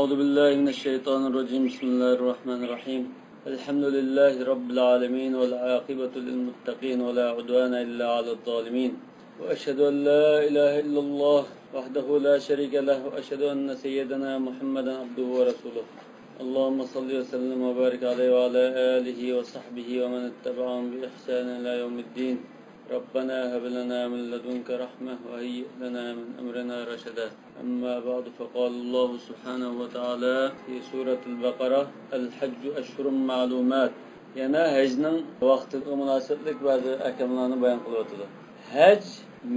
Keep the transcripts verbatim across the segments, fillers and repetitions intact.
أعوذ بالله من الشيطان الرجيم. بسم الله الرحمن الرحيم. الحمد لله رب العالمين، والعاقبة للمتقين، ولا عدوان إلا على الظالمين. وأشهد أن لا إله إلا الله وحده لا شريك له، وأشهد أن سيدنا محمدا عبده ورسوله. اللهم صل وسلم وبارك عليه وعلى آله وصحبه ومن اتبعهم بإحسان إلى يوم الدين. ربنا هب لنا من لدنك رحمة وهيئ لنا من أمرنا رشدا. أما بعد، فقال الله سبحانه وتعالى في سورة البقرة: الحج أشهر معلومات. يەنە ھەجنىڭ ۋاقتىغا مۇناسىۋەتلىك بەزى ئەھكاملارنى بايان قىلىۋاتىدۇ. ھەج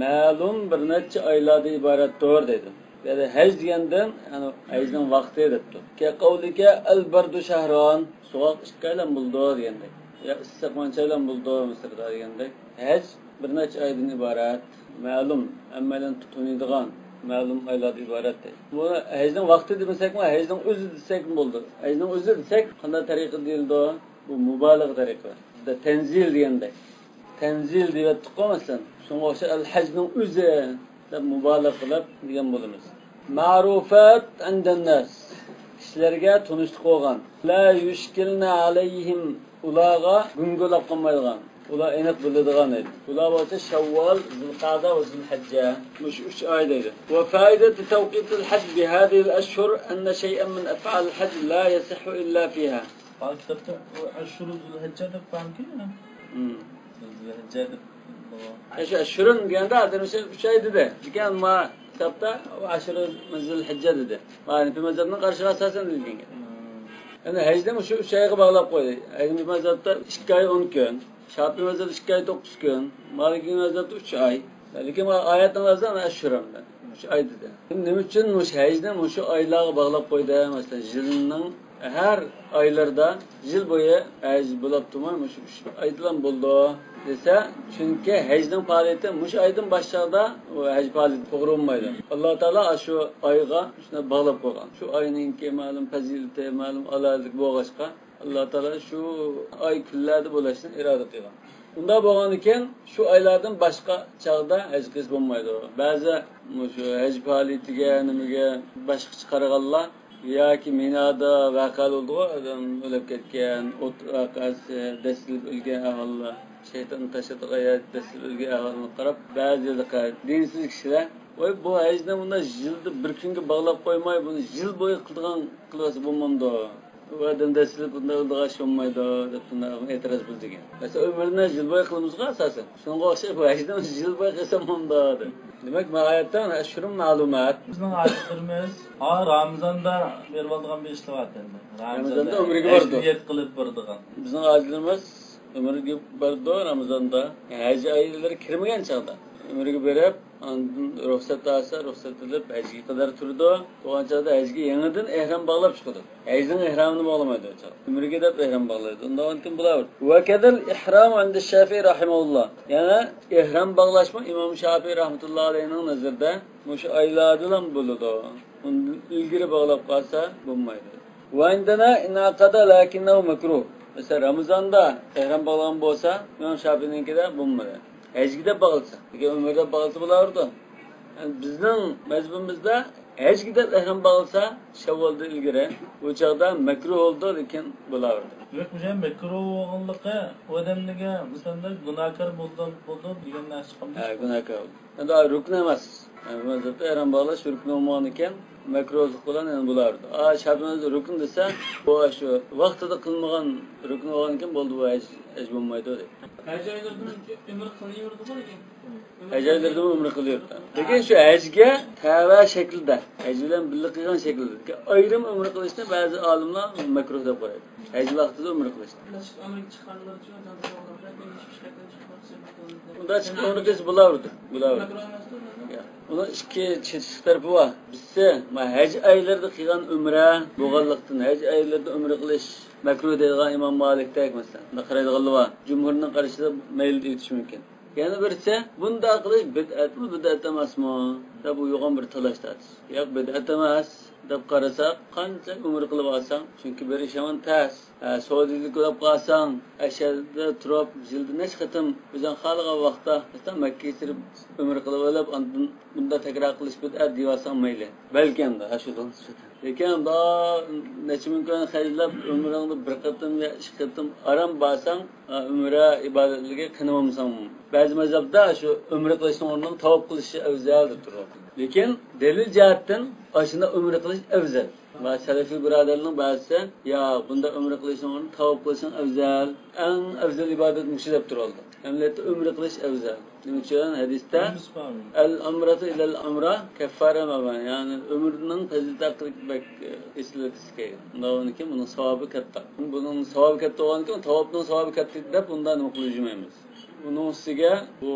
مەلۇم بىر نەچچە ئايلاردىن ئىبارەتتۇر دەيدۇ. يەنى ھەج دېگەندىن، يەنى ھەجنىڭ ۋاقتى دەپتۇ. كقولك البرد شهران، سوغۇق ئىككى ئايلام بولىدۇ دېگەندەك. يا ئىسسىق مانچە ئايلام بولىدۇ مىسىردا دېگەندەك. ھەج بىر نەچچە ئايدىن ئىبارەت، مەلۇم، ھەممەيلەن تونۇيدىغان مەلۇم ئايلاردىن ئىبارەت دەيدۇ. بۇ ھەجنىڭ ۋاقتى دېمىسەكمۇ، ھەجنىڭ ئۆزى دېسەكمۇ بولىدۇ. ھەجنىڭ ئۆزى دېسەك، قانداق تەرىقە دېيىلىدۇ؟ بۇ مۇبالىغە تەرىقە. بىزدە تەنزىل دېگەندەك. تەنزىل دېيىۋەتتۇققۇ، مەسىلەن. شۇنىڭغا ئوخشاش ئەل-ھەجنىڭ ئۆزى دەپ مۇبالىغە قىلىپ دېگەن بولىمىز. مەرۇفات ئىندەنناس. كىشىلەرگە تونۇشلۇق بولغان. لا يۇشكىلنە ئەلەيھىم. ئۇلارغا گۇڭگىلاپ قالمايدىغان. ئۇلار ئېنىق بىلىدىغان ئىدى. ئۇلار بولسا شەۋۋال، زىلقەدە ۋە زىلھەججە. مۇشۇ ئۈچ ئاي دەيدۇ. وفائدة توقيت الحج بهذه الأشهر أن شيئا من أفعال الحج لا يصح إلا فيها. بۇ كىتابتا ئۇ ئەشۇرۇ زۇلھەججە دەپ باركەن. مم. زۇلھەججە دەپ. ئەشۇ ئەشۇرۇن دېگەندە ئادەم ئۈچ ئاي دېدى. لېكىن ما كىتابتا ئۇ ئەشۇرۇ زۇلھەججە دېدى. ما ھەنىفىي مەزھەپنىڭ قارىشىغا ئاساسەن دېگەن گەپ. مم. يەنى ھەجنى مۇشۇ ئۈچ ئايغا باغلاپ قويدى. ھەنىفىي مەزھەپتە ئىككى ئاي ئون كۈن. شاپىئىي مەزھەپتە ئىككى ئاي توققۇز كۈن، مالىكىي مەزھەپتە ئۈچ ئاي. لېكىن ئايەتنىڭ ئۆزىدە ئەشۇرۇن، ئۈچ ئاي دېدى. نېمە ئۈچۈن مۇشۇ ھەجنى مۇشۇ ئايلارغا باغلاپ قويدى؟ مەسىلەن، يىلنىڭ ھەر ئايلىرىدا يىل بويى ھەج بولاپ تۇرماي، مۇشۇ ئۈچ ئايدىلا بولىدۇ دېسە، چۈنكى ھەجنىڭ پائالىيىتى مۇشۇ ئايدىن باشلىغاندا ئۇ ھەج پائالىيىتى توغرا بولمايدۇ. ئاللا تائالا شۇ ئايغا شۇنداق باغلاپ قويغان. شۇ ئاينىڭكى مەلۇم پەزىلىتى، مەلۇم ئالاھىدىلىكى بولغاچقا، ئاللا تائالا شۇ ئاي كۈنلەردە بولۇشنى ئىرادە قىلغان. ئۇنداق بولغاندىكىن، شۇ ئايلاردىن باشقا چاغدا ھەج قىلسا بولمايدۇ. بەزى مۇشۇ ھەج پائالىيىتىگە، نېمىگە باشقىچە قارىغانلار ياكى مىنادا ۋەقەلەر بولىدىغۇ، ئادەم ئۆلۈپ كەتكەن، ئوت ۋەقەسى، دەسسىلىپ ئۆلگەن ئەھۋاللار، شەيتان تاشلىدىغان يەردە دەسسىلىپ ئۆلگەن ئەھۋالنى قاراپ، بەزىلەر دىنسىز كىشىلەر، ۋاي، بۇ ھەجنى مۇنداق يىلدا بىر كۈنگە باغلاپ قويماي، بۇنى يىل بويى قىلىدىغان قىلىۋەتسە بولمامدۇ؟ ئۇ ئادەم دەسسىلىپ بۇنداق ئىلدىغاچ بولمايدۇ دەپ بۇنداق ئېتىراز بىلدۈرگەن. مەسىلەن، ئۆمرىنى يىل بويى قىلىمىزغۇ ئاساسەن. شۇنىڭغا ئوخشاش بۇ ھەجنى يىل بويى قىلسام بولامدۇ دەپ. دېمەك، مانا ئايەتتە ئەشھۇرۇن مەلۇمات. بىزنىڭ ھاجىلىرىمىز، ھا، رامىزاندا بېرىۋالىدىغان بىر ئىشلار بار ئىكەن. رامىزاندا ئۆمرىگە ھەج بارىدۇ. نىيەت قىلىپ بارىدىغان. بىزنىڭ ھاجىلىرىمىز ئۆمرىگە بارىدۇ رامىزاندا. ھەج ئايلىرى كىرمىگەن چاغدا ئۆمرىگە بېرىپ، ئاندىن رۇخسەت ئالسا، رۇخسەت ئېلىپ، ھەجگە قەدەر تۇرىدۇ. بولغان چاغدا ھەجگە يېڭىدىن ئېھرام باغلاپ چىقىدۇ. ھەجنىڭ ئېھرامىنى باغلىمايدۇ ئۇ چاغدا. ئۆمرىگە دەپ ئېھرام باغلايدۇ. ئۇنداق بولغاندىكىن بۇلار. وكذا الإحرام عند الشافعي رحمه الله. يەنى ئېھرام باغلاشمۇ ئىمام شافىئى رەھمەتۇللا ئەلەيھىنىڭ نەزىرىدە مۇشۇ ئايلاردىلا بولىدۇ. ئۇندىن ئىلگىرى باغلاپ قالسا بولمايدۇ. وعندنا انعقد لكنه مكروه. مەسىلەن، رامىزاندا ئېھرام باغلىغان بولسا، ئىمام شافىئىنىڭكىدە بولمىدى. ھەجگە دەپ باغلىسا. لېكىن ئۆمرە دەپ باغلىسا بولاۋېرىدۇ. يەنى بىزنىڭ مەزھىپىمىزدە ھەجگە دەپ ئېھرام باغلىسا، شەۋۋالدىن ئىلگىرى، ئۇ چاغدا مەكرۇھ بولىدۇ، لېكىن بولاۋېرىدۇ. دېمەك، بۇ يەردە مەكرۇھ بولغانلىقى، ئۇ ئادەمنىڭكى، مىسالدا، گۇناھكار بولدى، بولدى دېگەن نەرسە چىقامدۇ؟ ھە، گۇناھكار بولدى. ئەمدى رۇكن ئەمەس. يەنى بۇ مەزھەپتە ئېھرام باغلاش رۇكن بولمىغاندىكىن، مەكرۇھلۇق بىلەن يەنە بولاۋېرىدۇ. ئا، شافىئىي مەزھەپ رۇكن دېسە، بۇ شۇ ۋاقتىدا قىلمىغان رۇكن بولغاندىكىن بولدى، بۇ ھەج، ھەج بولمايدۇ دەيدۇ. ھەج ئايلىرىدا ئۆمرە قىلىۋېرىدىغۇ لېكىن. ھەج ئايلىرىدىمۇ ئۆمرە قىلىۋېرىدۇ. لېكىن شۇ ھەجگە تەۋە شەكلىدە، ھەج بىلەن بىللە قىلغان شەكلىدە ئايرىم ئۆمرە قىلىشنى بەزى ئالىملار مەكرۇھ دەپ قارايدۇ. ھەج ۋاقتىدا ئۆمرە قىلىشنى. ئۇنداق چىقىپ ئۆمرە قىلسا بولاۋېرىدۇ. بولاۋېرىدۇ. يا. ئۇنىڭ ئىككى چېتىشلىق تەرىپى بار. بىرسى، ما ھەج ئايلىرىدا قىلغان ئۆمرە بولغانلىقتىن، ھەج ئايلىرىدا ئۆمرە قىلىش مەكرۇھ دەيدىغان ئىمام مالىكتەك، مەسىلەن، بۇنداق قارايدىغانلار بار. جۇمھۇرنىڭ قارىشىدا مەيلى دېيىۋېتىش مۇمكىن. يەنە بىرسى، بۇنداق قىلىش بىدئەتمۇ، بىدئەت ئەمەسمۇ دەپ، بۇ يوغان بىر تالاش تارتىش. ياق، بىدئەت ئەمەس. دەپ قارىساق، قانچە ئۆمرە قىلىپ ئالساڭ، چۈنكى بېرىش يامان تەس. ھە، سودىگەرلىك بولۇپ قالساڭ، ئەشەدە تۇرۇپ، يىلدا نەچچە قېتىم ئۆزۈڭ خالىغان ۋاقىتتا، ھەتتا مەككىگە كىرىپ ئۆمرە قىلىپ ئېلىپ، ئاندىن بۇندا تەكرار قىلىش بىدئەت دېيىۋالساڭ مەيلى. بەلكى ئەمدى، ھە، شۇ. لېكىن ئۇندا نەچچە مىڭ كوينى خەجلەپ، ئۆمرەڭدە بىر قېتىم يا ئىككى قېتىم ئاران بارساڭ، ئۆمرە ئىبادەتلىكى قىلمىساڭمۇ. بەزى مەزھەپتە شۇ ئۆمرە قىلىشنىڭ ئورنىغا تاۋاپ قىلىش ئەۋزەل دەپ تۇرىدۇ. لېكىن دەلىل جەھەتتىن ئاشۇنداق ئۆمرە قىلىش ئەۋزەل. ۋە سەلەفىي بۇرادەرلەرنىڭ بەزىسى، يا، بۇنداق ئۆمرە قىلىشنىڭ ئورنىغا تاۋاپ قىلىشىڭ ئەۋزەل، ئەڭ ئەۋزەل ئىبادەت مۇشۇ دەپ تۇرۇۋالىدۇ. ئەمەلىيەتتە ئۆمرە قىلىش ئەۋزەل. نېمە ئۈچۈن؟ ھەدىستە، ئەل ئۇمرەتۇ ئىلەل ئۇمرە كەففارە ما بەينەھا. يەنى ئۆمرىنىڭ پەزىلىتى ھەققىدە بەك، ئە، ئېسىللىتىسى كەلگەن. ئۇنداق بولغاندىكىن بۇنىڭ ساۋابى كاتتا. بۇنىڭ ساۋابى كاتتا بولغاندىكىن، تاۋاپنىڭ ساۋابى كاتتا دەپ ئۇنداق نېمە قىلىپ يۈرمەيمىز. ئۇنىڭ ئۈستىگە بۇ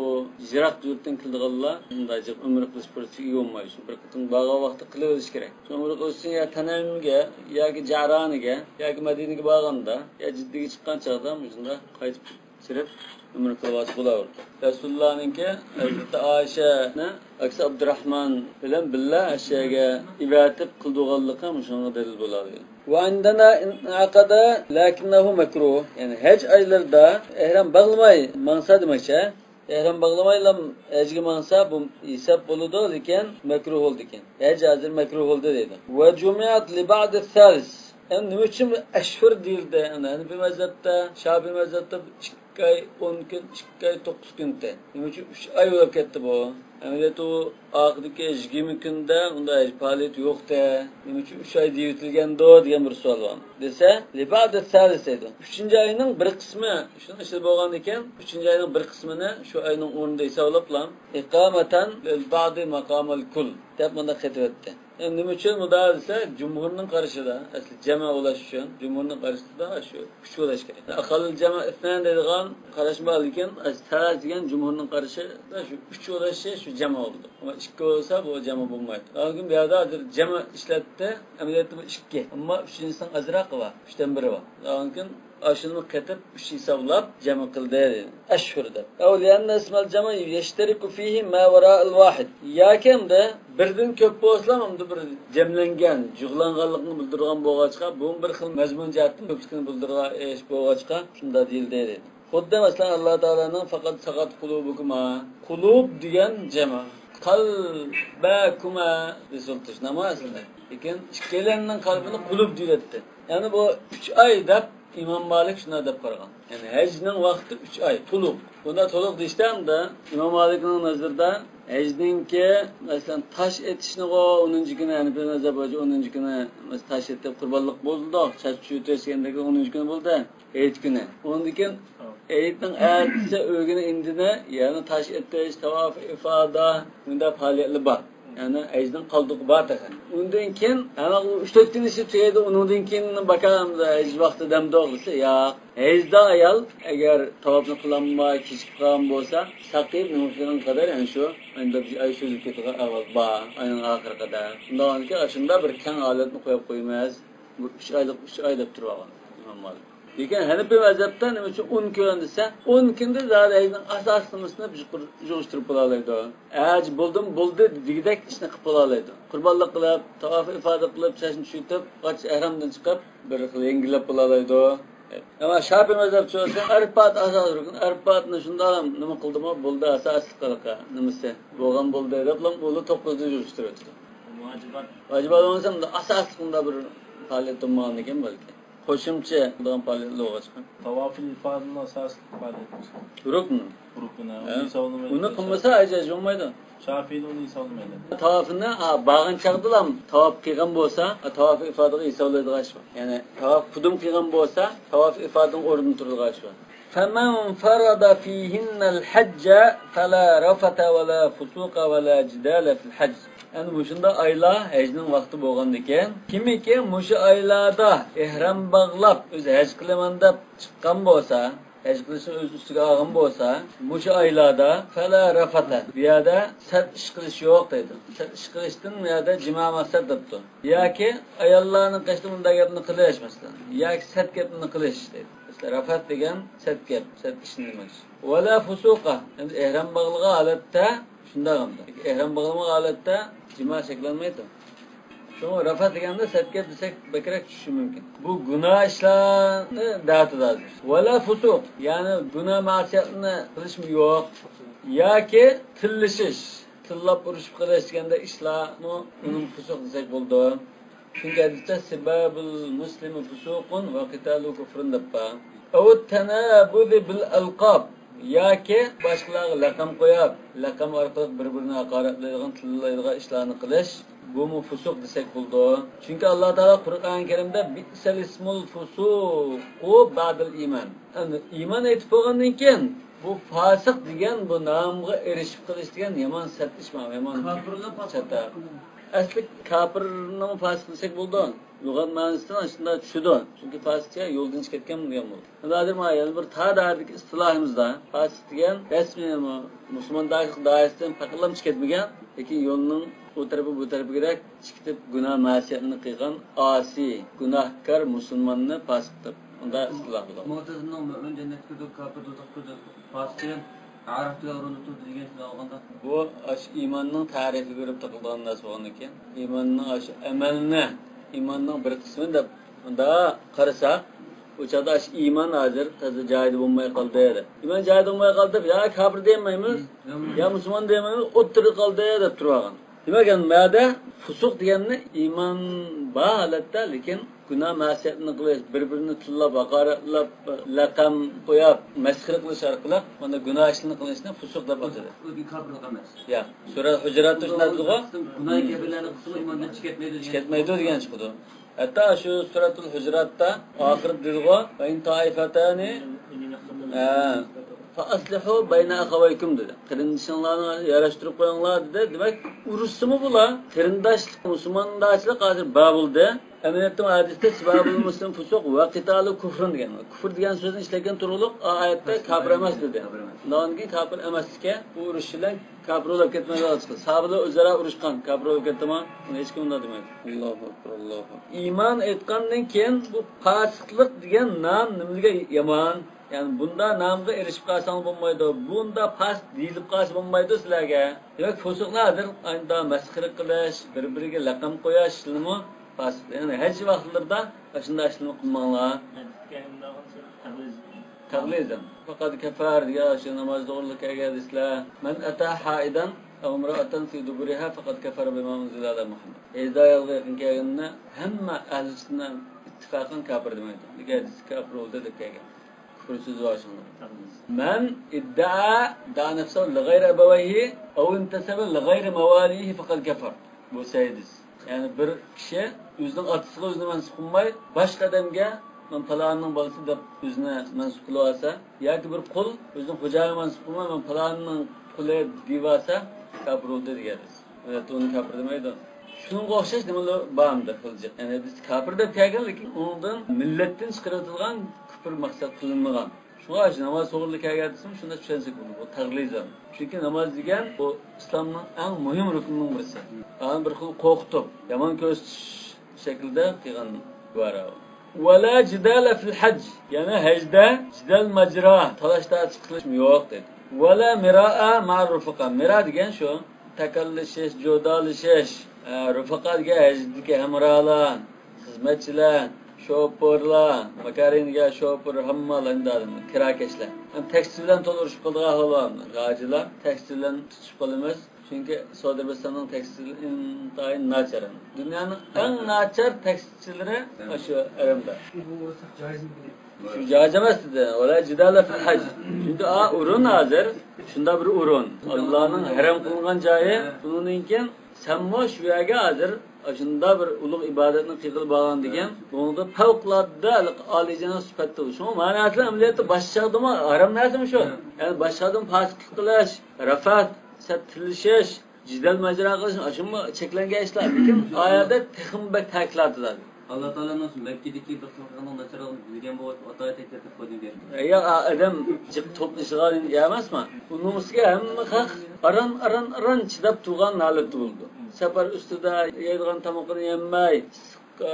يىراق يۇرتتىن كېلىدىغانلار مۇنداق جىق ئۆمرە قىلىش پۇرسىتىگە ئىگە بولمايدۇ. شۇ بىر قېتىم بارغان ۋاقىتتا قىلىۋېلىش كېرەك. شۇ ئۆمرە قىلىش ئۈچۈن يا تەنئىمگە، ياكى جەئرانىگە، ياكى مەدىنىگە بارغاندا، يا جىددىگە چىققان چاغدا مۇشۇنداق قايتىپ كىرىپ ئۆمرە قىلىۋالسا بولىۋېرىدۇ. رەسۇلۇللانىڭكى، ھەزرىتى ئائىشەنى ئاكىسى ئابدۇراھمان بىلەن بىللە ئەشەگە ئەۋەتىپ قىلدۇرغانلىقى مۇشۇنىڭغا دەلىل بولىدۇ. وعندنا إن عقد لكنه مكروه. يەنى ھەج ئايلىرىدا ئەھرام باغلىماي ماڭسا دېمەكچى. ئەھرام باغلىمايلا ھەجگە ماڭسا، بۇ ھېساب بولىدۇ، لېكىن مەكرۇھ بولىدىكەن. ھەج ھازىر مەكرۇھ بولدى دەيدۇ. وجمعت لبعض الثالث. ئەمدى نېمە ئۈچۈن ئەشھۇر دېيىلدى؟ ئەمدى ھەنىفىي مەزھەپتە، شافىئىي مەزھەپتە ئىككى ئاي ئون كۈن، ئىككى ئاي توققۇز كۈن دەيدۇ. نېمە ئۈچۈن ئۈچ ئاي بولۇپ كەتتى بۇ؟ ئەمەلىيەتتە ئۇ ئاخىرىدىكى يىگىرمە كۈندە ئۇندا ھەج پائالىيىتى يوقتى. نېمە ئۈچۈن ئۈچ ئاي دېيىۋېتىلگەندۇ دېگەن بىر سوئال بار. دېسە، لبعض الثالث دەيدۇ. ئۈچىنچى ئاينىڭ بىر قىسمى شۇنىڭ ئىچىدە بولغاندىكىن، ئۈچىنچى ئاينىڭ بىر قىسمىنى شۇ ئاينىڭ ئورنىدا ھېسابلاپلا، إقامة للبعض مقام الكل دەپ مۇنداق قېتىۋەتتى. ئەمدى نېمە ئۈچۈن مۇنداق دېسە، جۇمھۇرنىڭ قارىشىدا، ئەسلى جەمە ئۇلاش ئۈچۈن جۇمھۇرنىڭ قارىشىدا شۇ ئۈچ ئۇلاش كېرەك. ئەقەللۇل جەمە ئىسنەين دەيدىغان قاراش بار، لېكىن ثلاث دېگەن جۇمھۇرنىڭ قارىشىدا شۇ ئۈچ ئۇلىشى شۇ جەمە بولىدۇ. ئەمما ئىككى بولسا، بۇ جەمە بولمايدۇ. لېكىن بۇ يەردە ھازىر جەمە ئىشلەتتى، ئەمەلىيەتتە بۇ ئىككى. ئەمما ئۈچىنچىسىنىڭ ئازراقى بار، ئۈچتىن بىرى بار. لېكىن ئاشۇنىمۇ قېتىپ ئۈچ ھېسابلاپ جەمە قىلدى، دېدى. ئەشھۇر دەپ. أو لأن اسم الجمع يشترك فيه ما وراء الواحد. ياكى ئەمدى بىردىن كۆپ بولسىلا، ئەمدى بىر جەملەنگەن، جۇغلانغانلىقىنى بىلدۈرىدىغان بولغاچقا، بۇمۇ بىر خىل مەزمۇن جەھەتتىن كۆپلۈكىنى بىلدۈرىدىغان ئىش بولغاچقا، شۇنداق دېيىلدى، دېدى. خۇددى مەسىلەن، ئاللا تائالانىڭ فقد سقطت قلوبكما، قۇلۇب دېگەن جەمە، قەلبەكما دېسىلتىش نامى ئەسلىدە. لېكىن ئىككىيلەننىڭ قەلبىنى قۇلۇب دېيىلەتتى. يەنى بۇ ئۈچ ئاي دەپ ئىمام مالىك شۇنداق دەپ قارىغان. يەنى ھەجنىڭ ۋاقتى ئۈچ ئاي، تولۇق. بۇندا تولۇق دېيىشتە ئەمدى ئىمام مالىكنىڭ نەزىرىدە ھەجنىڭكى، مەسىلەن، تاش ئېتىشنىغۇ ئونىنچى كۈنى، ھەنىپىي مەزھەپ بويىچە ئونىنچى كۈنى، مەسىلەن، تاش ئېتىپ قۇربانلىق بولدى، چاچ چۈشۈرتۈش دېگەندىكىن ئونىنچى كۈنى بولدى. ھېيت كۈنى. ئۇنىڭدىن كېيىن ھېيتنىڭ ئەتىسى ئۆگىنى ئىندىنى، يەنى تاش ئېتىش، تاۋاپ ئىفادا، مۇنداق پائالىيەتلەر بار. يەنى ھەجنىڭ قالدۇقى بار تېخى. ئۇندىن كېيىن، ئەنە ئۇ ئۈچ تۆت كۈن ئىچىدە تۈگەيدۇ، ئۇنىڭدىن كېيىن باكا ھەج ۋاقتى دەمدۇ دېسە، ياق. ھەجدە ئايال ئەگەر تاۋاپنى قىلالماي كېچىكىپ قالغان بولسا، ساقىيىپ نېمە قىلغان قەدەر، يەنى شۇ، ئەمدى بىر ئاي سوزۇلۇپ كېتىدىغان ئەھۋال بار، ئاينىڭ ئاخىرى قەدەر. شۇنداق ئىكەن، ئاشۇنداق بىر كەڭ ھالەتنى قويۇپ قويماس. بۇ ئۈچ ئايلىق، ئۈچ ئاي دەپ تۇرۇۋالغان ئىمام مالىك. لېكىن ھەنىپىي مەزھەپتە نېمە ئۈچۈن ئون كۈن دېسە، ئون كۈندە زادى ھەجنىڭ ئاساسلىق نېمىسىنى بىز يۇقىرى-، يىغىشتۇرۇپ بولالايدۇ. ھەج بولدىمۇ بولدى دېگۈدەك ئىشنى قىلىپ بولالايدۇ. قۇربانلىق قىلىپ، تاۋاپ ئىفادە قىلىپ، چاچنى چۈشۈرتۈپ، قاچ ئەھرامدىن چىقىپ، بىر خىل يەڭگىللەپ بولالايدۇ. ئەمما شاپىي مەزھەپچى بولسا، ئەرپات ئاساسىي رۇكۇن، ئەرپاتنى شۇنداق نېمە قىلدىمۇ بولدى، ئاساسلىق ھېلىقى نېمىسى بولغان بولدى دەپلا ئۇلار توققۇزدا يىغىشتۇرۇۋېتىدۇ. ۋاجىبات. ۋاجىبات بولمىسا، ئەمدى ئاساسلىق مۇنداق بىر پائالىيەت بولمىغاندىكىن بەلكى. قوشۇمچە قىلىدىغان پائالىيەتلەر بولغاچقا. تاۋاپىل ئىفادىنىڭ ئاساسلىق پائالىيىتى. رۇكن. رۇكنى، ھە. ئۇنى ھېسابلىمايدۇ. ئۇنى قىلمىسا، ھەج بولمايدۇ. شافىيدا ئۇنى ھېسابلىمايدۇ. تاۋاپنى، ھا، بارغان چاغدىلا تاۋاپ قىلغان بولسا، ھا، تاۋاپ ئىفادىغا ھېسابلايدىغان ئىش بار. يەنى تاۋاپ قۇدۇم قىلغان بولسا، تاۋاپ ئىفادىنىڭ ئورنىدا تۇرىدىغان ئىش بار. فمن فرض فيهن الحج فلا رفث ولا فسوق ولا جدال في الحج. يەنى مۇشۇنداق ئايلار ھەجنىڭ ۋاقتى بولغاندىكىن، كىمكى مۇشۇ ئايلاردا ئېھرام باغلاپ، ئۆزى ھەج قىلىمەن دەپ چىققان بولسا، ھەج قىلىشنى ئۆز ئۈستىگە ئالغان بولسا، مۇشۇ ئايلاردا فلا رفث، بۇ يەردە سەت ئىش قىلىش يوق دەيدۇ. سەت ئىش قىلىشتىن بۇ يەردە جىما مەقسەت دەپتۇ. ياكى ئاياللارنىڭ قېشىدا مۇنداق گەپنى قىلىش، مەسىلەن، ياكى سەت گەپنى قىلىش دەيدۇ. مەسىلەن، رەفەت دېگەن سەت گەپ، سەت ئىشنى دېمەكچى. ۋەلا فۇسۇقا، ئەمدى ئېھرام باغلىغان ھالەتتە شۇنداق ئەمدى. ئېھرام باغلىمىغان ھالەتتە جىما چەكلەنمەيدۇ. شۇڭا رەفەس دېگەندە سەت گەپ دېسەك بەكرەك چۈشۈشى مۇمكىن. بۇ گۇناھ ئىشلارنى دەۋاتىدۇ ھازىر. ۋەلا فۇسۇق، يەنى گۇناھ مەسىيەتنى قىلىشمۇ يوق. ياكى تىللىشىش، تىللاپ ئۇرۇشۇپ قېلىش دېگەندەك ئىشلارمۇ ئۇنىڭ فۇسۇق دېسەك بولىدۇ. چۈنكى ھەدىستە سىبابۇل مۇسلىمى فۇسۇقۇن ۋە قىتالۇ كۇفرۇن دەپ بار. ئەۋ تەنەبۇزى بىل ئەلقاب، ياكى باشقىلارغا لەقەم قويۇپ، لەقەم ئارقىلىق بىر-بىرىنى ھاقارەتلەيدىغان، تىللايدىغان ئىشلارنى قىلىش، بۇمۇ فۇسۇق دېسەك بولىدۇ. چۈنكى ئاللا تائالا قۇرئان كەرىمدە بىئسەل ئىسمۇل فۇسۇقۇ بەئدەل ئىمان. ئەمدى ئىمان ئېيتىپ بولغاندىن كېيىن بۇ پاسىق دېگەن بۇ نامغا ئېرىشىپ قېلىش دېگەن يامان سەت ئىش، يامان كاپىرنى پاسىق سەت. دەپ قىلىدۇ. ئەسلى كاپىرنىمۇ پاسىق دېسەك بولىدۇ. لۇغەت مەنىسىدىن شۇنداق چۈشىدۇ. چۈنكى پاسىق دېگەن يولدىن چىقىپ كەتكەن دېگەن بولىدۇ. ئەمدى ھازىر مانا يەنە بىر تا دائىرىدىكى ئىستىلاھىمىزدا پاسىق دېگەن رەسمىي مۇسۇلمان دائىرىسىدىن پەقەتلا چىقىپ كەتمىگەن، لېكىن يولنىڭ ئۇ تەرىپى بۇ تەرىپىگىدەك چىقىپ گۇناھ مەسىيەتنى قىلغان ئاسىي، گۇناھكار مۇسۇلماننى پاسىق دەپ ئۇنداق ئىستىلاھ بولغان. مۇئتەزىلىنىڭ مۆمىن جەننەتكە كىرىدۇ، كاپىر دوزاخقا كىرىدۇ، پاسىق دېگەن ئەرەب تىلى ئورۇندا تۇرىدۇ دېگەن سۆز ئالغاندا. بۇ ئاشۇ ئىماننىڭ تەرىپىگە كىرىپ تېقىلىدىغان نەرسە بولغاندىكىن، ئىماننىڭ ئاشۇ ئەمەلنى، ئىماننىڭ بىر قىسمى دەپ مۇنداق قارىساق، ئۇ چاغدا ئاشۇ ئىمان ھازىر تازا جايىدا بولماي قالدى دەپ. ئىمان جايىدا بولماي قالدى دەپ، يا كاپىر دېيەلمەيمىز، يا مۇسۇلمان دېيەلمەيمىز، ئوتتۇرىدا قالدى دەپ تۇرۇۋالغان. دېمەك، ئەمدى مەدە فۇسۇق دېگەننى ئىمان بار ھالەتتە، لېكىن گۇناھ مەسىيەتنى قىلىش، بىر-بىرىنى تىللاپ، ھاقارەتلەپ، لەقەم قويۇپ، مەسخىرە قىلىش ئارقىلىق مانا گۇناھ ئىشلارنى قىلىشنى فۇسۇق دەپ ئاتىدۇ. ئۆزى كاپىرلىق ئەمەس. يا، سۈرە ھۇجراتتا شۇنداق دېدىغۇ. گۇناھ كەبىرىلەرنى قىلسىمۇ ئىماندىن چىقىپ كەتمەيدۇ دېگەن چىقىدۇ. ھەتتا شۇ سۈرەتۇل ھۇجراتتا ئاخىرىدا دېدىغۇ، «ۋەئىن تائىفەتانى، ئە، فەئەسلىھۇ بەينە ئەخەۋەيكۇم» دېدى. قېرىندىشىڭلارنى ياراشتۇرۇپ قويۇڭلار دېدى. دېمەك، ئۇرۇشسىمۇ بۇلار قېرىنداشلىق، مۇسۇلمانداشلىق ھازىر بار بولدى. ئەمەلىيەتتە ھەدىستە سىبابۇل مۇسلىم فۇسۇق ۋە قىتالۇ كۇفرۇن دېگەن. كۇفر دېگەن سۆزنى ئىشلەتكەن تۇرۇقلۇق ئا ئايەتتە كاپىر ئەمەس دېدى. ئۇنداقتىن كېيىن كاپىر ئەمەسلىككە بۇ ئۇرۇش بىلەن كاپىر بولۇپ كەتمەيدۇ. ساھابىلەر ئۆزئارا ئۇرۇشقان، كاپىر بولۇپ كەتتىما؟ بۇنى ھېچكىم ئۇنداق دېمەيدۇ. ئاللاھۇ ئەكبەر، ئاللاھۇ ئەكبەر. ئىمان ئېيتقاندىن كېيىن بۇ پاسىقلىق دېگەن نام نېمىلىگە يامان؟ يەنى بۇنداق نامغا ئېرىشىپ قالساڭ بولمايدۇ، بۇنداق پاسىق دېيىلىپ قالسا بولمايدۇ سىلەرگە. دېمەك، فۇسۇقنى ھازىر ئانداق مەسخىرە قىلىش، بىر-بىرىگە لەقەم قويۇش ئىشلىرىمۇ پاسىق. يەنى ھەج ۋاقىتلىرىدا ئاشۇنداق ئىشلارنى قىلماڭلار. تەغلىزم. فەقەد كەفەر دېگەن شۇ ناماز توغرىلىق كەلگەن ھەدىسلەر. مەن ئەتە ھائىدەن ئەۋ ئىمرائەتەن فى دۇبۇرىھا فەقەد كەفەر بىما ئۇنزىلە ئەلە مۇھەممەد. ھەيز ئايالغا يېقىن كەلگەننى ھەممە ئەھلى سۈننە ئىتتىپاقەن كاپىر دېمەيدۇ. نېگە دېسە كاپىر بولدى دەپ كەلگەن. كۇفر سۆزى بار شۇنىڭدا. مەن ئىددەئا دەئا نەفسەھۇ لىغەيرى ئەبەۋەيھى ئەۋ ئىنتەسەبە لىغەيرى مەۋالىھى فەقەد كەفەر. بۇ سەھىھ ھەدىس. يەنى بىر كىشى ئۆزىنىڭ ئاتىسىغا ئۆزىنى مەنسۇپ قىلماي، باشقا ئادەمگە مەن پالانىنىڭ بالىسى دەپ ئۆزىنى مەنسۇپ قىلىۋالسا، ياكى بىر قۇل ئۆزىنىڭ خوجايىنىغا مەنسۇپ قىلماي، مەن پالانىنىڭ قۇلى دېيىۋالسا، كاپىر بولدى دېگەن. ئەلۋەتتە، ئۇنى كاپىر دېمەيدۇ. شۇنىڭغا ئوخشاش نېمىلەر بارمىدۇ خىلجىق؟ يەنى بىز كاپىر دەپ كەلگەن، لېكىن ئۇنىڭدىن مىللەتتىن چىقىرىۋېتىلغان كۇپۇر مەقسەت قىلىنمىغان. شۇڭا شۇ ناماز توغرىلىق كەلگەن دېسەم، شۇنداق چۈشەنسەك بولىدۇ. بۇ تەغلىزەن. چۈنكى ناماز دېگەن بۇ ئىسلامنىڭ ئەڭ مۇھىم رۇكنىنىڭ بىرسى. ئانى بىر خىل قورقۇتۇپ، يامان كۆرسىتىش شەكلىدە قىلغان ئىبارە. ۋەلا جىدالە فىل ھەج. يەنى ھەجدە جىدەل ماجرا، تالاش تارتىش قىلىش يوق دېدى. ۋەلا مىرائە مەئەر رۇفەقا. مىرا دېگەن شۇ. تاكاللىشىش، جودالىشىش، ئە، رۇفەقا دېگەن ھەجدىكى ھەمراھلار، خىزمەتچىلەر، شوپۇرلار، ماكارىنىگە شوپۇر، ھاممال، ئەمدى كىراكەشلەر. ھەم تاكسى بىلەن تولۇرۇشۇپ قالىدىغان ئەھۋال بار. ھاجىلار تاكسى بىلەن تۇتۇشۇپ قالىمىز. چۈنكى سودا بىرساننىڭ تاكسىسى ئىنتايىن ناچار. دۇنيانىڭ ئەڭ ناچار تاكسىچىلىرى شۇ ئەرەبلەر. شۇ جائىز ئەمەس دېدى. ۋەلا جىدالە فىل ھەج. چۈنكى ئا ئورۇن ھازىر شۇنداق بىر ئورۇن. ئاللانىڭ ھەرەم قىلغان جايى. شۇنىڭدىن كېيىن سەنمۇ شۇ يەرگە ھازىر شۇنداق بىر ئۇلۇغ ئىبادەتنى قىلغىلى بارغاندىكىن، بۇنىڭدا پەۋقۇلئاددە ئالىيجاناب سۈپەتتە. شۇڭا مانا نەرسىلەر ئەمەلىيەتتە باشقا چاغدىمۇ ھارام نەرسىمۇ شۇ. يەنى باشقا چاغدىمۇ پاسىقلىق قىلىش، رەفەت، سەت تىللىشىش، جېدەل ماجىرا قىلىش، ئاشۇمۇ چەكلەنگەن ئىشلار. لېكىن ئا يەردە تېخىمۇ بەك تەكىتلەپ ئاتىدۇ. ئاللا تائالانىڭ شۇ مەككىدىكى بىر خەلقنىڭ ناچارلىقىنى بىلگەن بولۇپ، ئاتايى تەكلىپ قويدۇم دېگەن. يا ئادەم جىق توپلىشىدىغان ئادەم ئەمەسما؟ ئۇنىڭ ئۈستىگە ھەممە خەق ئاران، ئاران، ئاران چىداپ تۇرغان ھالەتتە بولىدۇ. سەپەر ئۈستىدە يەيدىغان تامىقىنى يەلمەي، ئىسسىق، ئە،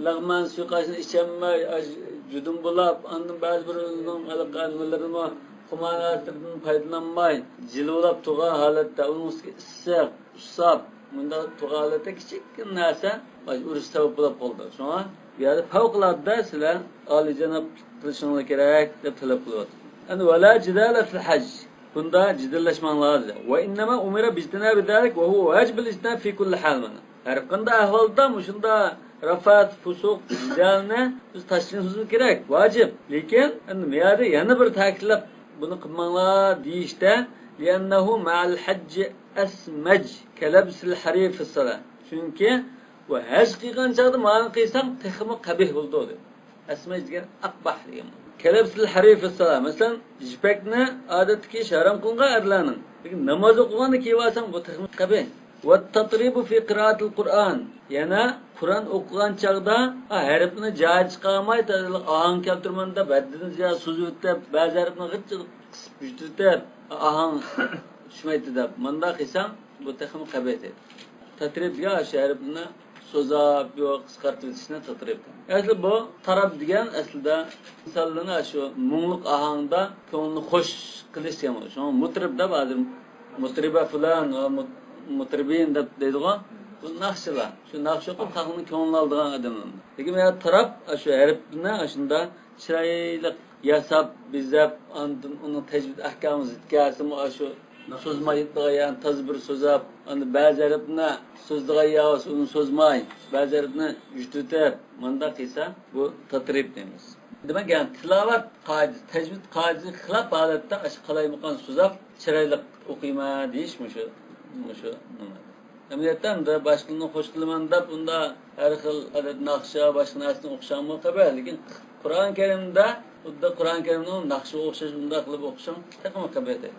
لەغمەن سۇيۇقئاشنى ئىچەلمەي، ئاش-، جۇدۇن بولاپ، ئاندىن بەزى بىر ئۆزىنىڭ ھېلىقى نېمىلىرىنىمۇ، خۇمار نەرسىلىرىدىن پايدىلانماي، جىلۋىلاپ تۇرغان ھالەتتە، ئۇنىڭ ئۈستىگە ئىسسىق، ئۇسساپ، مۇنداق تۇغالىتى كىچىككىنە نەرسە ئۇرۇش سەۋەب بولۇپ قالدى. شۇڭا بۇ يەردە پەۋقۇلئاددە سىلەر ئالىيجاناب قىلىشىڭلار كېرەك دەپ تەلەپ قىلىۋاتىدۇ. ئەنە، ۋەلا جىدالە فىل ھەج. بۇندا جېدەللەشمەڭلار دېدى. ۋە ئىننەما ئۇمىرە بىجتىنابى زالىك ۋە ھۇۋە ۋاجىبۇل ئىجتىناب فى كۇللى ھال مانا. ھەر قانداق ئەھۋالدا مۇشۇنداق رافات، پۇسۇق، جېدەلنى بىز تاشلىشىمىز كېرەك، ۋاجىپ. لېكىن ئەنە بۇ يەردە يەنە بىر تەكىتلەپ بۇنى قىلماڭلار دېيىشتە، لىئەننەھۇ مەئەل ھەججى ئەسمەج كەلەبسىل ھەرىر فىسسالا. چۈنكى بۇ ھەج قىلغان چاغدا مانا قىلساڭ تېخىمۇ قەبىھ بولىدۇ دېدى. ئەسمەج دېگەن ئاقباق دېگەن. كەلەبسىل ھەرىر فىسسالا. مەسىلەن، يىپەكنى ئادەتتىكى ئىش ھارام قىلىنغان ئەرلەرنىڭ. لېكىن ناماز ئوقۇغاندا كىيىۋالساڭ بۇ تېخىمۇ قەبىھ. ۋەتتەترىبۇ فى قىرائەتىل قۇرئان. يەنە قۇرئان ئوقۇغان چاغدا، ھا، ھەرپنى جايىغا چىقارماي، ئاھاڭ كەلتۈرمەمدە بەدىنى زىيادە سوزۇۋېتىپ، بەزى ھەرپنى غىچچىلا قىسىپ يۈتۈۋېتىپ، ئاھاڭ چۈشمەيتتى دەپ، مۇنداق قىلساڭ، بۇ تېخىمۇ قەبىھ دەيدۇ. تەترىب دېگەن شۇ ھەرپنى سوزاپ، يو، قىسقارتىۋېتىشنى تەترىب دەيدۇ. ئەسلى بۇ تاراب دېگەن ئەسلىدە ئىنسانلارنى شۇ مۇڭلۇق ئاھاڭدا كۆڭلىنى خوش قىلىش دېگەن بولىدۇ. شۇڭا مۇترىب دەپ ھازىر مۇترىبە فۇلان ۋە مۇت-، مۇترىبىن دەپ دەيدىغۇ. بۇ ناخشىچىلار. شۇ ناخشا ئوقۇپ خەقنىڭ كۆڭلىنى ئالىدىغان ئادەملەر. لېكىن مانا تاراب شۇ ھەرپنى ئاشۇنداق چىرايلىق ياساپ، بېزەپ، ئاندىن ئۇنىڭ تەجۋىد ئەھكامى زىت كەلسىمۇ، ئاشۇ سوزمايدىغان يەرنى تازا بىر سوزاپ، ئاندىن بەزى ھەرپنى سوزىدىغان يەر بولسا ئۇنى سوزماي، بەزى ھەرپنى يۈتۈۋېتىپ، مانداق قىلسا، بۇ تەترىب دەيمىز. دېمەك، يەنى تىلاۋەت قائىدىسى، تەجۋىد قائىدىسىگە خىلاپ ھالەتتە ئاشۇ قالايمىقان سوزاپ، چىرايلىق ئوقۇيمەن دېيىش مۇشۇ، مۇشۇ نېمە. ئەمەلىيەتتە ئەمدى باشقىلارنى خوش قىلىمەن دەپ، ئۇندا ھەر خىل ئادەت ناخشا، باشقا نەرسىنى ئوقۇشاڭمۇ قەبىھ. لېكىن قۇرئان كەرىمدە، خۇددى قۇرئان كەرىمنىڭ ناخشىغا ئوخشاش ئۇنداق قىلىپ ئوقۇشۇڭ تېخىمۇ قەبىھ.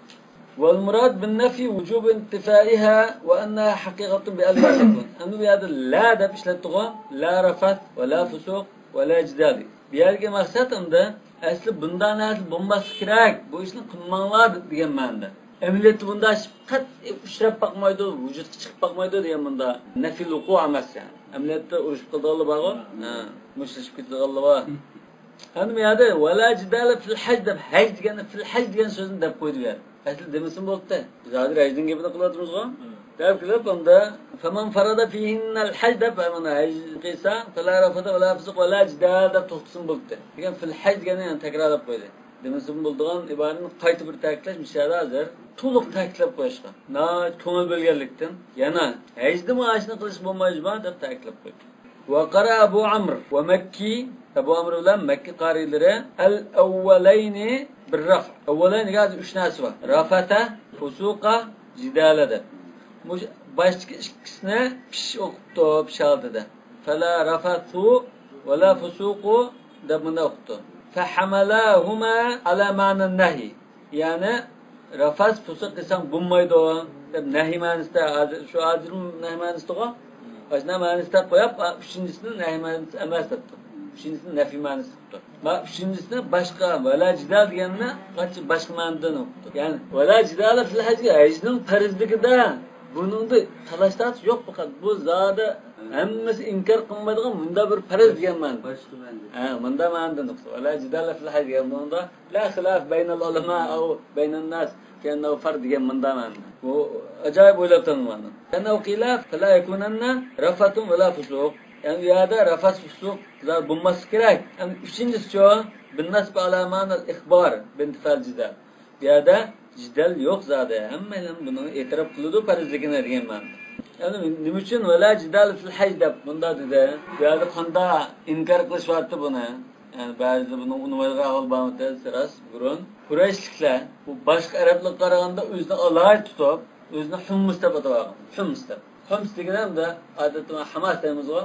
والمراد بالنفي وجوب انتفائها وأنها حقيقة بأن لا تكون. ئەمدى بۇ يەردە لا دەپ ئىشلەتتىغۇ. لا رفث ولا فسوق ولا جدال. بۇ يەردىكى مەقسەت ئەمدى ئەسلى بۇنداق نەرسە بولماسلىقى كېرەك، بۇ ئىشنى قىلماڭلار دېگەن مەنىدە. ئەمەلىيەتتە بۇنداق ئىش قەتئىي ئۇچراپ باقمايدۇ، ۋۇجۇدقا چىقىپ باقمايدۇ دېگەن مۇنداق نەفىل ۋۇقۇ ئەمەس يەنى. ئەمەلىيەتتە ئۇرۇشۇپ قالىدىغانلار بارغۇ، ھە، مۇشتلىشىپ كېتىدىغانلار بار. ھەم بۇ يەردە ۋەلا جىدالە فىل ھەج دەپ، ھەج دېگەننى، فىل ھەج دېگەن سۆزنى دەپ قويدى بۇ يەردە. ئەسلى دېمىسىمۇ بولدى. بىز ھازىر ھەجنىڭ گېپىنى قىلىۋاتىمىزغۇ. دەپ كېلىپ، ئۇندا فمن فرض فيهن الحج دەپ، مانا ھەج قىلسا، فلا رفث ولا فسوق ولا جدال دەپ توختىسىمۇ بولدى. لېكىن فىل ھەج دېگەننى يەنە تەكرارلاپ قويدى. دېمىسىمۇ بولىدىغان ئىبارىنى قايتا بىر تەكىتلەش مۇشۇ يەردە ھازىر تولۇق تەكىتلەپ قويۇشقا. ناھايىتى كۆڭۈل بۆلگەنلىكتىن يەنە ھەجدىمۇ ئاشۇنى قىلىش بولمايدۇ دەپ تەكىتلەپ قويدى. وقرأ أبو عمرو ومكي، ئەبۇ ئەمر بىلەن مەككە قارىيلىرى الأولين بالرفع. ئەۋۋەلەينىگە ھازىر ئۈچ نەرسە بار. رەفەسە، فۇسۇقا، جىدالە دەپ. مۇشۇ باشتىكى ئىككىسىنى پىش ئوقۇپتۇ، پىش ھالىتىدە. فلا رفث ولا فسوق دەپ مۇنداق ئوقۇپتۇ. فحملاهما على معنى النهي. يەنى رەفەس، پۇسۇق قىلساڭ بولمايدۇ دەپ نەھىي مەنىسىدە، ھازىر، شۇ ھازىرمۇ نەھىي مەنىسىدىغۇ؟ ئاشۇنداق مەنىسىدە قويۇپ، ئا، ئۈچىنچىسىنى نەھىي مەنىسى ئەمەس دەپتۇ. ئۈچىنچىسىنى نەفىي مەنىسى قىپتۇ. ۋە ئۈچىنچىسىنى باشقا، ۋەلا جىدال دېگەننى قانچە باشقا مەنىدىن ئوقۇپتۇ. يەنى، ۋەلا جىدالە فىل ھەجگە، ھەجنىڭ پەرزلىكىدە بۇنىڭدا تالاش-تارتىش يوق پەقەت. بۇ زادى ھەممىسى ئىنكار قىلمايدىغان مۇنداق بىر پەرز دېگەن مەنىدە. باشقا مەنىدە. ھە، مۇنداق مەنىدىن ئوقۇپتۇ. ۋەلا جىدالە فىل ھەج دېگەن بۇنىڭدا لا خىلاف بەينەل ئۇلەما ئەۋ بەينەن ناس كەننەۋ فەرد دېگەن مۇنداق مەنىدە. بۇ ئاجايىپ ئويلاپ تاپتىم مانا. كەننەۋ قىلە فەلا يەكۇنەننە رەفەتۇن ۋەلا فۇسۇق. يەنى بۇ يەردە رەفەس، پۇسۇق زادى بولماسلىقى كېرەك. يەنى ئۈچىنچىسىچۇ؟ بالنصب على معنى الإخبار بانتفاء الجدال. بۇ يەردە جىدەل يوق زادى. ھەممەيلەن بۇنى ئېتىراپ قىلىدۇ پەرزلىكىنى دېگەن مەنىدە. يەنى نېمە ئۈچۈن ۋەلا جىدالە فىل ھەج دەپ مۇنداق دېدى؟ بۇ يەردە قانداق ئىنكار قىلىشىۋاتتى بۇنى؟ يەنى بەزىدە بۇنىڭ ئۇنىمايدىغان ئەھۋال بارمىكىن؟ راست، بۇرۇن قۇرەيشلىكلەر بۇ باشقا ئەرەبلەرگە قارىغاندا ئۆزىنى ئالاھىدە تۇتۇپ، ئۆزىنى ھۇممۇس دەپ ئاتاۋالغان. ھۇمس دەپ. ھۇمس دېگىنى ئەمدى ئادەتتە ھاماس دەيمىزغۇ.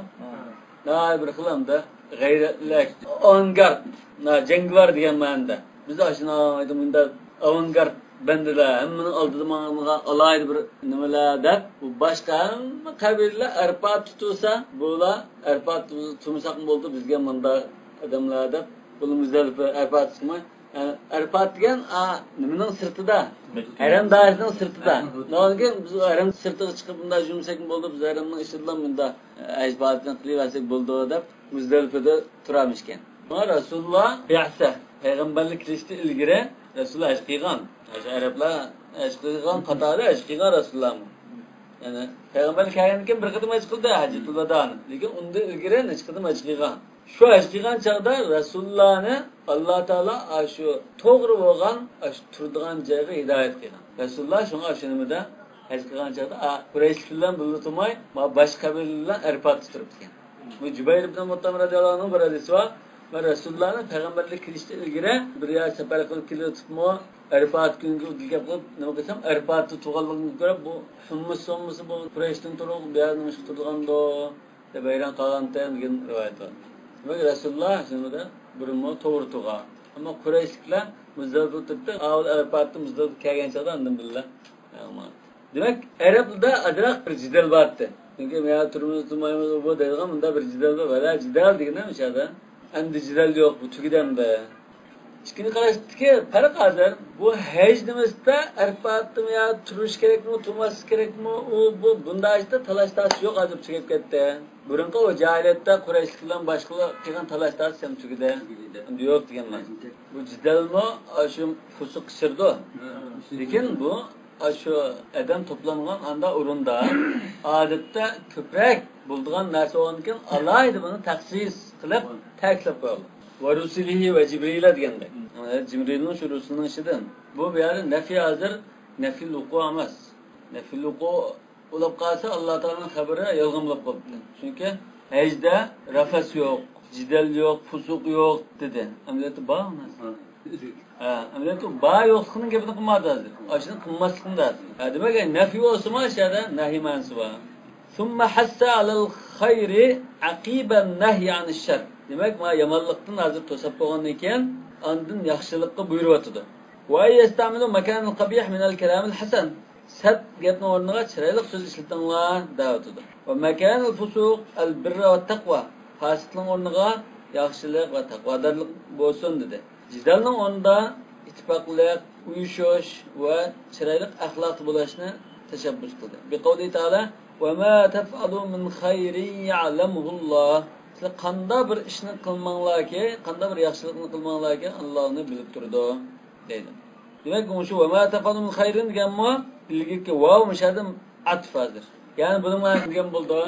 ناھايىتى بىر خىل ئەمدى غەيرەتلىك، ئاۋانگارد، نا-، جەڭگىۋار دېگەن مەنىدە. بىز ئاشۇنداق مۇنداق ئاۋانگارد بەندىلەر، ھەممىنىڭ ئالدىدا ماڭىدىغان ئالاھىدە بىر نېمىلەر دەپ، بۇ باشقا ھەممە قەبىلىلەر ئەرپات تۇتۇلسا، بۇلار ئەرپات تۇتمىساقمۇ بولىدۇ، بىزگە مۇنداق ئادەملەر دەپ، بۇلار مۇزدەلىپە ئەرپات تۇتماي، ئە، ئەرپات دېگەن، ئا، نېمىنىڭ سىرتىدا؟ ھەرەم دائىرىسىنىڭ سىرتىدا. ئاندىن كېيىن بىز ھەرەم سىرتىغا چىقىپ مۇنداق يۈرمىسەكمۇ بولىدۇ، بىز ھەرەمنىڭ ئىچىدىلا مۇنداق، ئە، ھەج پائالىيىتىنى قىلىۋەرسەك بولىدۇ دەپ مۇزدەلىپىدە تۇرامىشكەن. شۇڭا رەسۇلۇللا بىئسە، پەيغەمبەرلىك كېلىشتىن ئىلگىرى رەسۇلۇللا ھەج قىلغان. ئاشۇ ئەرەبلەر ھەج قىلغان قاتارىدا ھەج قىلغان رەسۇلۇللامۇ. يەنى پەيغەمبەرلىك كەلگەندىن كېيىن بىر قېتىم ھەج قىلدى، ھەججەتۇل ۋادانى. لېكىن ئۇندىن ئىلگىرى نەچچە قېتىم ھەج قىلغان. شۇ ھەج قىلغان چاغدا رەسۇلۇللانى ئاللا تائالا ئاشۇ توغرا بولغان، ئاشۇ تۇرىدىغان جايغا ھىدايەت قىلغان. رەسۇلۇللا شۇڭا شۇ نېمىدە ھەج قىلغان چاغدا، ئا، قۇرەيشلىك بىلەن بىللە تۇرماي، ما باشقا قەبىلە بىلەن ئەرپاتتا تۇرۇپتىكەن. بۇ جۇبەير ئىبن مۇتئىم رەزىياللاھۇ ئەنھۇ بىر ھەدىسى بار. مەن رەسۇلۇللانى پەيغەمبەرلىك كېلىشتىن ئىلگىرى بىر يەر سەپەر قىلىپ كېلىۋېتىپمۇ، ئەرپات كۈنىگە گەپ قىلىپ، نېمە قىلسام، ئەرپاتتا تۇرغانلىقىنى كۆرۈپ، بۇ ھەممىسى، ھەممىسى بۇ قۇرەيشتىن تۇرۇپ، بۇ يەردە نېمە ئىش تۇرىدىغاندۇ، دەپ ھەيران قالغانتىم دېگەن رىۋايەت بار. دېمەك، رەسۇلۇللا شۇنىڭدا بۇرۇنمۇ توغرا تۇرغان. ئەمما قۇرەيشلىكلەر مۇزدەلىپىدە تۇرۇپتۇ. ئاۋۇ ئەرپاتتا مۇزدەلىپىگە كەلگەن چاغدا ئاندىن بىللە. دېمەك، ئەرەبلەردە ئازراق بىر جېدەل بار ئىدى. چۈنكى مەن تۇرىمىز، تۇرمايمىز، بۇ دەيدىغان مۇنداق بىر جېدەل بار. ۋەلە جېدەل دېگىنىم ئىچەردە. ئەمدى جېدەل يوق، بۇ تۈگىدى ئەمدى. ئىككىنچى قاراشتىكى پەرق ھازىر، بۇ ھەج نېمىسىدە ئەرپاتتىمۇ يا تۇرۇش كېرەكمۇ، تۇرماسلىق كېرەكمۇ، ئۇ، بۇ، بۇنداق ئىشتا تالاش تارتىش يوق، ھازىر تۈگەپ كەتتى. بۇرۇنقى ئۇ جاھىلىيەتتە قۇرەيشلىك بىلەن باشقىلار قىلغان تالاش تارتىش ھەم تۈگىدى. تۈگىدى. ئەمدى يوق دېگەن مەن. بۇ جېدەلمۇ، ئاشۇ پۇسۇق كىشىدۇ. ھە. لېكىن بۇ ئاشۇ ئادەم توپلانغان ئاندا ئورۇندا، ئادەتتە كۆپرەك بولىدىغان نەرسە بولغاندىكىن، ئالاھىدە بۇنى تەخسىس قىلىپ تەكىتلەپ قويغان. ۋە رۇسۇلىھى ۋە جىبرىلە دېگەندەك. جىبرىلنىڭ شۇ رۇسۇلنىڭ ئىچىدىن. بۇ، بۇ يەردە نەفى ھازىر، نەفىل ۋۇقۇ ئەمەس. نەفىل ۋۇقۇ بولۇپ قالسا، ئاللا تائالانىڭ خەبىرى يالغان بولۇپ قالىدۇ. چۈنكى ھەجدە رەفەس يوق، جېدەل يوق، پۇسۇق يوق دېدى. ئەمەلىيەتتە بار ئۇ نەرسە. ھە. ھە، ئەمەلىيەتتە بار يوقلۇقىنىڭ گېپىنى قىلمايدۇ ھازىر. ئاشۇنى قىلماسلىقنى دەيدۇ. ھە، دېمەك، نەفى بولسىمۇ، شۇ يەردە نەھى مەنىسى بار. ثم حث على الخير عقب النهي عن الشر. دېمەك، مانا يامانلىقتىن ھازىر توساپ بولغاندىن كېيىن، ئاندىن ياخشىلىققا بۇيرۇۋاتىدۇ. وأن يستعملوا مكان القبيح من الكلام الحسن. سەت گەپنىڭ ئورنىغا چىرايلىق سۆز ئىشلىتىڭلار دەۋاتىدۇ. ومكان الفسوق البر والتقوى. پاسىقلىقنىڭ ئورنىغا ياخشىلىق ۋە تەقۋادارلىق بولسۇن دېدى. جېدەلنىڭ ئورنىدا ئىتتىپاقلىق، ئۇيۇشۇش ۋە چىرايلىق ئەخلاقتا بولۇشنى تەشەببۇس قىلدى. بقوله تعالى، وما تفعلوا من خير يعلمه الله. سىلەر قانداق بىر ئىشنى قىلماڭلاركى، قانداق بىر ياخشىلىقنى قىلماڭلاركى، ئاللا ئۇنى بىلىپ تۇرىدۇ، دەيدۇ. دېمەك، مۇشۇ ۋەما تەفئەلۇ مىن خەيرىن دېگەنمۇ ئىلگىرىكى ۋاۋ مۇشۇ يەردە ئاتىپ ھازىر. يەنى بۇنىڭ مەنىسى دېگەن بولىدۇ.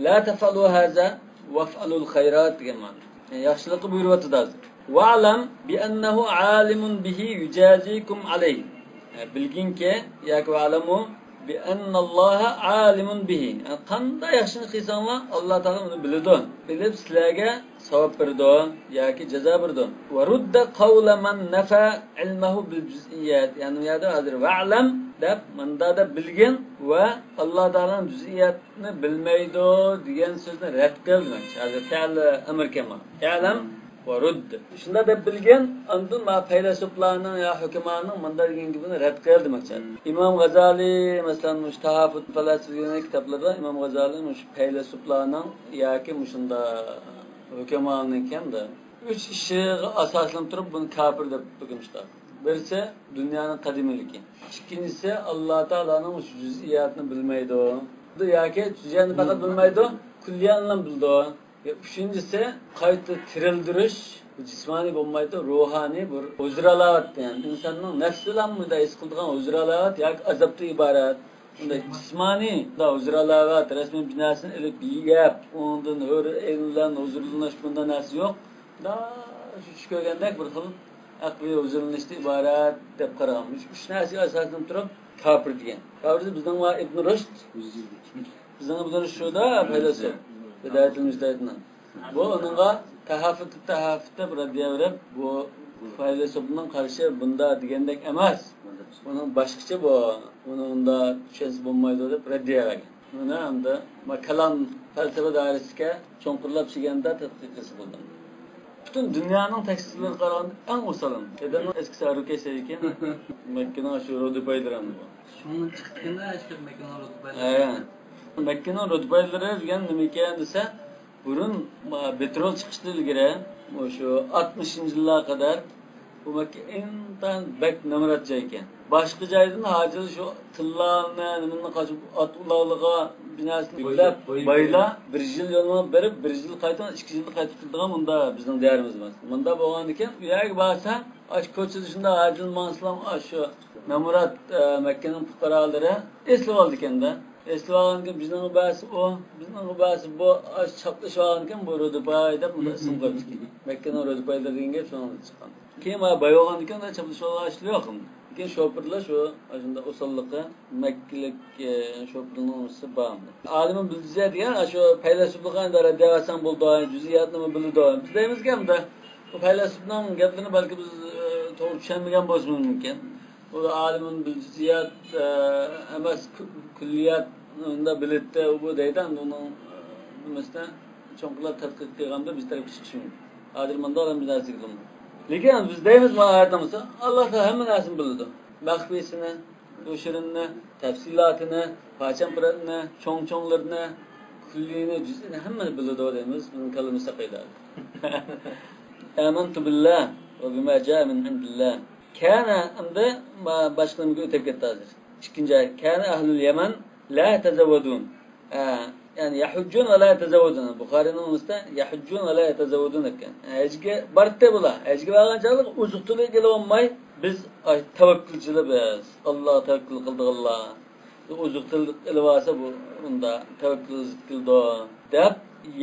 لا تەفئەلۇ ھازا ۋەفئەلۇل خەيرات دېگەن مەنىدە. يەنى ياخشىلىققا بۇيرۇۋاتىدۇ ھازىر. ۋەئلەم بىئەننەھۇ ئالىمۇن بىھى يۇجازىكۇم ئەلەيھ. يەنى بىلگىنكى، ياكى ۋەئلەمۇ بىئەننەللاھە ئالىمۇن بىھى. يەنى قانداق ياخشىنى قىلساڭلار، ئاللا تائالا ئۇنى بىلىدۇ. بىلىپ سىلەرگە ساۋاب بېرىدۇ ياكى جازا بېرىدۇ. ۋە رۇددە قەۋلە مەن نەفە ئىلمەھۇ بىل جۈزئىيات. يەنى بۇ يەردە ھازىر ۋەئلەم دەپ، مۇندا دەپ بىلگىن ۋە ئاللا تائالانىڭ جۈزئىياتنى بىلمەيدۇ دېگەن سۆزنى رەت قىل دېمەكچى. ھازىر پېئىل ئەمىر كەلمە. ئەلەم ۋە رۇد. شۇنداق دەپ بىلگىن، ئاندىن ما پەيلەسوپلارنىڭ يا ھۆكۈماننىڭ مۇنداق دېگەن گېپىنى رەت قىل دېمەكچى. ئىمام غازالى، مەسىلەن، مۇشۇ تاھافۇت پەلسەپە دېگەن كىتابلىرىدا ئىمام غازالى مۇشۇ پەيلەسوپلارنىڭ ياكى مۇشۇنداق ھۆكۈماننىڭكەن-دە، ئۈچ ئىشىغا ئاساسلىنىپ تۇرۇپ بۇنى كاپىر دەپ ھۆكۈم چىقاردى. بىرسى دۇنيانىڭ قەدىمىيلىكى. ئىككىنچىسى ئاللا تائالانىڭ مۇشۇ جۈزئىياتنى بىلمەيدۇ. ياكى جۈزئىياتنى پەقەت بىلمەيدۇ، كۈللىيانلا بىلىدۇ. ئۈچىنچىسى، قايتا تىرىلدۈرۈش، بۇ جىسمانىي بولمايدۇ، روھانىي بىر ھۇزۇر ھالاۋەت، يەنى ئىنساننىڭ نەپسى بىلەن مۇنداق ھېس قىلىدىغان ھۇزۇر ھالاۋەت ياكى ئازابتىن ئىبارەت. بۇنداق جىسمانىي ھۇزۇر ھالاۋەت، رەسمىي بىر نەرسىنى ئېلىپ يەپ، ئۇنىڭدىن ھۆر ئەين بىلەن ھۇزۇرلىنىش، بۇنداق نەرسە يوق. مۇنداق شۇ چۈش كۆرگەندەك بىر خىل ئەقلىي ھۇزۇرلىنىشتىن ئىبارەت دەپ قارىغان. مۇشۇ ئۈچ نەرسىگە ئاساسلىنىپ تۇرۇپ كاپىر دېگەن. كاپىر بىزنىڭ ۋە ئىبن رۇشد. بىزنىڭ ئىبن رۇشد شۇدا پەيلەسوپ. ھىدايەتۇل مۇجتەھىدنىڭ. بۇ ئۇنىڭغا تەھەففۇت، تەھەففۇت دەپ رەددىيە بېرىپ، بۇ پەيلەسوپنىڭ قارىشى بۇنداق دېگەندەك ئەمەس. ئۇنىڭ باشقىچە بۇ. ئۇنى ئۇنداق چۈشەنسە بولمايدۇ دەپ رەددىيە بەرگەن. مانا ئەمدى ما كالام پەلسەپە دائىرىسىگە چوڭقۇرلاپ چىگەندە تەتقىق قىلسا بولىدۇ. پۈتۈن دۇنيانىڭ تەكستلىرىگە قارىغاندا ئەڭ ئوسال. ئادەمنىڭ ئەسكىسى ھەرۇكەي سەيكەن. مەككىنىڭ شۇ رۇدۇبەيلىرى ئەمدى بۇ. شۇنىڭدىن چىقىپ كەتكەندە ئەسكەر مەككىنىڭ رۇدۇبەيلىرى. ھە. مەككىنىڭ رۇدۇبەيلىرى دېگەن نېمىكەن دېسە، بۇرۇن، ما، پېترول چىقىشتىن ئىلگىرى، مۇشۇ ئاتمىشىنچى يىللارغا قەدەر بۇ مەككە ئىنتايىن بەك نامرات جاي ئىكەن. باشقا جايدىن ھاجىلار شۇ تىللانى، نېمىنى قاچىپ، ئات ئۇلاغلىرىغا بىر نەرسىنى يۈكلەپ، بايلار بىر يىل يولغا بېرىپ، بىر يىل قايتىدىغان، ئىككى يىلدا قايتىپ كېلىدىغان مۇندا بىزنىڭ دىيارىمىز بار. مۇندا بولغاندىكىن، ئۇ يەرگە بارسا، ئاشۇ كوچىدا شۇنداق ھاجىلار ماڭسىلا، ئاشۇ نامرات، ئە، مەككىنىڭ پۇقرالىرى ئېسىلىۋالىدىكەن-دە. ئېسىلىۋالغاندىكىن بىزنىڭغا بەرسە ئۇ، بىزنىڭغا بەرسە بۇ، ئاش چاپلىشىۋالغاندىكىن بۇ رۇدۇپاي دەپ مۇنداق ئىسىم قويۇپتىكەن. مەككىنىڭ رۇدۇپايلىرى دېگەن گەپ شۇنىڭدىن چىققان. كېيىن مانا باي بولغاندىكىن ئۇنداق چاپلىشىۋالغان ئىشلار يوق. لېكىن شوپۇرلار شۇ، ئاشۇنداق ئوساللىقى مەككىلىك، ئە، شوپۇرنىڭ ئۇنىسى بار. ئالىمۇن بىل جۈزئىيات دېگەن، ئاشۇ پەيلەسۇپلۇقنى دەۋەتسەڭ بولىدۇ، جۈزئىياتنىمۇ بىلىدۇ. بىز دەيمىزكى، ئەمدى ئۇ پەيلەسۇپنىڭ گەپلىرىنى بەلكى بىز، ئە، توغرا چۈشەنمىگەن بولۇشىمىز مۇمكىن. ئۇ ئالىمۇن بىل جۈزئىيات، ئە، ئەمەس، كۈ-، كۈللىيات ئۇندا بىلەتتى، ئۇ بۇ دەيدۇ، ئەمدى ئۇنىڭ، ئە، نېمىسىنى چوڭقۇرلاپ تەتقىق قىلغاندا بىز تەرەپكە چىقىشى مۇمكىن. ھازىر مۇنداق ئادەم بىر نەرسىگە بىلمەيدۇ. لېكىن بىز دەيمىز، مانا ئايەتنىڭ بولسا، ئاللا تائالا ھەممە نەرسىنى بىلىدۇ. مەخپىيسىنى، يوشۇرۇنىنى، تەپسىلاتىنى، پارچە-پۇراتنى، چوڭ-چوڭلىرىنى، كۈللىيىنى، جۈزئىينى ھەممىنى بىلىدۇ دەيمىز. بىزنىڭ كاللىمىز ساقايدى. ئامەنتۇ بىللا ۋە بىما جاءە مىن ئىندىللا. كانە، ئەمدى ما-، باشقا نېمىگە ئۆتۈپ كەتتى ھازىر. ئىككىنچى ئايەت. كانە ئەھلۇل يەمەن لا يەتەزەۋۋەدۇن. ھە، يەنى يەھۇججۇن ۋە لا يەتەزەۋۋەدۇن. بۇخارىينىڭ نۇسخىسىدا يەھۇججۇن ۋە لا يەتەزەۋۋەدۇن ئىكەن. ھەجگە باردى بۇلار. ھەجگە بارغان چاغلىق ئوزۇق-تۈلۈك ئېلىۋالماي، بىز، ئاي، تەۋەككۈلچىلەر بىز. ئاللاغا تەۋەككۈل قىلىدىغانلار. ئوزۇق-تۈلۈك ئېلىۋالسا بۇ، ئۇندا تەۋەككۈل زىت كېلىدۇ، دەپ،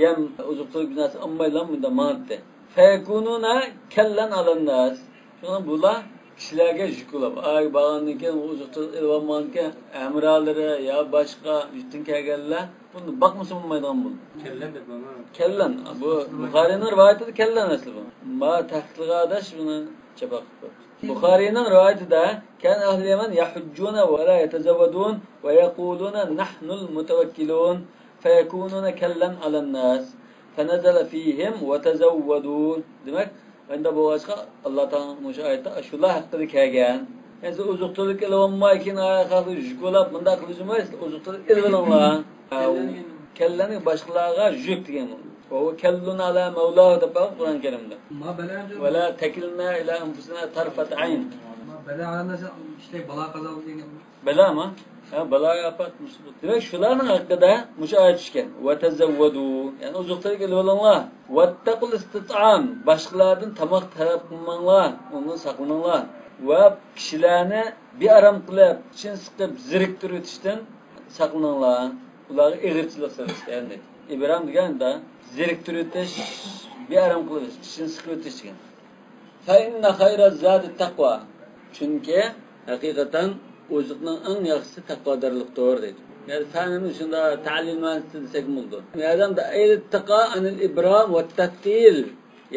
يەم، ئوزۇق-تۈلۈك نەرسە ئالمايلا مۇنداق ماڭاتتى. فەيەكۇنۇنە كەللەن ئالەنناس. شۇڭا بۇلار كىشىلەرگە يۈك بولۇپ، ئايگە بارغاندىن كېيىن ئوزۇق-تۈلۈك ئېلىۋالمىغاندىن كېيىن ھەمراھلىرى يا باشقا يۇرتتىن كەلگەنلەر بۇنى باقمىسا بولمايدىغان بولدى. كەللەن دەپ، مانا. كەللەن. بۇ بۇخارىينىڭ رىۋايىتىدە كەللەن ئەسلى بۇ. ما تەھقىقاتداش بۇنى چاپاق قىلىپ قويۇپتۇ. بۇخارىينىڭ رىۋايىتىدە كان ئەھلۇل يەمەن يەھۇججۇنە ۋە لا يەتەزەۋۋەدۇن ۋە يەقۇلۇنە نەھنۇل مۇتەۋەككىلۇن فەيەكۇنۇنە كەللەن ئالەنناس فەنەزەلە فىھىم ۋەتەزەۋۋەدۇ. دېمەك، ئەندە بولغاچقا، ئاللا تائالا مۇشۇ ئايەتتە شۇلار ھەققىدە كەلگەن. ئەمدى ئوزۇق-تۈلۈك ئېلىۋالماي، كېيىن ئاياغ خەلقى يۈك بولاپ، مۇنداق قىلىشىمىز، ئوزۇق-تۈلۈك ئېلىۋېلىڭلار. كەللەننى باشقىلارغا يۈك دېگەن بۇ. ۋە ھۇۋە كەللۇن ئەلا مەۋلاھۇ دەپ بار قۇرئان كەرىمدە. ما بەلەغەن. ۋە لا تەكىلنا ئىلا ئەنفۇسىنا تەرفەت ئەين. ما بەلەغەن دېسە، ئىشتەي بالا قازا دېگەن. بەلامۇ؟ ھە، بالا ئاپەت، مۇسىبەت. دېمەك، شۇلارنىڭ ھەققىدە مۇشۇ ئايەت چۈشكەن. ۋەتەزەۋۋەدۇ، يەنى ئوزۇق-تۈلۈك ئېلىۋېلىڭلار. ۋەتتەقۇل ئىستىتئام، باشقىلاردىن تاماق تەلەپ قىلماڭلار، ئۇنىڭدىن ساقلىنىڭلار. ۋە كىشىلەرنى بىئارام قىلىپ، ئىچىنى سىقىپ زېرىكتۈرۈۋېتىشتىن ساقلىنىڭلار. ئۇلارغا ئېغىرچىلىق سېلىش، يەنى ئىبرام دېگەندە زېرىكتۈرۈۋېتىش، بىئارام قىلىۋېتىش، ئىچىنى سىقىۋېتىش دېگەن. فَإِنَّ خَيْرَ الزَّادِ التَّقْوَى. چۈنكى ھەقىقەتەن ئوزۇقنىڭ ئەڭ ياخشىسى تەقۋادارلىقتۇر، دەيدۇ. يەنى فەنىمۇ شۇنداق تەلىل مەنىسىدە دېسەكمۇ بولىدۇ. ئەي ئىتتىقا ئەنىل ئىبرام ۋە تەتقىل.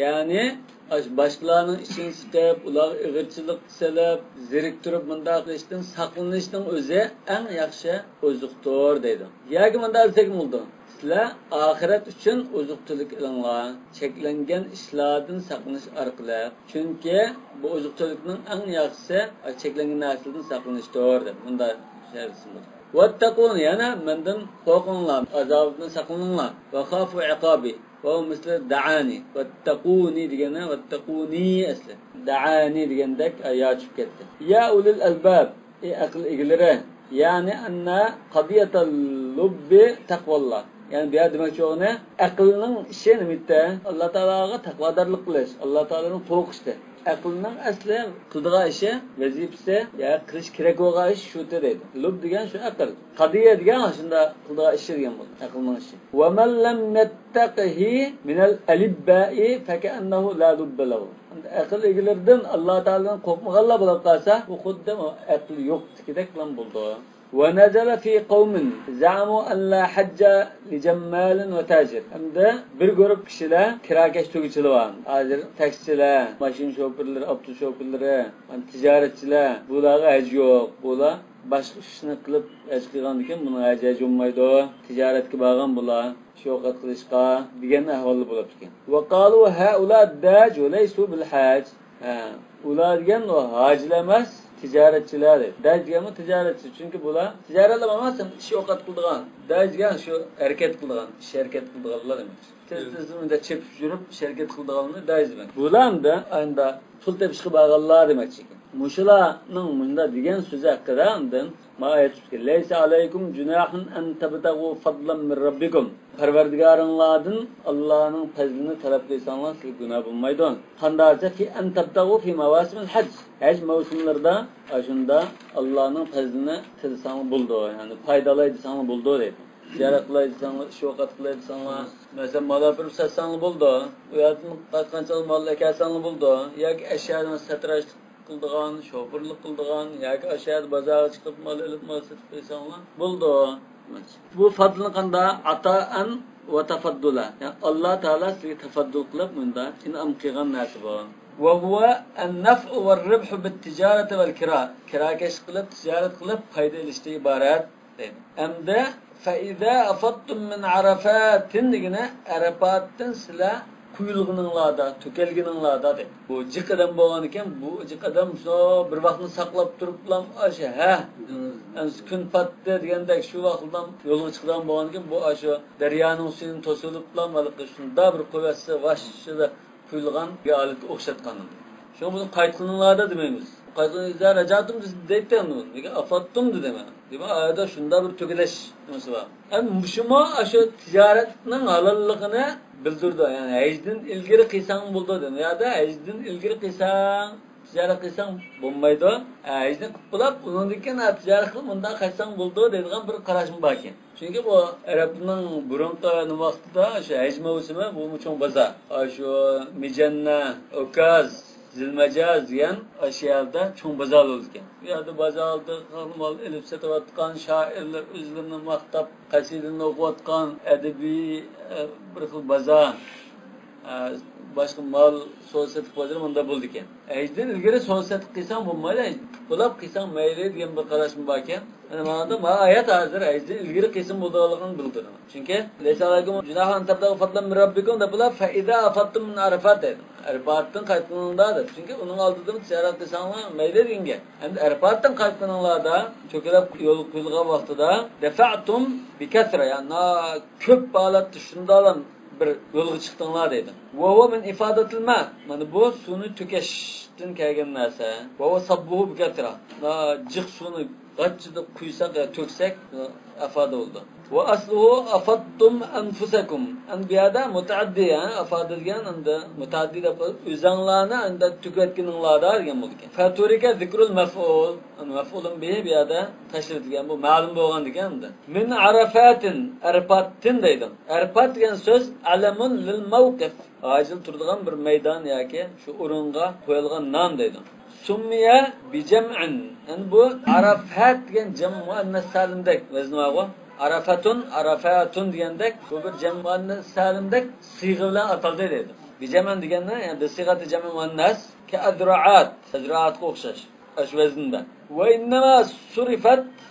يەنى ئاش-، باشقىلارنىڭ ئىچىنى سىقىپ، ئۇلارغا ئېغىرچىلىق سېلىپ، زېرىكتۈرۈپ مۇنداق قىلىشتىن ساقلىنىشنىڭ ئۆزى ئەڭ ياخشى ئوزۇقتۇر، دەيدۇ. ياكى مۇنداق دېسەكمۇ بولىدۇ. سىلەر ئاخىرەت ئۈچۈن ئوزۇق-تۈلۈك ئېلىڭلار، چەكلەنگەن ئىشلاردىن ساقلىنىش ئارقىلىق. چۈنكى بۇ ئوزۇق-تۈلۈكنىڭ ئەڭ ياخشىسى چەكلەنگەن نەرسىلەردىن ساقلىنىشتۇر، دەپ مۇنداق شەرھلىسىمۇ. ۋەتتەقۇن، يەنە مەندىن قورقۇڭلار، ئازابىمدىن ساقلىنىڭلار. ۋەخافۇ ئىقابى، ۋە مىسلى دەئانى. ۋەتتەقۇنى دېگەننى ۋەتتەقۇنى ئەسلى. دەئانى دېگەندەك يا چۈشۈپ كەتتى. يا ئۇلىل ئەلباب، ئەي ئەقىل ئىگىلىرى، يەنى ئەننە قەزىيەتەل لۇببى تەقۋاللا. يەنى بۇ يەردە دېمەكچى بولغىنى، ئەقىلنىڭ ئىشى نېمىدە؟ ئاللا تائالاغا تەقۋادارلىق قىلىش، ئاللا تائالانى قورقۇشتا. ئەقىلنىڭ ئەسلى قىلىدىغان ئىشى، ۋەزىپىسى، يا قىلىش كېرەك بولغان ئىش شۇ دەيدۇ. لۇب دېگەن شۇ ئەقىل. قەزىيە دېگەن شۇنداق قىلىدىغان ئىشى دېگەن بولىدۇ، ئەقىلنىڭ ئىشى. ۋە مەن لەم يەتتەقىھى مىنەل ئەلىببائى فەكەئەننەھۇ لا لۇببە لەھۇ. ئەقىل ئىگىلىرىدىن ئاللا تائالادىن قورقمىغانلار بولۇپ قالسا، ئۇ خۇددى ئەقلى يوقتىكىدەكلا بولىدۇ. ونزل في قوم زعموا أن لا حج لجمال وتاجر. ھەمدە بىر گۇرۇپ كىشىلەر كىراكەش تۈگۈچىلەر بار. ھازىر تاكسىچىلەر، ماشىنا شوپۇرلىرى، ئاپتوبۇس شوپۇرلىرى، تىجارەتچىلەر، بۇلارغا ھەج يوق. بۇلار باشقا ئىشنى قىلىپ ھەج قىلغاندىكىن بۇنىڭ ھەج، ھەج بولمايدۇ. تىجارەتكە بارغان بۇلار، شۇ ئوقەت قىلىشقا دېگەن ئەھۋالدا بولۇپتىكەن. وقالوا هؤلاء الداج وليسوا بالحاج. ھە، ئۇلار دېگەن ئۇ ھاجىلار ئەمەس، تىجارەتچىلەر دەيدۇ. داج دېگەنمۇ تىجارەتچى. چۈنكى بۇلار تىجارەتلا ئەمەس، ئىش ئوقەت قىلىدىغان. داج دېگەن شۇ ھەرىكەت قىلىدىغان، ئىش ھەرىكەت قىلىدىغانلار دېمەكچى. تېز-تېز مۇنداق چېپىپ يۈرۈپ، ئىش ھەرىكەت قىلىدىغانلارنى داج دېمەك. بۇلار ئەمدى ئاينىدا پۇل تېپىشقا بارغانلار دېمەكچى. مۇشۇلارنىڭ مۇنداق دېگەن سۆزى ھەققىدە ئاندىن ما ئايەتتىكى، ليس عليكم جناح أن تبتغوا فضلا من ربكم. پەرۋەردىگارىڭلاردىن ئاللانىڭ پەزلىنى تەلەپ قىلساڭلار سىزگە گۇناھ بولمايدۇ. قانداق دېسە، في أن تبتغوا في مواسم الحج. ھەج مەۋسۇملىرىدا ئاشۇندا ئاللانىڭ پەزلىنى تىلىساڭلار بولىدۇ، يەنى پايدىلاي دېسەڭلار بولىدۇ دەيدۇ. زىيارەت قىلاي دېسەڭلار، ئىش ۋاقىت قىلاي دېسەڭلار، مەسىلەن، مال ئاپىرىپ ساتساڭلار بولىدۇ. ئۇ يەردىن قاچقانچە مال ئەكەلسەڭلار بولىدۇ. ياكى ئەشيانىڭ ساتىراشلىق قىلىدىغان، شوپۇرلۇق قىلىدىغان ياكى ئاشۇ يەردە بازارغا چىقىپ مال ئېلىپ، مال سېتىپ قويساڭلار بولىدۇ. بۇ فەزلنى قانداق؟ ئاتائەن ۋە تەفەددۇلا. يەنى ئاللا تائالا سىزگە تەفەددۇل قىلىپ مۇنداق ئىنئام قىلغان نەرسە بۇ. وهو النفع والربح بالتجارة والكراء. كىراكەشلىك قىلىپ، تىجارەت قىلىپ پايدا ئېلىشتىن ئىبارەت. دەيدۇ. ئەمدى فەئىزا ئەفەتتۇم مىن ئەرەفاتىن دېگىنى ئەرەپاتتىن سىلەر قۇيۇلغىنىڭلاردا، تۆكۈلگىنىڭلاردا دەيدۇ. بۇ جىق ئادەم بولغانىكەن، بۇ جىق ئادەم شۇ بىر ۋاقىتنى ساقلاپ تۇرۇپلا ئاشۇ ھە، ئەمسە كۈن پاتتى دېگەندەك شۇ ۋاقىتلا يولغا چىقىدىغان بولغانىكەن، بۇ ئاشۇ دەريانىڭ سۈيىنى توسۇلۇپلا ھېلىقى شۇنداق بىر قۇۋۋەتسىز ۋاششىدە قۇيۇلغان بىر ھالەتكە ئوخشاتقان. شۇڭا بۇنى قايتقىنىڭلاردا دېمەيمىز. قايتقىن، ئىزا رەجەتۇم دەيتتى ئەمدى بۇنى. لېكىن ئەفەتتۇم دېدى مەن. دېمەك، ئايەتتە شۇنداق بىر تۆكۈلۈش نېمىسى بار. ئەمدى مۇشۇمۇ ئاشۇ تىجارەتنىڭ ھالاللىقىنى بىلدۈرىدۇ. يەنى ھەجدىن ئىلگىرى قىلساڭ بولىدۇ دېدى. بۇ يەردە ھەجدىن ئىلگىرى قىلساڭ، تىجارەت قىلساڭ بولمايدۇ. ھە، ھەجنى قىلىپ بولاپ، ئۇنىڭدىن كېيىن، ھە، تىجارەت قىلىپ مۇنداق قايتساڭ بولىدۇ دەيدىغان بىر قاراشمۇ باركەن. چۈنكى بۇ ئەرەبنىڭ بۇرۇنقى ۋاقتىدا شۇ ھەج مەۋسۇمى، بۇمۇ چوڭ بازار. ئاشۇ مىجەننە، ئوكاز، زىلمەجاز دېگەن ئاشۇ يەردە چوڭ بازار بولىدىكەن. بۇ يەردە بازاردا مال ئېلىپ سېتىۋاتقان، شائىرلار ئۆزلىرىنى ماختاپ، قەسىدىنى ئوقۇۋاتقان، ئەدەبىي، ئە، بىر خىل بازار، ئە، باشقا مال سودا سېتىق بازىرى مۇنداق بولىدىكەن. ھەجدىن ئىلگىرى سودا سېتىق قىلساڭ بولمايدۇ، ھەج بولاپ قىلساڭ مەيلى دېگەن بىر قاراشمۇ باركەن. ئەنە مانا ما ئايەت ھازىر ھەجدىن ئىلگىرى قىلسىمۇ بولىدىغانلىقىنى بىلدۈرىدۇ. چۈنكى لەيسە ئەلەيكۇم جۇناھۇن تەبتەغۇ فەدلەن مىن رەببىكۇم دەپ بۇلار فەئىزا ئەفەتتۇم مىن ئەرەفات دەيدۇ. ئەرەپاتتىن قايتقىنىڭدا دەپ. چۈنكى ئۇنىڭ ئالدىدا تىجارەت قىلساڭلار مەيلى دېگەنگە. ئەمدى ئەرەپاتتىن قايتقىنىڭلاردا تۆكۈلۈپ يولغا قويۇلغان ۋاقتىدا دەفەتۇم بىكەسرە، يەنى كۆپ ھالەتتە شۇنداقلا بىر يولغا چىقتىڭلار دەيدۇ. ۋەھۇۋە مىن ئىفادەتىل ما. مانا بۇ سۇنى تۆكۈشتىن كەلگەن نەرسە. ۋەھۇۋە سەببۇھۇ بىكەسرە. جىق سۇنى غاچچىدا قۇيساق يا تۆكسەك، ئەفادە بولىدۇ. ۋە ئەسلۇھۇ ئەفەدتۇم ئەنفۇسەكۇم. ئەمدى بۇ يەردە مۇتەئەددى، يەنى ئەفادە دېگەن ئەمدى مۇتەئەددى دەپ قويۇپ، ئۆزۈڭلارنى ئەمدى تۆكۈۋەتكىنىڭلاردا دېگەن بولىدىكەن. فەتۇرىكە زىكرۇل مەفئۇل. مەفئۇلۇن بىھى بۇ يەردە تەشرىھ دېگەن، بۇ مەلۇم بولغاندىكەن ئەمدى. مىن ئەرەفاتىن، ئەرەپاتتىن دەيدۇ. ئەرەپات دېگەن سۆز ئەلەمۇن لىل مەۋقىف. ھازىر تۇرىدىغان بىر مەيدان ياكى شۇ ئورۇنغا قويۇلغان نام دەيدۇ. سۇممىيە بىجەمئىن. يەنى بۇ ئەرەفات دېگەن جەم مۇئەننەس سالىمدەك ۋەزنى بارغۇ. ئەرەفەتۇن، ئەرەفەتۇن دېگەندەك، بۇ بىر جەم مۇئەننەس سالىمدەك سىيغە بىلەن ئاتالدى دەيدۇ. بىجەمئىن دېگەننى، يەنى بىسىغەتى جەم مۇئەننەس، كەئەزرائات، ئەزرائاتقا ئوخشاش. ئاشۇ ۋەزىندە. ۋە ئىننەما سۇرىفەت،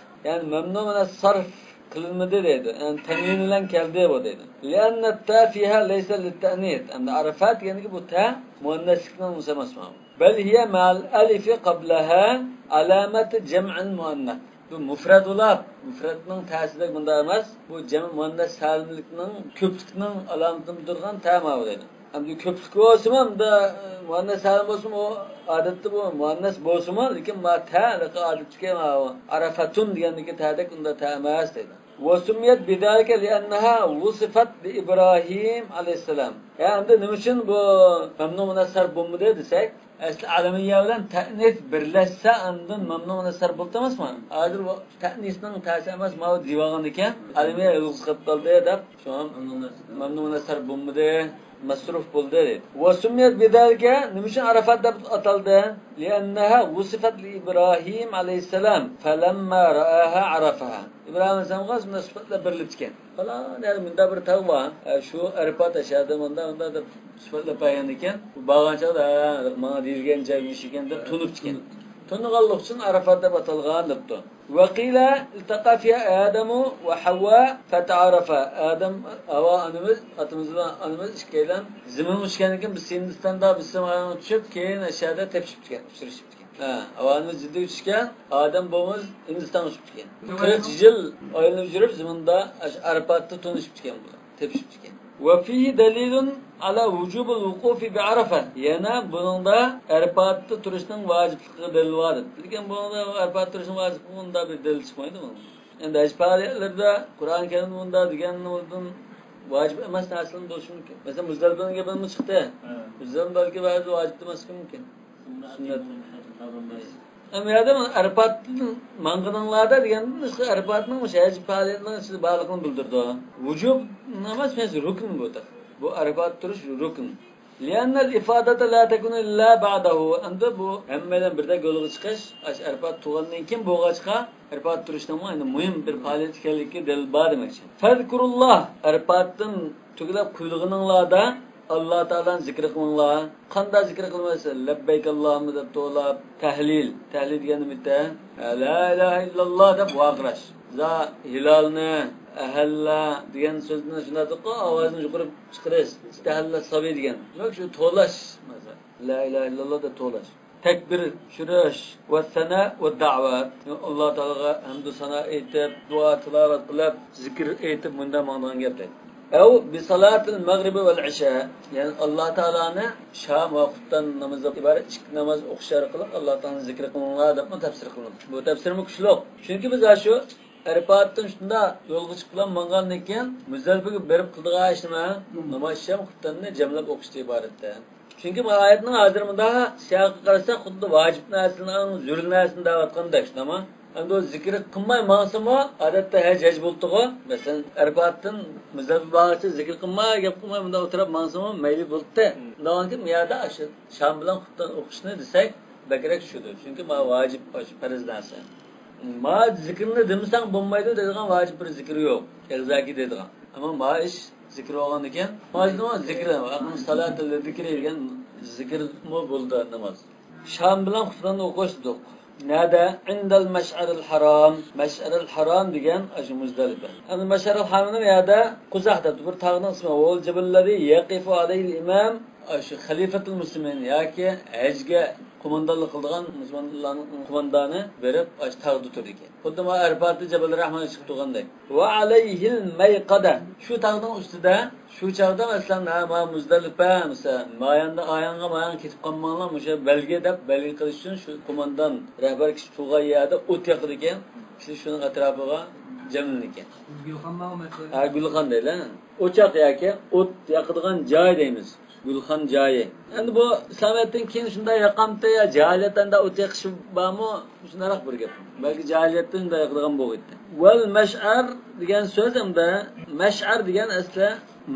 يەنى مەمنۇ مىنەس سەرف قىلىنمىدى دەيدۇ. يەنى تەنۋىن بىلەن كەلدى بۇ دەيدۇ. لىئەننەت تە فىھا لەيسە لىتتەئنىس. ئەمدى ئەرەفات دېگەندىكى بۇ تە مۇئەننەسلىكنىڭ نېمىسى ئەمەسمۇ. بەل ھىيە مەئەل ئەلىفى قەبلەھا ئالامەتۇ جەمئىل مۇئەننەس. بۇ مۇفرەت بولۇپ، مۇفرەتنىڭ تەسىدەك بۇنداق ئەمەس. بۇ جەم مۇئەننەس سالىملىكنىڭ، كۆپلۈكنىڭ ئالامىتىنى بىلدۈرىدىغان تە ماۋۇ دەيدۇ. ئەمدى كۆپلۈك بولسىمۇ، ئەمدى مۇئەننەس سالىم بولسىمۇ، ئۇ ئادەتتە بۇ مۇئەننەس بولسىمۇ، لېكىن ما تە، ئادەتتىكى ماۋۇ ئەرەفەتۇن دېگەندىكى تەدەك ئۇنداق تە ئەمەس دەيدۇ. ۋە سۇممىيەت بىزالىكە لىئەننەھا ۋۇسىفەت بىئىبراھىم ئەلەيھىسسالام. يا ئەمدى نېمە ئۈچۈن بۇ مەمنۇ مىنەس سەرف بولمىدى دېسەك، ئەسلى ئالەمىيە بىلەن تەئنىس بىرلەشسە، ئاندىن مەمنۇ مىنەس سەرف بولدى ئەمەسمۇ؟ ھازىر بۇ تەئنىسنىڭ تەسى ئەمەس، ماۋۇ دېۋالغان ئىكەن، ئالەمىيە يالغۇز قېلىپ قالدى دەپ، شۇڭا مەمنۇ مىنەس سەرف بولمىدى، مەسرۇف بولدى دەيدۇ. ۋە سۇممىيەت بىزالىكە، نېمە ئۈچۈن ئەرەفات دەپ ئاتالدى؟ لىئەننەھا ۋۇسىفەت لىئىبراھىم ئەلەيھىسسالام، فەلەمما رەئاھا ئەرەفەھا. ئىبراھىم ئەلەيھىسسالامغا شۇنداق سۈپەتلەر بېرىلىپتىكەن. پالان يەردە مۇنداق بىر تاغ بار. ھە، شۇ ئەرەپات ئەشەدە مۇنداق، مۇنداق دەپ سۈپەتلەپ بەرگەن ئىكەن. بۇ بارغان چاغدا، ھە، ماڭا دېيىلگەن جاي مۇشۇ ئىكەن دەپ تونۇپتىكەن. تونۇغانلىق ئۈچۈن ئەرەفات دەپ ئاتالغان دەپتۇ. ۋەقىلە ئىلتەقا فىھا ئادەمۇ ۋە ھەۋۋا فەتەئارەفا. ئادەم، ھاۋا ئانىمىز، ئاتىمىز بىلەن ئانىمىز ئىككىيلەن زېمىنغا چۈشكەندىن كېيىن، بىز ھىندىستاندا، بىز سىماياغا چۈشۈپ، كېيىن ئەشەدە تېپىشىپتىكەن، ئۇچرىشىپتىكەن. ھە، ھاۋانىڭ زىددىگە چۈشكەن ئادەم بوۋىمىز ھىندىستانغا چۈشۈپتىكەن. قىرىق يىل ئايلىنىپ يۈرۈپ، زېمىندا ئاشۇ ئەرەپاتتا تونۇشۇپتىكەن بۇلار، تېپىشىپتىكەن. وفيه دليل على وجوب الوقوف بعرفة. يەنە بۇنىڭدا ئەرپاتتا تۇرۇشنىڭ ۋاجىپلىقىغا دەلىل بار دېدى. لېكىن بۇنىڭدا ئەرپاتتا تۇرۇشنىڭ ۋاجىپلىقىغا ئۇنداق بىر دەلىل چىقمايدۇ بۇنىڭدا. ئەمدى ھەج پائالىيەتلىرىدە قۇرئان كەرىمدە بۇنداق دېگەننىڭ ۋاجىپ ئەمەس نەرسىلەرمۇ بولۇشى مۇمكىن. مەسىلەن، مۇزدەلىپىنىڭ گېپىمۇ چىقتى. ھە. مۇزدەلىپە بەلكى بەزى ۋاجىپ ئەمەسلىكى مۇمكىن. سۈننەت. ئەمما يەردە مانا ئەرپاتتىن ماڭغىنىڭلاردا دېگەندىن ئەرپاتنىڭ مۇشۇ ھەج پائالىيىتىنىڭ ئىچىدە بارلىقىنى بىلدۈرىدۇ. ۋۇجۇب ئەمەس، مەسىلەن، رۇكن بۇ. بۇ ئەرپات تۇرۇش رۇكن. لأن الإفاضة لا تكون إلا بعده. ئەمدى بۇ ھەممەيلەن بىردەك يولغا چىقىش، ئاشۇ ئەرپات تۇرغاندىن كېيىن بولغاچقا، ئەرپات تۇرۇشنىڭمۇ ئەنە مۇھىم بىر پائالىيەت ئىكەنلىكىگە دەلىل بار دېمەكچى. فاذكروا الله، ئەرپاتتىن تۈگىلەپ قۇيۇلغىنىڭلاردا ئاللا تائالانى زىكىر قىلىڭلار. قانداق زىكىر قىلىمىز؟ لەببەيك ئاللاھۇممە دەپ توۋلاپ، تەھلىل. تەھلىل دېگەن نېمە؟ لا ئىلاھە ئىللاللا دەپ ۋارقىراش. زا، ھىلالنى، ئەھەللا دېگەن سۆزنى شۇنداق دەپقۇ، ئاۋازنى يۇقىرى چىقىرىش. ئىستەھەللە سابى دېگەن. دېمەك، شۇ توۋلاش. مەسىلەن، لا ئىلاھە ئىللاللا دەپ توۋلاش. تەكبىر چۈشۈرۈش، ۋەسسەنا ۋەددەۋات. ئاللا تائالاغا ھەمدۇ سانا ئېيتىپ، دۇئا تىلاۋەت قىلىپ، زىكىر ئېيتىپ، مۇنداق ماڭىدىغان گەپ دەيدۇ. ئەۋ بىسالاتىل مەغرىبى ۋەل ئىشا. يەنى ئاللا تائالانى شام ۋە خۇپتان نامىزىغا ئىبارەت ئىككى ناماز ئوقۇش ئارقىلىق ئاللا تائالانى زىكىر قىلىڭلار دەپمۇ تەپسىر قىلىنىدۇ. بۇ تەپسىرمۇ كۈچلۈك. چۈنكى بىز ھە شۇ ئەرپاتتىن شۇنداق يولغا چىقىپ بىلەن ماڭغاندىن كېيىن مۇزدەلىپىگە بېرىپ قىلىدىغان ئىش نېمە؟ ناماز شام خۇپتاننى جەملەپ ئوقۇشتىن ئىبارەت. چۈنكى بۇ ئايەتنىڭ ھازىر مۇنداق سىياقىغا قارىساق، خۇددى ۋاجىپ نەرسىنىڭ زۆرۈر نەرسىنى دەۋاتقاندەك، شۇنداقمۇ؟ ئەمدى ئۇ زىكىر قىلماي ماڭسىمۇ، ئادەتتە ھەج، ھەج بولىدىغۇ. مەسىلەن، ئەرپاتتىن مۇزدەلىپە بارغىچە زىكىر قىلماي، گەپ قىلماي مۇنداق ئولتۇرۇپ ماڭسىمۇ مەيلى بولاتتى. مم. شۇنداقكەن، بۇ يەردە شام بىلەن خۇپتان ئوقۇشنى دېسەك، بەكرەك چۈشىدۇ. چۈنكى ما ۋاجىپ، پەرز نەرسە. ما زىكىرنى دېمىسەڭ بولمايدۇ دەيدىغان ۋاجىپ بىر زىكىر يوق. ئەگزاكى دەيدىغان. ئەمما ما ئىش زىكىر بولغاندىن كېيىن، نامازنىڭ زىكرى، ئەقىمۇس سالاتا لىزىكرى دېگەن زىكىرمۇ بولىدۇ ناماز. شام بىلەن خۇپتاننى ئوقۇش دېدۇق. نەدە؟ ئىندەل مەشئەرىل ھارام. مەشئەرىل ھارام دېگەن ئاشۇ مۇزدەلىپە. ئەمدى مەشئەرىل ھارامنى بۇ يەردە قۇزاق دەپتۇ، بىر تاغنىڭ ئىسمى. ۋەل جەبەللەزى يەقىفۇ ئەلەيھىل ئىمام. ئاشۇ خەلىپەتۇل مۇسلىمىن ياكى ھەجگە قوماندانلىق قىلىدىغان مۇسۇلمانلارنىڭ قوماندانى بېرىپ ئاشۇ تاغدا تۇرىدىكەن. خۇددى ما ئەرپاتتا جەبەل رەھمانغا چىقىپ تۇرغاندەك. ۋە ئەلەيھىل مەيقەدە. شۇ تاغنىڭ ئۈستىدە، شۇ چاغدا مەسىلەن، ھە، ما مۇزدەلىپە، مەسىلەن، ماياندا ئايانغا مايان كېتىپ قالماڭلار، مۇشۇ بەلگە دەپ بەلگە قىلىش ئۈچۈن شۇ قوماندان، رەھبەر كىشى تۇرغان يەردە ئوت ياقىدىكەن، كىشى شۇنىڭ ئەتراپىغا جەملىنىدىكەن. گۈلخان ماڭا مەسىلەن. ھە، گۈلخان دەيلى. ئوچاق ياكى ئوت ياقىدىغان جاي دەيمىز. گۈلخان جايى. ئەمدى بۇ ئىسلامىيەتتىن كېيىن شۇنداق ياقامتى يا جاھىلىيەتتە ئۇنداق ئوت يېقىش بارمۇ؟ شۇنداقراق بىر گەپ. بەلكى جاھىلىيەتتە شۇنداق يېقىدىغان بولغىيتتى. ۋەل مەشئەر دېگەن سۆز ئەمدى، مەشئەر دېگەن ئەسلى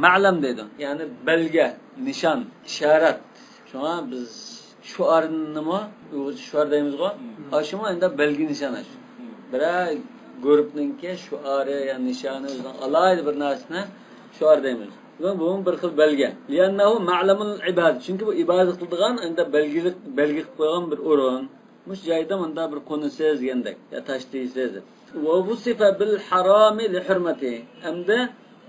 مەلەم دەيدۇ. يەنى بەلگە، نىشان، ئىشارەت. شۇڭا بىز شوئارنىمۇ ئۇيغۇرچە شوئار دەيمىزغۇ؟ مم. ئاشۇمۇ ئەمدى بەلگە نىشان ئاشۇ. مم. بىرەر گۇرۇپنىڭكى شوئارى يا نىشانى، ئۆزىنىڭ ئالاھىدە بىر نەرسىنى شوئار دەيمىز. بۇمۇ بىر خىل بەلگە. لىئەننەھۇ مەلەمۇل ئىبادە. چۈنكى بۇ ئىبادەت قىلىدىغان، ئەمدى بەلگىلىك، بەلگە قىلىپ قويغان بىر ئورۇن. مۇشۇ جايدا مۇنداق بىر قونىسىز دېگەندەك، يا تاشلىيسىز. ۋە ۋۇسىفە بىل ھارامى لىھۇرمەتى. ئەمدى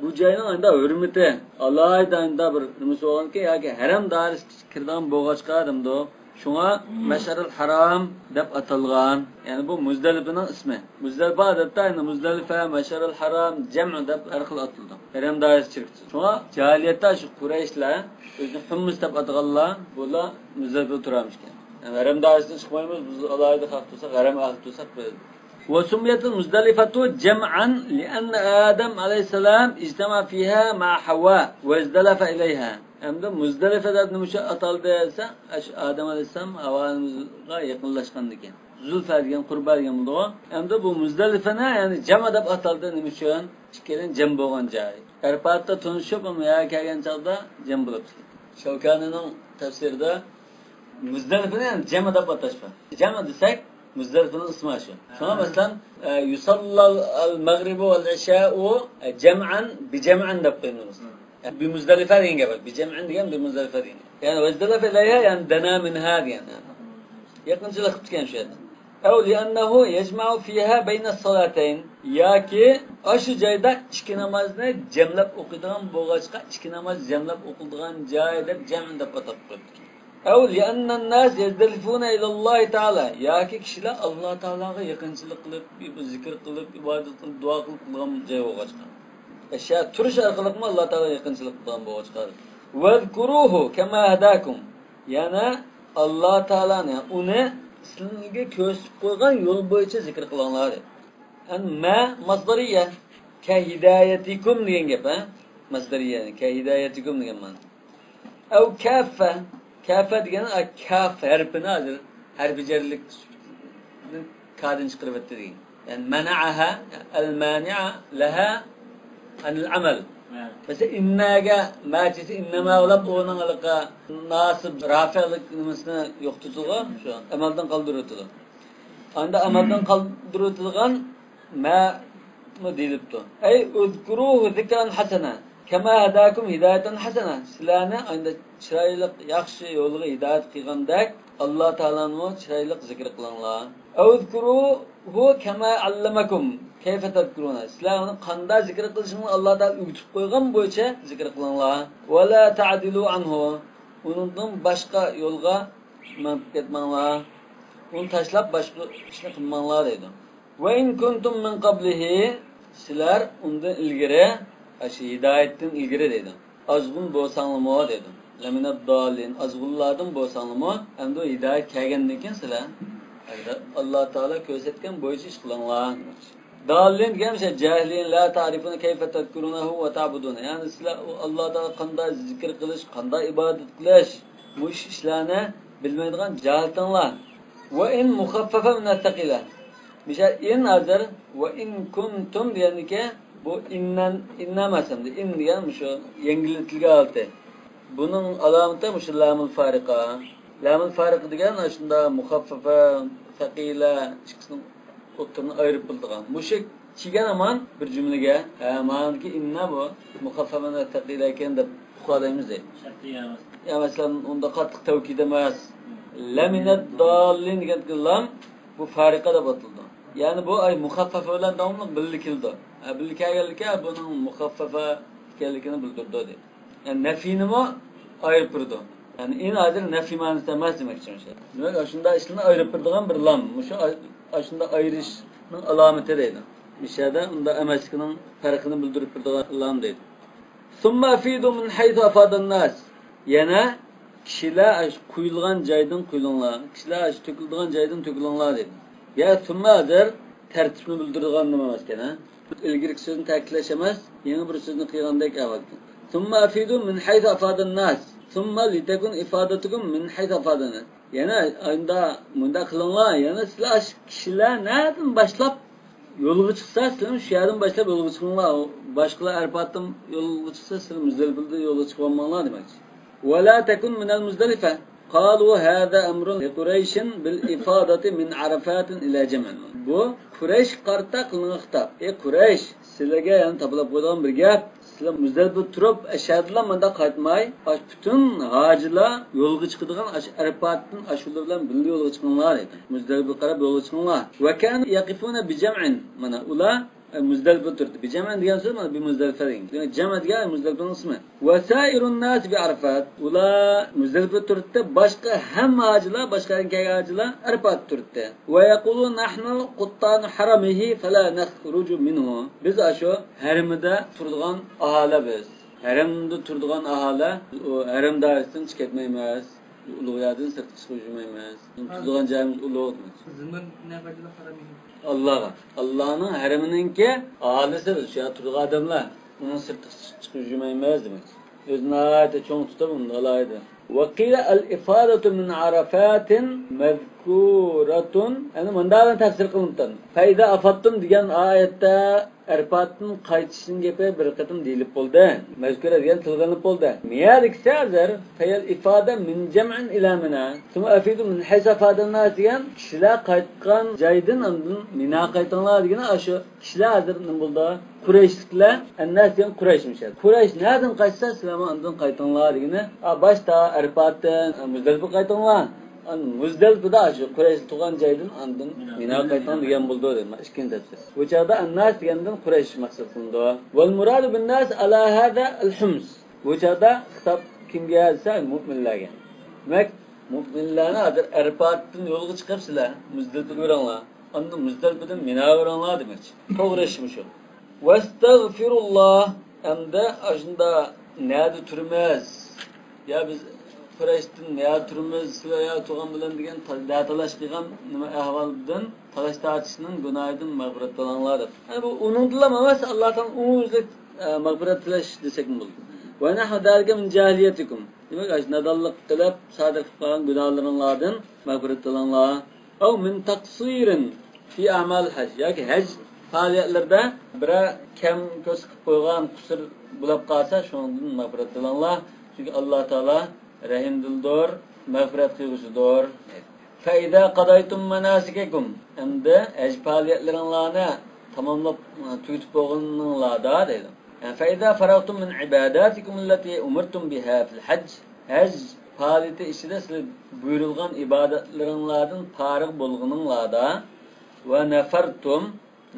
بۇ جاينىڭ ئەمدى ھۆرمىتى، ئالاھىدە ئەمدى بىر نېمىسى بولغانكى، ياكى ھەرەم دائىرىسىگە كىرىدىغان بولغاچقا دەمدۇ. شۇڭا مەشئەرىل ھارام دەپ ئاتالغان. يەنى بۇ مۇزدەلىپىنىڭ ئىسمى. مۇزدەلىپە ئادەتتە ئەمدى مۇزدەلىپە، مەشئەرىل ھارام، جەمئ دەپ ھەر خىل ئاتىلىدۇ. ھەرەم دائىرىسى چىرىكچە. شۇڭا جاھىلىيەتتە شۇ قۇرەيشلەر ئۆزىنى ھۇممۇس دەپ ئاتىغانلار، بۇلار مۇزدەلىپىدە تۇرامىشكەن. يەنى ھەرەم دائىرىسىدىن چىقمايمىز، بىز ئالاھىدە خەق تۇرساق، ھەرەم ئەھلى تۇرساق، بىز. وسميت المزدلفة جمعا لأن آدم عليه السلام اجتمع فيها مع حواء وازدلف إليها. ئەمدى مۇزدەلىفە دەپ نېمە ئۈچۈن ئاتالدى دېسە، ئاشۇ ئادەم ئەلەيھىسسالام ھاۋانىڭغا يېقىنلاشقاندىكىن. زۇلفە دېگەن قۇربا دېگەن بولىدىغۇ. ئەمدى بۇ مۇزدەلىفەنى، يەنى جەمئ دەپ ئاتالدى. نېمە ئۈچۈن؟ ئىككىيلەن جەم بولغان جاي. ئەرپاتتا تونۇشۇپ، ئەمما يەرگە كەلگەن چاغدا جەم بولۇپ كېتىدۇ. شەۋكانىنىڭ تەپسىرىدە مۇزدەلىفىنى يەنى جەمئ دەپ ئاتاش بار. جەمئ دېسەك، مۇزدەلىفىنىڭ ئىسمى شۇ. شۇڭا مەسىلەن، ئە، يۇساللال ئەل مەغرىبۇ ۋەل ئىشائۇ، ئە، جەمئەن بىجەمئەن دەپ قويىمىز. بىمۇزدەلىفە دېگەن گەپ بار. بىجەمئەن دېگەن بىمۇزدەلىفە دېگەن. يەنى ۋەزدەلەفە ئىلەيھا، يەنى دەنا مىنھا دېگەن. يېقىنچىلىق قىپتىكەن شۇ يەردە. ئەۋ لىئەننەھۇ يەجمەئۇ فىيھا بەينەس سالاتەين. ياكى ئاشۇ جايدا ئىككى نامازنى جەملەپ ئوقۇيدىغان بولغاچقا، ئىككى ناماز جەملەپ ئوقۇلىدىغان جاي دەپ جەمئ دەپ ئاتاپ قويۇپتۇ. ئەۋ لىئەننەنناس يەزدەلفۇنە ئىلەللاھى تائالا، ياكى كىشىلەر ئاللا تائالاغا يېقىنچىلىق قىلىپ، زىكىر قىلىپ، ئىبادەت قىلىپ، دۇئا قىلىپ قىلىدىغان جاي بولغاچقا. ئەشيا تۇرۇش ئارقىلىقمۇ ئاللا تائالاغا يېقىنچىلىق قىلىدىغان بولغاچقا. ۋەزكۇرۇھۇ كەما ھەداكۇم. يەنە ئاللا تائالانى، ئۇنى سىلەرگە كۆرسىتىپ قويغان يول بويىچە زىكىر قىلىڭلار، دەيدۇ. يەنى مە ماسدارىيە، كەھىدايەتىكۇم دېگەن گەپ، ھە؟ ماسدارىيە، كەھىدايەتىكۇم دېگەن مانا. ئەۋ كافە. كافە دېگەن، ئا، كاف ھەرپىنى ھازىر ھەرپى جەرلىك كادىن چىقىرىۋەتتى دېگەن. يەنى مەنەئەھە، ئەل مانىئە لەھە ئەنىل ئەمەل. مەسىلەن، ئىننەگە مەچىسى ئىننەما بولۇپ، ئۇنىڭ ھېلىقى ناسىب رافىئلىق نېمىسىنى يوقىتىدىغۇ، شۇ ئەمەلدىن قالدۇرۇۋېتىدۇ. ئاندا ئەمەلدىن قالدۇرۇۋېتىلغان مە دېيىلىپتۇ. ئەي ئۇزكۇرۇھۇ زىكران ھەسەنە، كەما ھەداكۇم ھىدايەتەن ھەسەنە. سىلەرنى ئايدا چىرايلىق، ياخشى يولغا ھىدايەت قىلغاندەك، ئاللا تائالانىمۇ چىرايلىق زىكىر قىلىڭلار. ئەۋزكۇرۇھۇ كەما ئەللەمەكۇم كەيفە تەزكۇرۇنە. سىلەر ئۇنى قانداق زىكىر قىلىشىڭلارنى ئاللا تائالا ئۆگىتىپ قويغان بويىچە زىكىر قىلىڭلار. ۋەلا تەئدىلۇ ئەنھۇ. ئۇنىڭدىن باشقا يولغا مېڭىپ كەتمەڭلار. ئۇنى تاشلاپ باشقا ئىشنى قىلماڭلار دەيدۇ. ۋە ئىن كۇنتۇم مىن قەبلىھى، سىلەر ئۇندىن ئىلگىرى، ئاشۇ ھىدايەتتىن ئىلگىرى دەيدۇ. ئازغۇن بولساڭلىمۇ دەيدۇ. لەمىنەد داللىن، ئازغۇنلاردىن بولساڭلىمۇ، ئەمدى ھىدايەت كەلگەندىن كېيىن سىلەر ئاللا تائالا كۆرسەتكەن بويىچە ئىش قىلىڭلار. داللىن دېگەن مۇشۇ جاھىلىن، لا تەئرىفۇنە كەيفە تەزكۇرۇنەھۇ ۋە تەئبۇدۇنە. يەنى سىلەر ئۇ ئاللا تائالا قانداق زىكىر قىلىش، قانداق ئىبادەت قىلىش، مۇشۇ ئىشلارنى بىلمەيدىغان جاھىلتىڭلار. ۋە ئىن مۇخەففەفە مىنەس سەقىلە. مىسال، ئىن ھازىر، ۋە ئىن كۇنتۇم دېگەندىكى، بۇ ئىننەن، ئىننە ئەمەس ئەمدى. ئىن دېگەن مۇشۇ يەڭگىللىتىلگەن ھالىتى. بۇنىڭ ئالامىتى مۇشۇ لامۇل فارىقە. لامۇل فارىقە دېگەن ئاشۇنداق مۇخەففەفە، سەقىلە ئىككىسىنىڭ ئوتتۇرىنى ئايرىپ بىلىدىغان. مۇشۇ كىرگەن ھامان بىر جۈملىگە، ھە، مانىدىكى ئىننە بۇ مۇخەففەفە مىنەس سەقىلە ئىكەن دەپ ئۇقالايمىز دەيدۇ. شەرتىي ئەمەس. يا مەسىلەن، ئۇنداق قاتتىق تەۋكىد ئەمەس. لەمىنەد داللىن دېگەندىكى لام، بۇ فارىقە دەپ ئاتىلىدۇ. يەنى بۇ ئاي مۇخەففەفە بىلەن داۋاملىق بىللە كېلىدۇ. ھە، بىللە كەلگەنلىكى بۇنىڭ مۇخەففەفە ئىكەنلىكىنى بىلدۈرىدۇ دەيدۇ. يەنى نەفىنىمۇ ئايرىپ بېرىدۇ. يەنى ئىن ھازىر نەفى مەنىسىدە ئەمەس دېمەكچى مۇشۇ. دېمەك، ئاشۇنداق ئىشلارنى ئايرىپ بېرىدىغان بىر لام. مۇشۇ ئاي-، ئاشۇنداق ئايرىشنىڭ ئالامىتى دەيدۇ. مۇشۇ يەردە ئۇنداق ئەمەسلىكىنىڭ پەرقىنى بىلدۈرۈپ بېرىدىغان لام دەيدۇ. ثم أفيضوا من حيث أفاض الناس. يەنە كىشىلەر ئاشۇ قۇيۇلغان جايدىن قۇيۇلۇڭلار، كىشىلەر ئاشۇ تۆكۈلىدىغان جايدىن تۆكۈلۈڭلار دەيدۇ. يا ثم ھازىر تەرتىپنى بىلدۈرىدىغان نېمە ئەمەسكەن، ھە؟ ئىلگىرىكى سۆزنى تەكىتلەش ئەمەس، يېڭى بىر سۆزنى قىلغاندەك ئەھۋالكەن. ثم أفيضوا من حيث أفاض الناس. ثم لتكن إفاضتكم من حيث أفاض الناس. يەنە ئايدا مۇنداق قىلىڭلار، يەنە سىلەر ئاشۇ كىشىلەر نەدىن باشلاپ يولغا چىقسا، سىلەرمۇ شۇ يەردىن باشلاپ يولغا چىقىڭلار. باشقىلار ئەرپاتتىن يولغا چىقسا، سىلەر مۇزدەلىپىدىن يولغا چىقىۋالماڭلار دېمەكچى. ولا تكن من المزدلفة. قالوا هذا أمر لقريش بالإفاضة من عرفات إلى جمع. بۇ قۇرەيشكە قارىتا قىلىنغان خىتاب. ئى قۇرەيش، سىلەرگە يەنە تاپىلاپ قويىدىغان بىر گەپ. سىلەر مۇزدەلىپىدە تۇرۇپ، ئەشەدىلا مۇنداق قايتماي، ئاش-، پۈتۈن ھاجىلار يولغا چىقىدىغان ئاش-، ئەرپاتتىن ئاشۇلار بىلەن بىللە يولغا چىقىڭلار دېدى. مۇزدەلىپىگە قاراپ يولغا چىقىڭلار. وكانوا يقفون بجمع. مانا ئۇلار، ئە، مۇزدەلىپىدە تۇردى. بجمع دېگەن سۆز مانا بىمۇزدەلىفە دېگەن. دېمەك، جەمع دېگەن مۇزدەلىپىنىڭ ئىسمى. وسائر الناس بعرفات. ئۇلار مۇزدەلىپىدە تۇردى. باشقا ھەممە ھاجىلار، باشقا يەردىن كەلگەن ھاجىلار ئەرپاتتا تۇردى. ويقولون نحن قطان حرمه فلا نخرج منه. بىز ئاشۇ ھەرىمىدە تۇرىدىغان ئاھالە بىز. ھەرەمدە تۇرىدىغان ئاھالە، ئۇ ھەرەم دائىرىسىدىن چىقىپ كەتمەيمىز. ئۇلۇغ يەردىن سىرتقا چىقىپ يۈرمەيمىز. تۇرىدىغان جايىمىز ئۇلۇغ. زىممەن نەقەدىل ھەرەمىنى. ئاللاغا. ئاللانىڭ ھەرىمىنىڭكى ئاھالىسى بىز، شۇ يەردە تۇرىدىغان ئادەملەر. ئۇنىڭ سىرتقا چىقىپ يۈرمەيمىز دېمەكچى. ئۆزى ناھايىتى چوڭ تۇتۇپ ئۇنداق ئالايدۇ. وقيل الإفاضة من عرفات مذكورة. يەنى مۇنداق بىلەن تەپسىر قىلىنىپتۇ. فإذا أفضتم دېگەن ئايەتتە ئەرپاتتىن قايتىشنىڭ گېپى بىر قېتىم دېيىلىپ بولدى. مەزكۇرە دېگەن تىلغا ئېلىنىپ بولدى. مىيەدىكىسى ھازىر فهي الإفاضة من جمع إلى منى ثم أفيضوا من حيث أفاض الناس دېگەن كىشىلەر قايتقان جايدىن ئاندىن مىنا قايتىڭلار دېگىنى ئاشۇ. كىشىلەر ھازىر نېمە بولدى؟ قۇرەيشلىكلەر، ئەنناس دېگەن قۇرەيش مۇشۇ. قۇرەيش نەدىن قايتسا، سىلەرمۇ ئاندىن قايتىڭلار دېگىنى. ئا، باشتا ئەرپاتتىن، ئا، مۇزدەلىپە قايتىڭلار. ئان-، مۇزدەلىپىدە شۇ قۇرەيش تۇرغان جايدىن ئاندىن مىنا قايتىڭ دېگەن بولدى دەيمەن. ئىككىنچى تەپسىر. بۇ چاغدا ئەنناس دېگەندىن قۇرەيش مەقسەت قىلىنىدۇ. والمراد بالناس على هذا الحمص. بۇ چاغدا خىتاب كىمگە دېسە، مۆمىنلەرگە. دېمەك، مۆمىنلەرنى ھازىر ئەرپاتتىن يولغا چىقىپ سىلەر مۇزدەلىپىگە بېرىڭلار. ئاندىن مۇزدەلىپىدىن مىناغا بېرىڭلار دېمەكچى. توغرا ئىش مۇشۇ. ۋەستەغفىرۇللاھ، ئەمدى ئاشۇندا نەدە تۇرىمىز؟ يا بىز قۇرەيشتىن يا تۇرىمىز، سىلەر يا تۇرغان بىلەن دېگەن تا-، دە تالاش قىلغان نېمە ئەھۋالدىن، تالاش تارتىشنىڭ گۇناھىدىن مەغپىرەت قىلىڭلار دەپ. يەنى بۇ ئۇنىڭدىنلا ئەمەس، ئاللا تائالا ئومۇميۈزلۈك، ئە، مەغپىرەت تىلەش دېسەكمۇ بولىدۇ. ونحو ذلك من جاهليتكم. دېمەك، ئاشۇ نادانلىق قىلىپ سادىر قىلىپ قالغان گۇناھلىرىڭلاردىن مەغپىرەت قىلىڭلار. أو من تقصير في أعمال الحج. ياكى ھەج پائالىيەتلىرىدە بىرەر كەم كۆرسىتىپ قويغان، قۇسۇر بولۇپ قالسا، شۇنىڭدىن مەغپىرەت قىلىڭلار. چۈنكى ئاللا تائالا رەھىمدىلدۇر، مەغپىرەت قىلغۇچىدۇر. فإذا قضيتم مناسككم. ئەمدى ھەج پائالىيەتلىرىڭلارنى تاماملاپ، تۈگىتىپ بولغىنىڭلاردا دەيدۇ. يەنى، فإذا فرغتم من عباداتكم التي أمرتم بها في الحج. ھەج پائالىيىتى ئىچىدە سىلەر بۇيرۇلغان ئىبادەتلىرىڭلاردىن پارىغ بولغىنىڭلاردا، ونفرتم،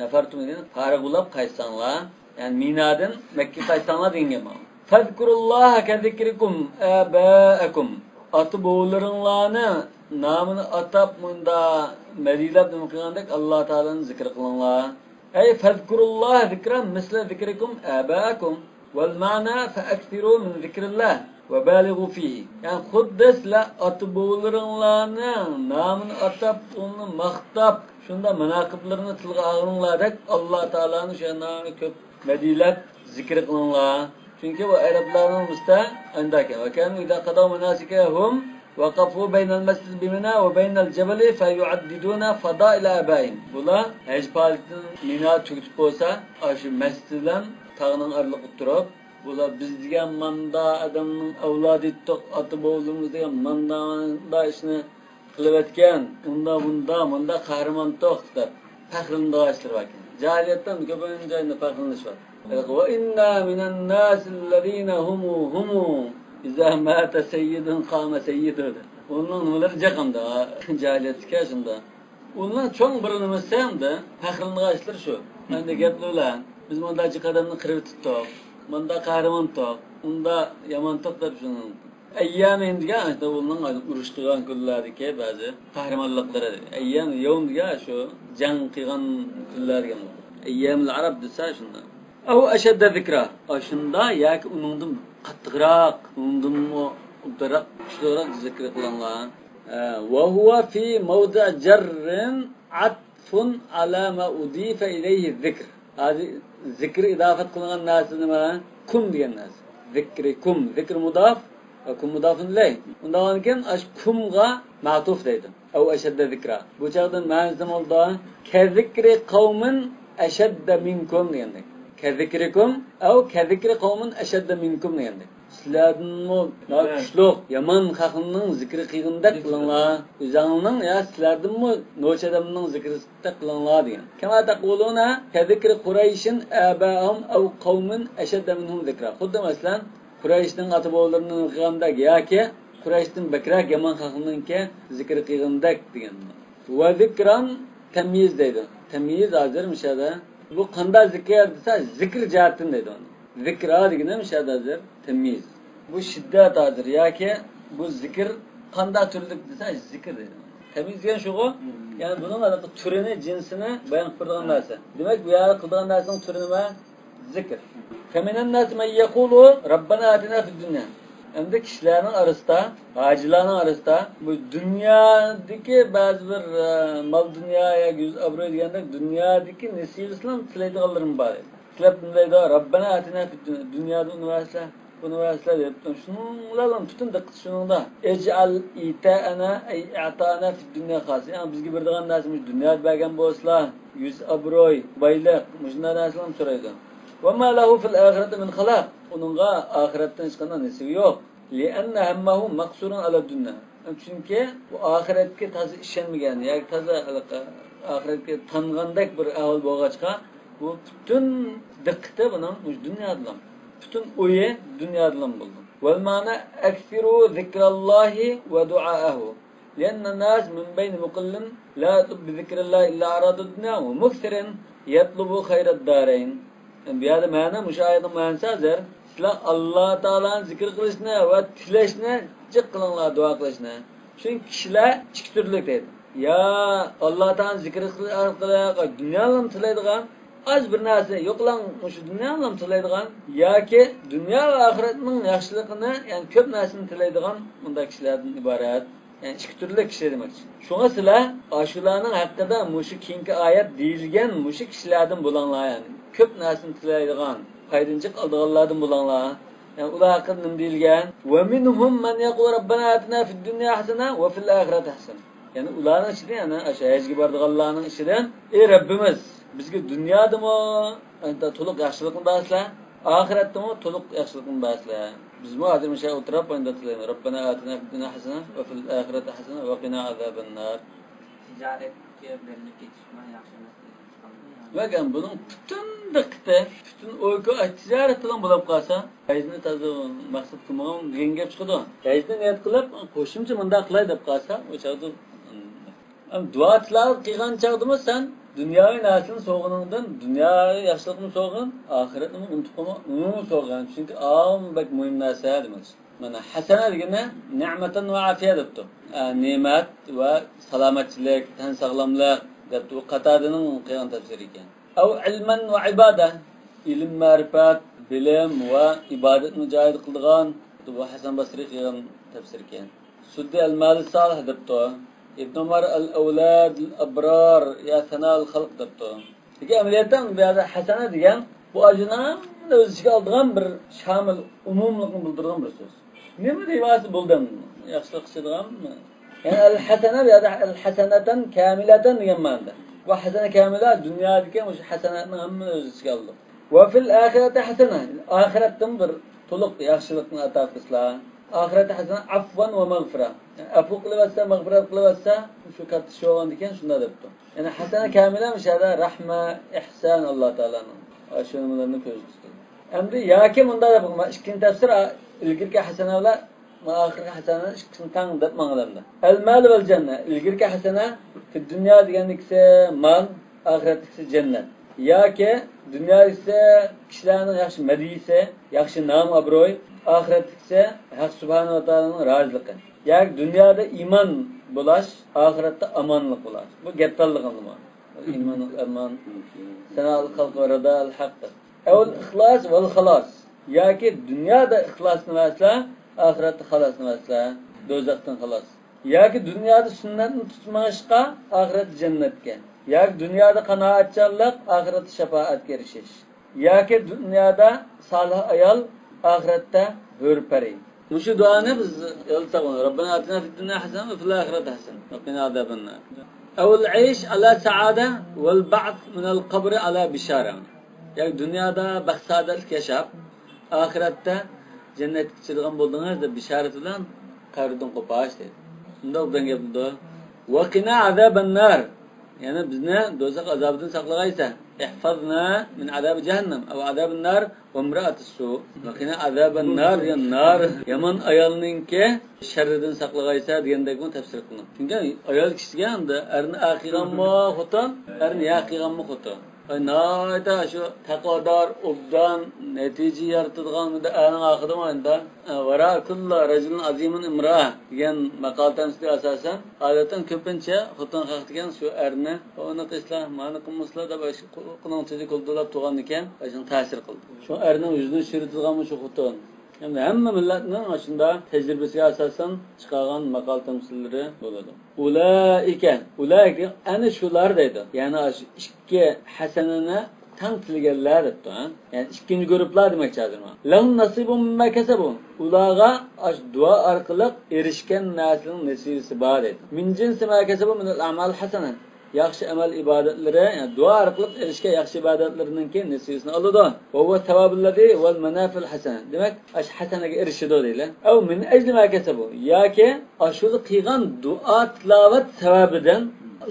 نفرتم دېگەن پارىغ بولاپ قايتساڭلار، يەنى مىنادىن مەككىگە قايتساڭلار دېگەن گەپ. فاذكروا الله كذكركم آباءكم. ئاتا بوۋىلىرىڭلارنى نامىنى ئاتاپ، مۇندا مەدھىيلەپ نېمە قىلغاندەك، ئاللا تائالانى زىكىر قىلىڭلار. أي فاذكروا الله ذكرا مثل ذكركم آباءكم. والمعنى فأكثروا من ذكر الله وبالغوا فيه. يەنى خۇددى سىلەر ئاتا بوۋىلىرىڭلارنىڭ نامىنى ئاتاپ، ئۇنى ماختاپ، شۇنداق ماناقىبلىرىنى تىلغا ئالغىنىڭلاردەك، ئاللا تائالانى شۇ نامىنى كۆپ مەدھىيلەپ زىكىر قىلىڭلار. چۈنكى ئۇ ئەرەبلەرنىڭ مۇستە ئەنداكەن. وكانوا إذا قضوا مناسكهم وقفوا بين المسجد بمنى وبين الجبل فيعددون فضائل آبائهم. بۇلار ھەج پائالىيىتىنى مىنا تۈگىتىپ بولسا، ئاشۇ مەسچىت بىلەن تاغنىڭ ئارىلىقىدا تۇرۇپ، بۇلار بىز دېگەن ماندا ئادەمنىڭ ئەۋلادى ئىدۇق، ئاتا بوۋىلىرىمىز دېگەن ماندا، ماندا ئىشنى قىلىۋەتكەن، ئۇندا بۇندا، ماندا قەھرىمانتۇق دەپ پەخىرلىنىدىغان ئىشلىرى باركەن. جاھىلىيەتتە كۆپىنچە ئەندى پەخىرلىنىش بار. وإن من الناس الذين هم، هم إذا مات سيد قام سيده دەپ. ئۇنىڭ نېمىلىرى جىق ئەمدى، جاھىلىيەتتىكى شۇنداق. ئۇنىڭ چوڭ بىر نېمىسى ئەمدى پەخىرلىنىدىغان ئىشلىرى شۇ. ئەمدى گەپلەر بىلەن بىز مۇنداق جىق ئادەمنى قىرىۋېتىپتۇق، مۇنداق قەھرىمانتۇق، ئۇنداق يامانتۇق دەپ شۇنىڭ. ئەييامىھىم دېگەن ئاشۇ ئۇنىڭ ئۇرۇش قىلغان كۈنلەردىكى بەزى قەھرىمانلىقلىرى. ئەييام، يەۋم دېگەن شۇ جەڭ قىلغان كۈنلەر دېگەن. ئەييامىل ئەرەب دېسە شۇنداق. ئەۋ ئەشەددە زىكرا. ئاشۇندا ياكى ئۇنىڭدىن قاتتىقراق، ئۇنىڭدىنمۇ ئوبدانراق، كۈچلۈكرەك زىكىر قىلىڭلار. ئە، وهو في موضع جر عطف على ما أضيف إليه الذكر. ھازىر زىكىر ئىزاپەت قىلىنغان نەرسە نېمە؟ كۇم دېگەن نەرسە. زىكرىكۇم، زىكىر مۇداف، ۋە كۇم مۇدافۇن ئىلەيھ. ئۇنداق بولغاندىكىن ئاشۇ كۇمغا مەتۇف دەيدۇ. ئەۋ ئەشەددە زىكرا. بۇ چاغدا مەنىسى نېمە بولىدۇ؟ كەزىكرى قەۋمىن ئەشەددە مىنكۇم دېگەندەك. كەزىكرىكۇم ئەۋ كەزىكرى قەۋمىن ئەشەددە مىنكۇم دېگەندەك. سىلەردىنمۇ ناھايىتى كۈچلۈك، يامان خەقنىڭ زىكرى قىلغىنىدەك قىلىڭلار. ئۆزۈڭنىڭ يا سىلەردىنمۇ نوچى ئادەمنىڭ زىكرى قىلىڭلار دېگەن. كما تقولون كذكر قريش آباءهم أو قوم أشد منهم ذكرا. خۇددى مەسىلەن، قۇرەيشنىڭ ئاتا-بوۋىلىرىنىڭ قىلغاندەك ياكى قۇرەيشتىن بەكرەك يامان خەقنىڭكى زىكىر قىلغىنىدەك دېگەن. وذكرا تمييز دەيدۇ. تەميىز ھازىر مۇشۇ يەردە. بۇ قانداق زىكىر دېسە، زىكىر جەھەتتىن دەيدۇ ئۇنى. زىكرا دېگىنى مۇشۇ يەردە ھازىر تەميىز. بۇ شىددەت ھازىر ياكى بۇ زىكىر قانداق تۈرلۈك دېسە، زىكىر دەيدۇ. تەميىز دېگەن شۇغۇ، يەنى بۇنىڭ ھېلىقى تۈرىنى، جىنسىنى بايان قىلىدىغان نەرسە. دېمەك، بۇ يەردە قىلىدىغان نەرسىنىڭ تۈرى نېمە؟ زىكىر. فمن الناس من يقول ربنا آتنا في الدنيا. ئەمدى كىشىلەرنىڭ ئارىسىدا، ھاجىلارنىڭ ئارىسىدا بۇ دۇنيادىكى بەزى بىر، ئە، مال-دۇنيا ياكى يۈز-ئابرۇي دېگەندەك دۇنيادىكى نېسىۋىسىنى تىلەيدىغانلىرىمۇ بار. تىلەپ نېمە دەيدۇ؟ ربنا آتنا في الدنيا. دۇنيادا ئۇنى بەرسىلە، بۇنى بەرسىلە دەپ، شۇنىڭ بىلەن پۈتۈن دىققىتى شۇنىڭدا. اجعل إيتاءنا أي إعطاءنا في الدنيا خالصا. يەنى بىزگە بېرىدىغان نەرسە مۇشۇ دۇنيادا بەرگەن بولسىلا، يۈز-ئابرۇي، بايلىق، مۇشۇنداق نەرسىلەرنى سورايدۇ. وما له في الآخرة من خلاق. ئۇنىڭغا ئاخىرەتتىن ھېچقانداق نېسىۋى يوق. لأن همه مقصور على الدنيا. چۈنكى ئۇ ئاخىرەتكە تازا ئىشەنمىگەن ياكى تازا ھېلىقى ئاخىرەتكە تانغاندەك بىر ئەھۋال بولغاچقا، بۇ پۈتۈن دىققىتى بۇنىڭ مۇشۇ دۇنيادىلا، پۈتۈن ئويى دۇنيادىلا بولىدۇ. والمعنى أكثروا ذكر الله ودعاءه. لأن الناس من بين مقل لا يطلب بذكر الله إلا أراد الدنيا ومكثر يطلب خير الدارين. بۇ يەردە مەنە مۇشۇ ئايەتنىڭ مەنىسى ھازىر، سىلەر ئاللا تائالانى زىكىر قىلىشنى ۋە تىلەشنى جىق قىلىڭلار، دۇئا قىلىشنى. چۈنكى كىشىلەر ئىككى تۈرلۈك دەيدۇ. يا ئاللا تائالانى زىكىر قىلىش ئارقىلىق دۇنيالارنى تىلەيدىغان، ئاز بىر نەرسە، يوقلاڭ مۇشۇ دۇنيانىلا تىلەيدىغان ياكى دۇنيا ۋە ئاخىرەتنىڭ ياخشىلىقىنى، يەنى كۆپ نەرسىنى تىلەيدىغان مۇنداق كىشىلەردىن ئىبارەت. يەنى ئىككى تۈرلۈك كىشى دېمەكچى. شۇڭا سىلەر ئاشۇلارنىڭ ھەققىدە مۇشۇ كېيىنكى ئايەت دېيىلگەن مۇشۇ كىشىلەردىن بولاڭلار، يەنى كۆپ نەرسىنى تىلەيدىغان، پايدىنچىلىق ئالىدىغانلاردىن بولاڭلار. يەنى ئۇلار ھەققىدە نېمە دېيىلگەن؟ ومنهم من يقول ربنا آتنا في الدنيا حسنة وفي الآخرة حسنة. يەنى ئۇلارنىڭ ئىچىدە، يەنى ئاشۇ ھەجگە بارىدىغانلارنىڭ ئىچىدە، ئى رەببىمىز، بىزگە دۇنيادىمۇ ئەنتە تولۇق ياخشىلىقنى بەرسىلە، ئاخىرەتتىمۇ تولۇق ياخشىلىقنى بەرسىلە. بىزمۇ ھازىر مۇشۇ ئولتۇرۇپ ئاينىدا تىلەيمىز. ربنا آتنا في الدنيا حسنة وفي الآخرة حسنة وقنا عذاب النار. تىجارەتكە بېرىلىپ كېتىشمۇ ياخشى ئەمەس دېگەن چىقامدۇ يا؟ بەك، ئەمما بۇنىڭ پۈتۈن دىققىتى، پۈتۈن ئوي-كوي تىجارەت بىلەن بولاپ قالسا، ھەجنى تازا مەقسەت قىلمىغان دېگەن گەپ چىقىدۇ. ھەجنى نىيەت قىلىپ، قوشۇمچە مۇنداق قىلاي دەپ قالسا، ئۇ چاغدا ئەمما دۇئا تىلاۋەت قىلغان چاغدىمۇ سەن دۇنياۋى نەرسىنى سورىغىنىڭدىن دۇنياۋى ياخشىلىقنى سورىغىن، ئاخىرەتنىمۇ ئۇنتۇپ قويما، ئۇنىمۇ سورىغىن. چۈنكى ئاۋۇ بەك مۇھىم نەرسە دېمەكچى. مانا، ھەسەنە دېگىنى نىئمەتەن ۋە ئافىيە دەپتۇ. ئە، نېمەت ۋە سالامەتچىلىك، تەن ساغلاملىق دەپتۇ. بۇ قاتادىنىڭ قىلغان تەپسىرى ئىكەن. ئەۋ ئىلمەن ۋە ئىبادە، ئىلىم، مەرىپەت، بىلىم ۋە ئىبادەتنى جايىدا قىلىدىغان، بۇ ھەسەن بەسرى قىلغان تەپسىر ئىكەن. سۇددى ئەل مالى سالىھ دەپتۇ. ئىبن ئۆمەر ئەل ئەۋلادىل ئەبرار يا سەنائىل خەلق دەپتۇ. لېكىن ئەمەلىيەتتە بۇ يەردە ھەسەنە دېگەن بۇ ئاجۇنى ھەممىنى ئۆز ئىچىگە ئالىدىغان بىر شامىل، ئومۇملۇقنى بىلدۈرىدىغان بىر سۆز. نېمە دېۋاسى بولدى؟ ياخشىلىق قىلىدىغانمۇ؟ يەنى ئەل ھەسەنە بۇ يەردە ئەل ھەسەنەتەن كامىلەتەن دېگەن مەنىدە. بۇ ھەسەنە كامىلە دۇنيادىكى مۇشۇ ھەسەنەتنىڭ ھەممىنى ئۆز ئىچىگە ئالىدۇ. ۋە فىل ئاخىرەتى ھەسەنە، ئاخىرەتتىمۇ بىر تولۇق ياخشىلىقنى ئاتا قىلسىلا. ئاخىرەتى ھەسەنە ئەفۋەن ۋە مەغفىرە. ئەپۇ قىلىۋەتسە، مەغفىرەت قىلىۋەتسە، شۇ كاتتا ئىش بولغاندىكىن شۇنداق دەپتۇ. يەنى ھەسەنە كامىلە مۇشۇ يەردە رەھمە، ئىھسان ئاللا تائالانىڭ. ئاشۇ نېمىلەرنى كۆرسىتىدۇ. ئەمدى ياكى مۇنداق دەپ، ئىككىنچى تەپسىر، ئىلگىرىكى ھەسەنە بىلەن ئاخىرقى ھەسەنە ئىككىسىنى تەڭ دەپ ماڭىدۇ ئەمدى. ئەل مال ۋەل جەننە. ئىلگىرىكى ھەسەنە، في الدنيا دېگەندىكىسى مال، ئاخىرەتتىكىسى جەننەت. ياكى دۇنيادىكىسى كىشىلەرنىڭ ياخشى مەدھىيىسى، ياخشى نام-ئابرۇي، ئاخىرەتتىكىسى ھەق سۇبھانەھۇ ۋە تائالانىڭ رازىلىقى. ياكى دۇنيادا ئىمان بولاش، ئاخىرەتتە ئامانلىق بولاش. بۇ گەپ تاللىغانلىما. ئىمان، ئەمان، سەنائۇل خەلق ۋە رىدائۇل ھەق. ئەۋ ئىخلاس ۋەل خالاس. ياكى دۇنيادا ئىخلاسنى بەرسىلە، ئاخىرەتتە خالاسنى بەرسىلە، دوزاختىن خالاس. ياكى دۇنيادا سۈننەتنى تۇتۇپ مېڭىشقا، ئاخىرەتتە جەننەتكە. ياكى دۇنيادا قانائەتچانلىق، ئاخىرەتتە شاپائەتكە ئېرىشىش. ياكى دۇنيادا سالىھ ئايال، ئاخىرەتتە ھۆر پەرى. مۇشۇ دۇئانى بىز يولدا تاپقان. ربنا آتنا في الدنيا حسنة وفي الآخرة حسنة وقنا عذاب النار. أو العيش على سعادة والبعث من القبر على بشارة. ياكى دۇنيادا بەخت-سائادەتلىك ياشاپ، ئاخىرەتتە جەننەتكە چىدىغان بولدىڭىز دەپ بېشارەت بىلەن قەبرىدىن قوپاش دەيدۇ. شۇنداق بىلەن گەپلىدۇ. وقنا عذاب النار. يەنى بىزنى دوزاخ ئازابىدىن ساقلىغايسەن. احفظنا من عذاب جهنم أو عذاب النار وامرأة السوء. وقنا عذاب النار دېگەن نار، يامان ئايالنىڭكى شەررىدىن ساقلىغايسەن دېگەندەكمۇ تەپسىر قىلىنىدۇ. چۈنكى ئايال كىشىگە ئەمدى ئەرنى ئەر قىلغانمۇ خوتۇن، ئەرنى يەر قىلغانمۇ خوتۇن. ئاي، ناھايىتى شۇ تەقۋادار، ئوبدان، نەتىجە يارىتىدىغان ئەرنىڭ ئارقىدىمۇ ئەمدى، ۋراء كل رجل عظيم امرأة دېگەن ماقال تەمسىلگە ئاساسەن، ئادەتتە كۆپىنچە خوتۇن خەق دېگەن شۇ ئەرنى، ئۇنى قىلسىلا، مانى قىلمىسىلا دەپ، ئۇنىڭ تىزى كولدۇرلاپ تۇرغاندىكىن، شۇنىڭ تەسىر قىلىدۇ. شۇ ئەرنىڭ يۈزىنى چىرىتىدىغانمۇ شۇ خوتۇن. ھەمدە ھەممە مىللەتنىڭ ئاشۇنداق تەجرىبىسىگە ئاساسەن چىقارغان ماقال تەمسىللىرى بولىدۇ. ئۇلائىكە، ئۇلائىكە، ئەنە شۇلار دەيدۇ. يەنى ئاشۇ ئىككى ھەسەنىنى تەڭ تىلىگەنلەر دەپتۇ، ھە؟ يەنى ئىككىنچى گۇرۇپلار دېمەكچى ھازىر مانا. لەھۇم نەسىبۇم مىمما كەسەبۇ. ئۇلارغا ئاشۇ دۇئا ئارقىلىق ئېرىشكەن نەرسىنىڭ نېسىۋىسى بار دەيدۇ. مىن جىنسى ما كەسەبۇ مىنەل ئەمال ھەسەنە. ياخشى ئەمەل ئىبادەتلىرى، يەنى دۇئا ئارقىلىق ئېرىشكەن ياخشى ئىبادەتلىرىنىڭكى نېسىۋىسىنى ئالىدۇ. ۋە ھۇۋە سەۋابۇللەزى ۋەل مەنافىئۇل ھەسەنە. دېمەك، ئاشۇ ھەسەنەگە ئېرىشىدۇ دەيلى. ئەۋ مىن ئەجلى ما كەسەبۇ. ياكى ئاشۇلا قىلغان دۇئا تىلاۋەت سەۋەبىدىن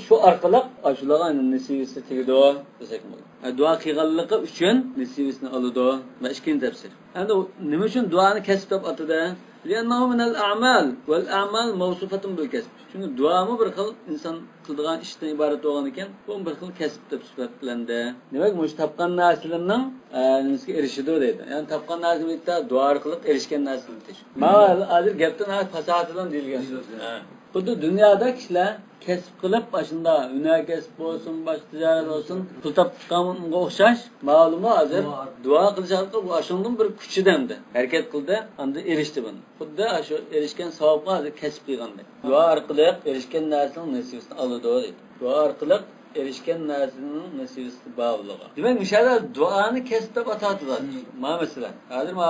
شۇ ئارقىلىق ئاشۇلارغا نېسىۋىسى تېگىدۇ دېسەك بولىدۇ. ھە، دۇئا قىلغانلىقى ئۈچۈن نېسىۋىسىنى ئالىدۇ. مانا ئىككىنچى تەپسىر. ئەمدى ئۇ نېمە ئۈچۈن دۇئانى كەسىپ دەپ ئاتىدى؟ لىئەننەھۇ مىنەل ئەمال ۋەل ئەمال مەۋسۇفەتۇن بىل كەسب. چۈنكى دۇئامۇ بىر خىل ئىنسان قىلىدىغان ئىشتىن ئىبارەت بولغاندىكىن، بۇ بىر خىل كەسىپ دەپ سۈپەتلەندى. دېمەك، مۇشۇ تاپقان نەرسىلىرىنىڭ، ئە، نېمىسىگە ئېرىشىدۇ دەيدۇ. يەنى تاپقان نەرسە بىلەن دۇئا ئارقىلىق ئېرىشكەن نەرسىلەرنى دېيىش. مانا ھازىر گەپتە ناھايىتى پاساھەت بىلەن دېيىلگەن سۆز. ھە. خۇددى دۇنيادا كىشىلەر كەسىپ قىلىپ، ئاشۇنداق ھۈنەر كەسىپ بولسۇن، باشقا تىجارەت بولسۇن، پۇل تاپقانغا ئوخشاش، ماۋۇمۇ ھازىر دۇئا قىلىش ئارقىلىق ئاشۇنىڭدىن بىر كۈچىدە ئەمدى ھەرىكەت قىلدى، ئاندىن ئېرىشتى بۇنى. خۇددى ئاشۇ ئېرىشكەن ساۋابقا ھازىر كەسىپ قىلغاندەك. دۇئا ئارقىلىق ئېرىشكەن نەرسىنىڭ نېسىۋىسىنى ئالىدۇ دەيدۇ. دۇئا ئارقىلىق ئېرىشكەن نەرسىنىڭ نېسىۋىسى بار بولىدىغان. دېمەك، مۇشۇ يەردە دۇئانى كەسىپ دەپ ئاتاۋاتىدۇ. ما مەسىلەن، ھازىر ما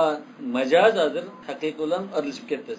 ماجاز ھازىر ھەقىقىي بىلەن ئارىلىشىپ كەتتى.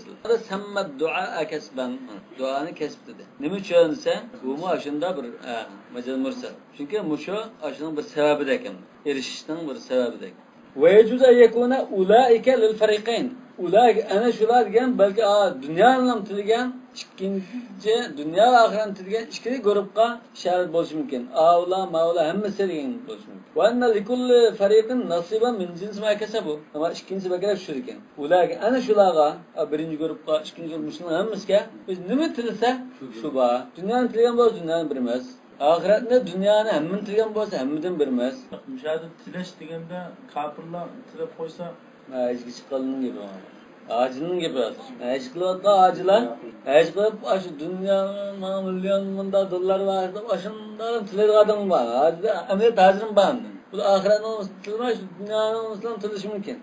سەممەت دۇئا كەسبەن. دۇئانى كەسىپ دېدى. نېمە ئۈچۈن دېسە، بۇمۇ ئاشۇنداق بىر، ئە، ماجاز مۇرسەل. چۈنكى مۇشۇ ئاشۇنىڭ بىر سەۋەبىدەك ئەمدى. ئېرىشىشنىڭ بىر سەۋەبىدەك. ويجوز أن يكون أولئك للفريقين. ئۇلائىكە، ئەنە شۇلار دېگەن، بەلكى، ئا، دۇنيانىمۇ تىلىگەن، ئىككىنچى، دۇنيا ۋە ئاخىرەتنى تىلىگەن ئىككىلا گۇرۇپقا ئىشارەت بولۇشى مۇمكىن. ئاۋۇلار، ماۋۇلار ھەممىسى دېگەن بولۇشى مۇمكىن. وأن لكل فريق نصيبا من جنس ما كسبوا. ئەمما ئىككىنچىسى بەكرەك شۇ ئىكەن. ئۇلائىكە، ئەنە شۇلارغا، ئا، بىرىنچى گۇرۇپقا، ئىككىنچى گۇرۇپ، مۇشۇلارنىڭ ھەممىسىگە بىز نېمە تىلىسەك، شۇ بار. دۇنيانى تىلىگەن بولسا، دۇنيانى بېرىمىز. ئاخىرەتنى، دۇنيانى ھەممىنى تىلىگەن بولسا، ھەممىدىن بېرىمىز. مۇشۇ يەردە تىلەش دېگەندە، كاپىرلار تىلەپ قويسا، ھە، ھەجگە چىققانلارنىڭ گېپى بار. ھاجىنىڭ گېپى بار. ھەج قىلىۋاتقان ھاجىلار، ھەج قىلىپ، ئاشۇ دۇنيا ماڭا مىليون مۇنداق دوللار بەر دەپ، ئاشۇنداق تىلەيدىغان ئادەم بار. ھازىر ئەمەلىيەت ھازىرمۇ بار ئەمدى. بۇ ئاخىرەتنىڭ تىلىماي، شۇ دۇنيانىڭ تىلىشى مۇمكىن.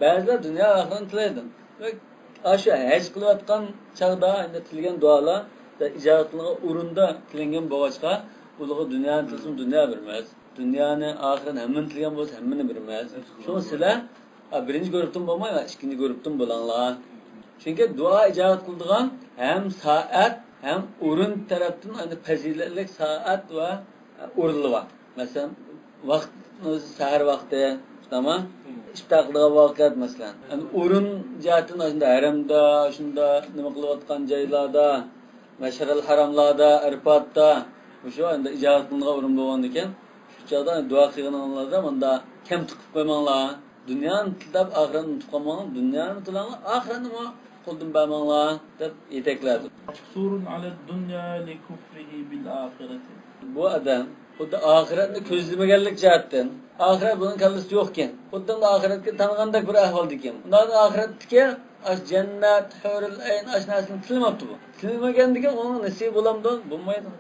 بەزىلەر دۇنيا ئاخىرەتنى تىلەيدۇ. ئاشۇ ھەج قىلىۋاتقان چاغدا ئەمدى تىلىگەن دۇئالار ئىجابەت قىلىنغان ئورۇندا تىلەنگەن بولغاچقا، ئۇلارغا دۇنيانى تىلىسىمۇ دۇنيا بېرىمىز. دۇنيانى، ئاخىرەتنى ھەممىنى تىلىگەن بولسا، ھەممىنى بېرىمىز. شۇڭا سىلەر، ئا، بىرىنچى گۇرۇپتىن بولماي، ئىككىنچى گۇرۇپتىن بولۇڭلار. چۈنكى دۇئا ئىجابەت قىلىدىغان ھەم سائەت، ھەم ئورۇن تەرەپتىن ئەمدى پەزىلەتلىك سائەت ۋە ئورۇنلار بار. مەسىلەن، ۋاقىت، سەھەر ۋاقتى، تامام. ئىپتار قىلىدىغان ۋاقىت، مەسىلەن. يەنى ئورۇن جەھەتتىن ئاشۇنداق ھەرەمدە، شۇنداق نېمە قىلىۋاتقان جايلاردا، مەشئەرەل ھاراملاردا، ئەرپاتتا، مۇشۇ ئەمدى ئىجابەت قىلىنىدىغان ئورۇن بولغاندىكىن، شۇ چاغدا دۇئا قىلغىنىڭلاردا مۇنداق كەم قىلىپ قويماڭلار. دۇنيانى تىلەپ، ئاخىرەتنى ئۇنتۇپ قالماڭلار. دۇنيانى تىلەڭلار، ئاخىرەتنىنمۇ قولدىن بەرمەڭلار، دەپ يېتەكلەيدۇ. مقصور على الدنيا لكفره بالآخرة. بۇ ئادەم خۇددى ئاخىرەتنى كۆزلىمىگەنلىك جەھەتتىن، ئاخىرەت بۇنىڭ كاللىسىدا يوقكەن. خۇددى ئاخىرەتكە تانغاندەك بىر ئەھۋالدىكەن. ئۇنداق ئاخىرەتتىكى ئاش جەننەت، ھۆرۈل ئەين، ئاش نەرسىنى تىلىماپتۇ بۇ. تىلىمىگەندىكىن ئۇنىڭ نېسىۋى بولامدۇ؟ بولمايدۇ.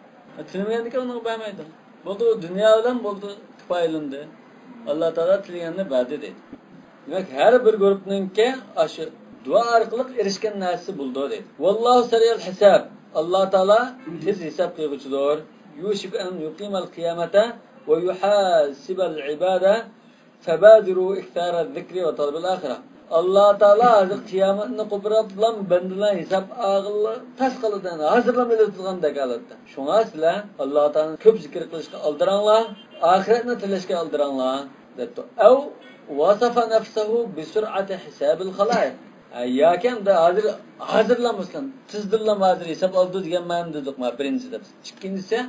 تىلىمىگەندىكىن ئۇنىڭغا بەرمەيدۇ. بولدى، ئۇ دۇنيا بىلەن بولدى، كۇپايىلىندى. ئاللا تائالا تىلىگەننى بەردى دەيدۇ. دېمەك، ھەر بىر گۇرۇپنىڭكى ئاشۇ دۇئا ئارقىلىق ئېرىشكەن نەرسىسى بولىدۇ دەيدۇ. والله سريع الحساب. ئاللا تائالا تېز ھېساب قىلغۇچىدۇر. يوشك أن يقيم القيامة ويحاسب العباد فبادروا إكثار الذكر وطلب الآخرة. ئاللا تائالا ھازىر قىيامەتنى قوپۇرۇپلا بەندىلەر ھېساب ئالغىلى تاس قالىدۇ، ھازىرلا ئېلىۋېتىدىغاندەك ھالەتتە. شۇڭا سىلەر ئاللا تائالانى كۆپ زىكىر قىلىشقا ئالدىراڭلار، ئاخىرەتنى تىلەشكە ئالدىراڭلار، دەپتۇ. أو وصف نفسه بسرعة حساب الخلائق. ھە، ياكى ئەمدى ھازىر، ھازىرلا مەسىلەن، تېزدىنلا ھازىر ھېساب ئالىدۇ دېگەن مەنىدە دېدۇق ما، بىرىنچى دەپ. ئىككىنچىسى،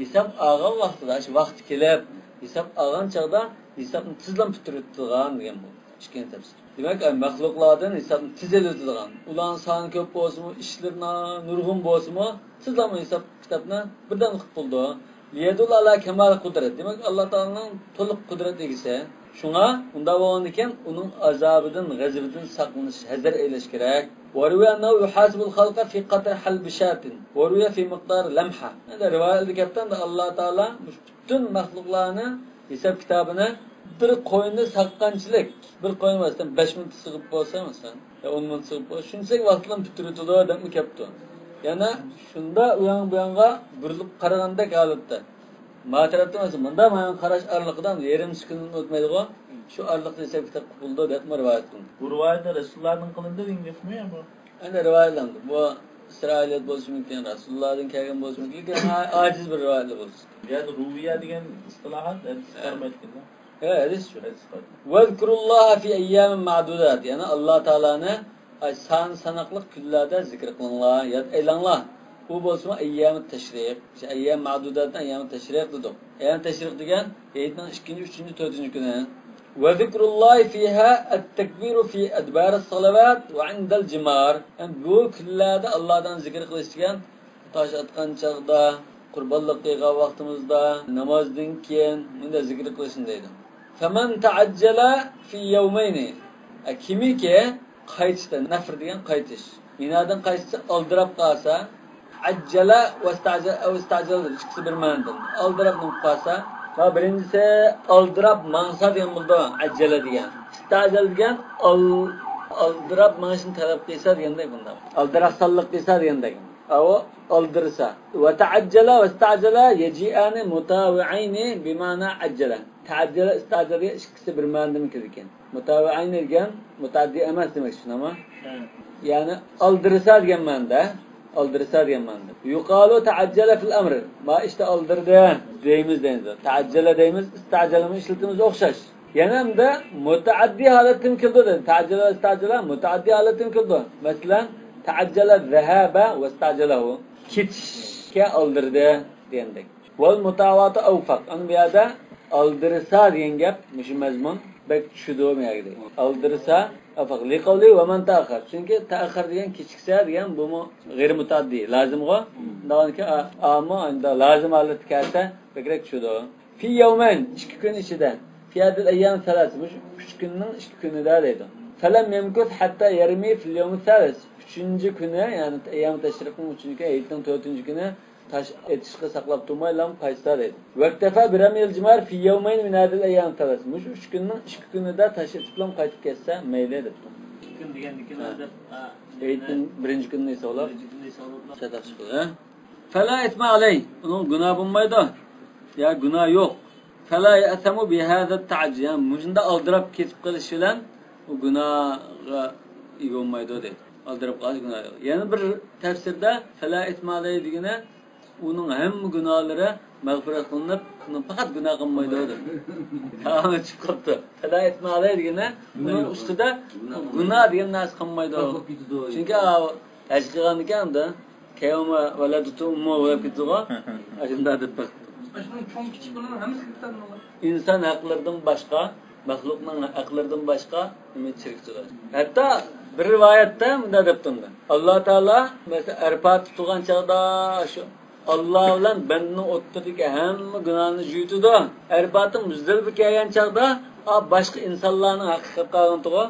ھېساب ئالغان ۋاقتىدا، شۇ ۋاقتى كېلىپ، ھېساب ئالغان چاغدا ھېسابنى تېزلا پۈتتۈرۈۋېتىدىغان دېگەن بۇ. ئىككىنچى تەپسىر. دېمەك، ئەي، مەخلۇقلاردىن ھېسابنى تېز ئېلىۋېتىدىغان، ئۇلارنىڭ سانى كۆپ بولسىمۇ، ئىشلىرى نا-، نۇرغۇن بولسىمۇ، تېزلا ھېساب كىتابنى بىردەم قىلىپ بولىدۇ. ليدل على كمال قدرة. دېمەك، ئاللا تائالانىڭ تولۇق قۇدرەت ئىگىسى. شۇڭا ئۇنداق بولغاندىكىن ئۇنىڭ ئازابىدىن، غەزىپىدىن ساقلىنىش، ھەزەر ئەيلەش كېرەك. وروي أنه يحاسب الخلق في قطر حلب شاة، وروي في مقدار لمحة. ئەمدى رىۋايەتتە كەپتۇ، ئەمدى ئاللا تائالا مۇشۇ پۈتۈن مەخلۇقلارنى ھېساب كىتابىنى بىر قوينى ساغقانچىلىك، بىر قوينى، مەسىلەن، بەش مىنۇت سىغىپ بولسا، مەسىلەن، يا ئون مىنۇت سىغىپ بولسا، شۇنچىلىك ۋاقىتلا پۈتتۈرۈۋېتىدۇ دەپمۇ كەپتۇ. يەنە شۇنداق ئۇياڭ بۇياڭغا بۇرۇلۇپ قارىغاندەك ھالەتتە. ما تەرەپتە، مەسىلەن، مۇنداق ماڭا قاراش ئارىلىقىدا يېرىم سېكۇنت ئۆتمەيدىغۇ، شۇ ئارىلىقتا ھېساب كىتاب قىلىدۇ دەپمۇ رىۋايەت قىلىندى. بۇ رىۋايەتتە رەسۇلۇللادىن قىلىندى دېگەن گەپمۇ يا بۇ؟ ئەمدى رىۋايەتلەندى. بۇ ئىسرائىلىيەت بولۇشى مۇمكىن، رەسۇلۇللادىن كەلگەن بولۇشى مۇمكىن، لېكىن ئا-، ئاجىز بىر رىۋايەتلەر بولسۇن. بۇ يەردە رۇۋىيە دېگەن ئىستىلاھات ھەدىس ھە. چىقارمايدىكەن-دە. ھە، ھەدىس شۇ. ھەدىس چىقارمايدۇ. واذكروا الله في أيام معدودات. يەنى ئاللا تائالانى ئاي سان ساناقلىق كۈنلەردە زىكىر قىلىڭلار، ياد ئەيلەڭلار. ئۇ بولسىمۇ ئەييامى تەشرىق. شۇ ئەييام مەدۇداتنى ئەييامى تەشرىق دېدۇق. ئەييام تەشرىق دېگەن ھېيتنىڭ ئىككىنچى، ئۈچىنچى، تۆتىنچى كۈنى. وذكر الله فيها التكبير في أدبار الصلوات وعند الجمار. يەنى بۇ كۈنلەردە ئاللادىن زىكىر قىلىش دېگەن تاش ئاتقان چاغدا، قۇربانلىق قىلغان ۋاقتىمىزدا، نامازدىن كېيىن مۇنداق زىكىر قىلىشنى دەيدۇ. فمن تعجل في يومين. ئە، كىمكى قايتىشتا، نەفر دېگەن قايتىش. مىنادىن قايتىشتا ئالدىراپ قالسا، ئەججەلە ۋە ئىستەجەلە، ئەۋ ئىستەجەلە دەپ ئىككىسى بىر مەنىدىن. ئالدىراپ مېڭىپ قالسا. ۋە بىرىنچىسى ئالدىراپ ماڭسا دېگەن بولىدۇ، ئەججەلە دېگەن. ئىستەجەلە دېگەن ئال-، ئالدىراپ مېڭىشنى تەلەپ قىلسا دېگەندەك بۇنداق. ئالدىراقسانلىق قىلسا دېگەندەك. ئاۋۇ ئالدىرىسا. ۋە تەئەججەلە ۋە ئىستەجەلە يەجىئانى مۇتاۋىئەينى بىمەنا ئەججەلە. تەئەججەلە، ئىستەجەلە ئىككىسى بىر مەنىدىن كېلىدىكەن. مۇتاۋىئەينى دېگەن مۇتەئەددى ئەمەس دېمەكچى، شۇنداقمۇ؟ ھە. يەنى ئالدىرىسا دېگەن مەنىدە. ئالدىرىسا دېگەن مەنىدە. يۇقالۇ تەئەججەلە فىل ئەمرى. ما ئىشتا ئالدىردى دەيمىز دەيمىز. تەئەججەلە دەيمىز، ئىستەجەلىمۇ ئىشلىتىمىز ئوخشاش. يەنە ئەمدى مۇتەئەددى ھالەتتىن كېلىدۇ دەيدۇ. تەئەججەلە ۋە ئىستەجەلە مۇتەئەددى ھالەتتىن كېلىدۇ. مەسىلەن، تەئەججەلە زەھەبە ۋە ئىستەجەلەھۇ. كېتىشكە ئالدىردى دېگەندەك. ۋەل مۇتاۋاتۇ ئەۋفەق. ئەنە بۇ يەردە ئالدىرىسا دېگەن گەپ مۇشۇ مەزمۇن بەك چۈشىدۇ بۇ يەرگە. ئالدىرىسا ئەۋفەق. لىقەۋلى ۋە مەن تەئەخخەر. چۈنكى تەئەخخەر دېگەن كېچىكسە دېگەن بۇمۇ غەيرىي مۇتەئەددى. لازىمغۇ. ئۇنداقكەن ئامۇ لازىم ھالەتتە كەلسە بەكرەك چۈشىدۇ. في يومين، ئىككى كۈن ئىچىدە. في هذه الأيام الثلاثة، مۇشۇ ئۈچ كۈننىڭ ئىككى كۈنىدە دەيدۇ. فلم يمكث حتى يرمي في اليوم الثالث. ئۈچىنچى كۈنى، يەنى ئەييام تەشرىقنىڭ ئۈچىنچى كۈنى، ھېيتنىڭ تۆتىنچى كۈنى تاش ئېتىشقا ساقلاپ تۇرمايلا قايتسا دەيدۇ. واكتفى برمي الجمار في يومين من هذه الأيام الثلاثة. مۇشۇ ئۈچ كۈننىڭ ئىككى كۈنىدە تاش ئېتىپلا قايتىپ كەتسە مەيلى دەپتۇ. ئىككى كۈن دېگەندىكىن ھە. ھېيتنىڭ بىرىنچى كۈنىنى ھېسابلاپ. بىرىنچى كۈنىنى ھېسابلاپ. شۇنداق چىقىدۇ، ھە؟ فلا إثم عليه، ئۇنىڭ گۇناھى بولمايدۇ. يا گۇناھ يوق. فلا يأثم بهذا التعجل، يا مۇشۇنداق ئالدىراپ كېتىپ قېلىش بىلەن ئۇ گۇناھقا ئىگە بولمايدۇ دەيدۇ. ئالدىراپ قالىش گۇناھ يوق. يەنە بىر تەپسىردە فلا إثم عليه دېگىنى ئۇنىڭ ھەممە گۇناھلىرى مەغپىرەت قىلىنىپ، ئۇنىڭ پەقەت گۇناھ قىلمايدۇ دەيدۇ. تامامەن چۈشۈپ قاپتۇ. فلا إثم عليه دېگىنى ئۇنىڭ ئۈستىدە گۇناھ دېگەن نەرسە قىلمايدۇ. چۈنكى ھەج قىلغاندىكىن ئەمدى كەيۋمە ۋەلەدتۇ ئۇممۇ دەپ كېتىدىغۇ. ئاشۇنداق دەپ بېقىپتۇ. ئاشۇنىڭ چوڭ كىچىك بالىنىڭ ھەممىسى كېتەلمىغان. ئىنسان ھەقلىرىدىن باشقا، مەخلۇقنىڭ ھەقلىرىدىن باشقا ئۈمىد چىرىكتۇر. ھەتتا بىر رىۋايەتتە مۇنداق دەپتۇ. ئاللا تائالا مەسىلەن ئەرپاتتا تۇرغان چاغدا شۇ ئاللا بىلەن بەندىنىڭ ئوتتۇرىدىكى ھەممە گۇناھنى يۇيۇتىدۇ. ئەرپاتتىن مۇزدەلىپە كەلگەن چاغدا ئا، باشقا ئىنسانلارنىڭ ھەققى قېلىپ قالغانتىغۇ.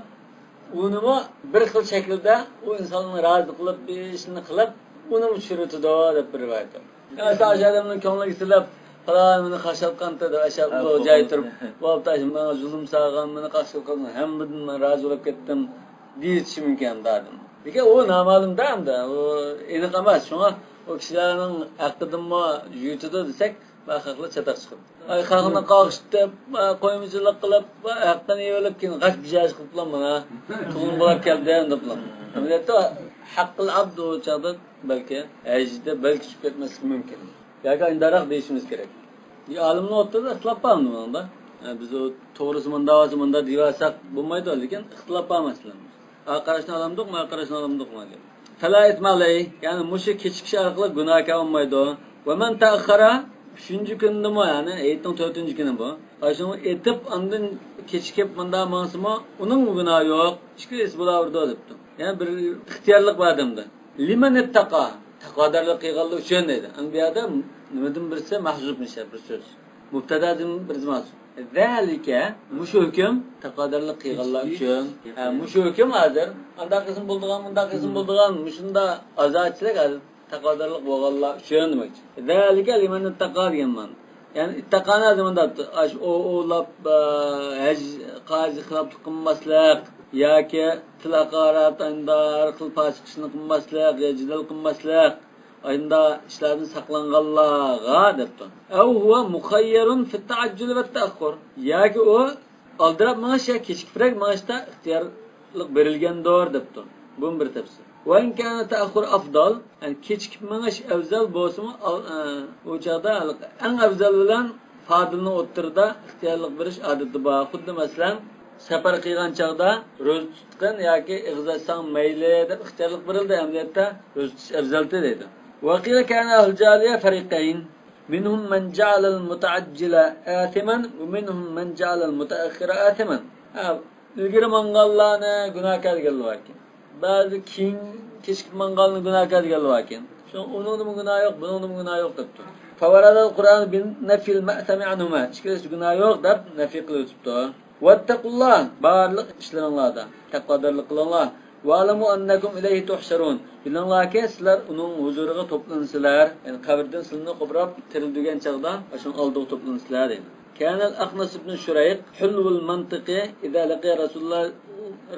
ئۇنىمۇ بىر خىل شەكىلدە ئۇ ئىنساننى رازى قىلىپ، بېشىنى قىلىپ، ئۇنىمۇ چۈشۈرۈۋېتىدۇ دەپ بىر رىۋايەت بار. مەسىلەن، ئاشۇ ئادەمنىڭ كۆڭلىگە سېلىپ، پالان مېنى قارشى ئالغانتى دەپ، ئاشۇ ھە، ئۇلۇغ جاي تۇرۇپ، بوپتۇ، ئاشۇ ماڭا زۇلۇم سالغان، مېنى قارشى قىلغان، ھەممىدىن مەن رازى بولۇپ كەتتىم دېيىشى مۇمكىن ئادەم. لېكىن ئۇ نامەلۇمدا ئەمدى، ئۇ ئېنىق ئەمەس. شۇڭا ئۇ كىشىلەرنىڭ ھەققىدىنمۇ يۇيۇتىدۇ دېسەك، بۇ خەقلەر چاتاق چىقىدۇ. ئاي، خەقنى قاغشىتىپ، قويمىچىلىق قىلىپ، ھەققىنى يېۋېلىپ، كېيىن غەش بىجاش قىلىپلا مانا تۇغۇلغۇلار كەلدى دەپلا. ئەمەلىيەتتە ھەققىل ئابد ئۇ چاغدا بەلكى ھەجدە بەلكى چۈشۈپ كەتمەسلىكى مۇمكىن. ياكى ئىنداراق دېيىشىمىز كېرەك. ئالىمنىڭ ئوتتۇرىدا ئىختىلاپ بارمۇ بۇنىڭدا؟ بىز ئۇ توغرىسى مۇنداق بولسا مۇنداق دېيىۋالساق بولمايدۇ، لېكىن ئىختىلاپ بار مەسىلەن. ئا قاراشنى ئالامدۇق، ما قاراشنى ئالامدۇق ما دەپ. فلا إثم عليه، يەنى مۇشۇ كېچىكىش ئارقىلىق گۇناھكار بولمايدۇ. ومن تأخر، ئۈچىنچى كۈنىدىمۇ، يەنى ھېيتنىڭ تۆتىنچى كۈنى بۇ. ئاشۇنى ئېتىپ، ئاندىن كېچىكىپ مۇنداق ماڭسىمۇ، ئۇنىڭمۇ گۇناھى يوق. ئىككىلىسى بولاۋېرىدۇ دەپتۇ. يەنى بىر ئىختىيارلىق بار ئادەمدە. لمن اتقى، تەقۋادارلىق قىلغانلار ئۈچۈن دەيدۇ. ئەمدى بۇ يەردە نېمىدىن بىرسى مەھزۇپ نىشان، بىر سۆز. مۇبتەدادىن بىرسى مەھزۇپ. زالىكە، مۇشۇ ھۆكۈم تەقۋادارلىق قىلغانلار ئۈچۈن. ھە، مۇشۇ ھۆكۈم ھازىر ئانداق قىلسىمۇ بولىدىغان، مۇنداق قىلسىمۇ بولىدىغان، مۇشۇنداق ئازادچىلىك ھازىر تەقۋادارلىق بولغانلار ئۈچۈن دېمەكچى. زالىكە لمن اتقى دېگەن مانا. يەنى ئىتتەقانى ھازىر مۇنداق دەپتۇ. ئاشۇ ئوۋ ئوۋلاپ، ئە، ھەج قاجىغا خىلاپلىق قىلماسلىق ياكى تىل ھاقارەت، ئاينىدا ھەر خىل پاسىق ئىشنى قىلماسلىق يا جېدەل قىلماسلىق، ئاينىدا ئىشلاردىن ساقلانغانلارغا دەپتۇ. أو هو مخير في التعجل والتأخر. ياكى ئۇ ئالدىراپ مېڭىش يا كېچىكىپرەك مېڭىشتا ئىختىيارلىق بېرىلگەندۇر دەپتۇ. بۇمۇ بىر تەپسىر. وإن كان التأخر أفضل، يەنى كېچىكىپ مېڭىش ئەۋزەل بولسىمۇ، ئال-، ئە، ئۇ چاغدا ئەڭ ئەۋزەل بىلەن پادىلنىڭ ئوتتۇرىدا ئىختىيارلىق بېرىش ئادىتى بار. خۇددى مەسىلەن، سەپەر قىلغان چاغدا روزا تۇتقىن ياكى ئېغىز ئاچساڭ مەيلى دەپ ئىختىيارلىق بېرىلدى، ئەمەلىيەتتە روزا تۇتۇش ئەۋزەلتى دەيدۇ. وقيل كان أهل الجاهلية فريقين. منهم من جعل المتعجل آثما ومنهم من جعل المتأخر آثما. ھە، ئىلگىرى ماڭغانلارنى گۇناھكار دېگەنلەر باركەن. بەزى كېيىن كېچىكىپ ماڭغاننى گۇناھكار دېگەنلەر باركەن. شۇڭا ئۇنىڭدىمۇ گۇناھ يوق، بۇنىڭدىمۇ گۇناھ يوق دەپتۇ. فورد القرآن بنفي المأثم عنهما. ئىككىلىسى گۇناھ يوق دەپ نەفى قىلىۋېتىپتۇ. واتقوا الله، بارلىق ئىشلىرىڭلاردا تەقۋادارلىق قىلىڭلار. «واعلموا أنكم إليه تحشرون.» بىلىڭلاركى، سىلەر ئۇنىڭ ھۇزۇرىغا توپلىنىسىلەر. يەنى قەبرىدىن سىلىنىپ قوپۇراپ تىرىلدۈرگەن چاغدا ئاشۇنىڭ ئالدىغا توپلىنىسىلەر دەيدۇ. كان الأخنس بن شريق حلو المنطق إذا لقي رسول الله،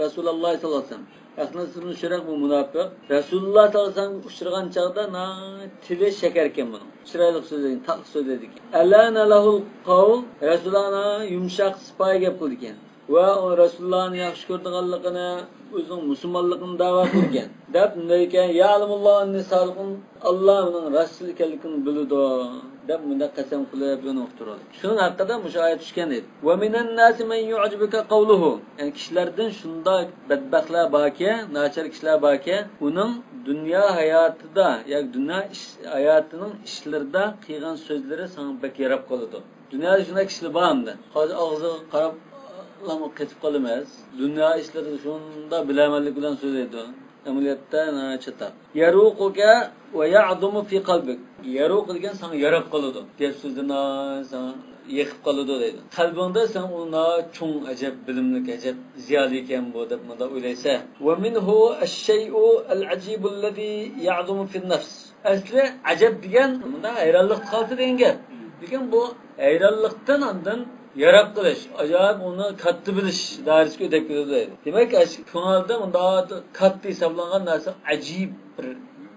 رسول الله صلى الله عليه وسلم. ئەخنەس ئىبن شۇرەيق بۇ مۇناپىق. رەسۇلۇللا ساللاللاھۇ ئەلەيھى ۋەسەللەمگە ئۇچرىغان چاغدا ناھايىتى تىلى شەكەركەن بۇنىڭ. چىرايلىق سۆزلەيدىكەن، تاتلىق سۆزلەيدىكەن. ألان له القول، رەسۇلۇللا يۇمشاق، سىپايى گەپ قىلىدىكەن. ۋە ئۇ رەسۇلۇللانى ياخشى كۆرىدىغانلىقىنى، ئۆزىنىڭ مۇسۇلمانلىقىنى دەۋا قىلىدىكەن. دەپ نېمە دەيدىكەن؟ يعلم الله أني صادق، ئاللا مېنىڭ راستچىل ئىكەنلىكىمنى بىلىدۇ، دەپ مۇنداق قەسەم قىلىپ يەنە ئۇقتۇرىدۇ. شۇنىڭ ھەققىدە مۇشۇ ئايەت چۈشكەن ئىدى. ومن الناس من يعجبك قوله، يەنى كىشىلەردىن شۇنداق بەتبەختلەر باركى، ناچار كىشىلەر باركى، ئۇنىڭ دۇنيا ھاياتىدا ياكى دۇنيا ئىش، ھاياتىنىڭ ئىشلىرىدا قىلغان سۆزلىرى ساڭا بەك ياراپ قالىدۇ. دۇنيادا شۇنداق كىشىلەر بار ئەمدى. ھازىر ئاغزىغا قاراپلا قېتىپ قالىمىز. دۇنيا ئىشلىرىدا شۇنداق بىلەرمەنلىك بىلەن سۆزلەيدۇ. ئەمەلىيەتتە ناھايىتى چاتاق. يروقك ويعظم في قلبك. يروق دېگەن ساڭا ياراپ قالىدۇ. گەپ سۆزلىرى ساڭا يېقىپ قالىدۇ دەيدۇ. قەلبىڭدە سەن ئۇ ناھايىتى چوڭ، ئەجەب بىلىملىك، ئەجەب زىيالىي ئىكەن بۇ دەپ مۇنداق ئويلايسەن. ومنه الشيء العجيب الذي يعظم في النفس. ئەسلى ئەجەب دېگەن مۇنداق ھەيرانلىقتا قالدى دېگەن گەپ. لېكىن بۇ ھەيرانلىقتىن ئاندىن ياراپ قېلىش، ئاجايىپ ئۇنى كاتتا بىلىش دائىرىسىگە ئۆتۈپ كېتىدۇ دەيدۇ. دېمەك، ئەش-، كۆڭۈلدە مۇنداق كاتتا ھېسابلانغان نەرسە ئەجىب بىر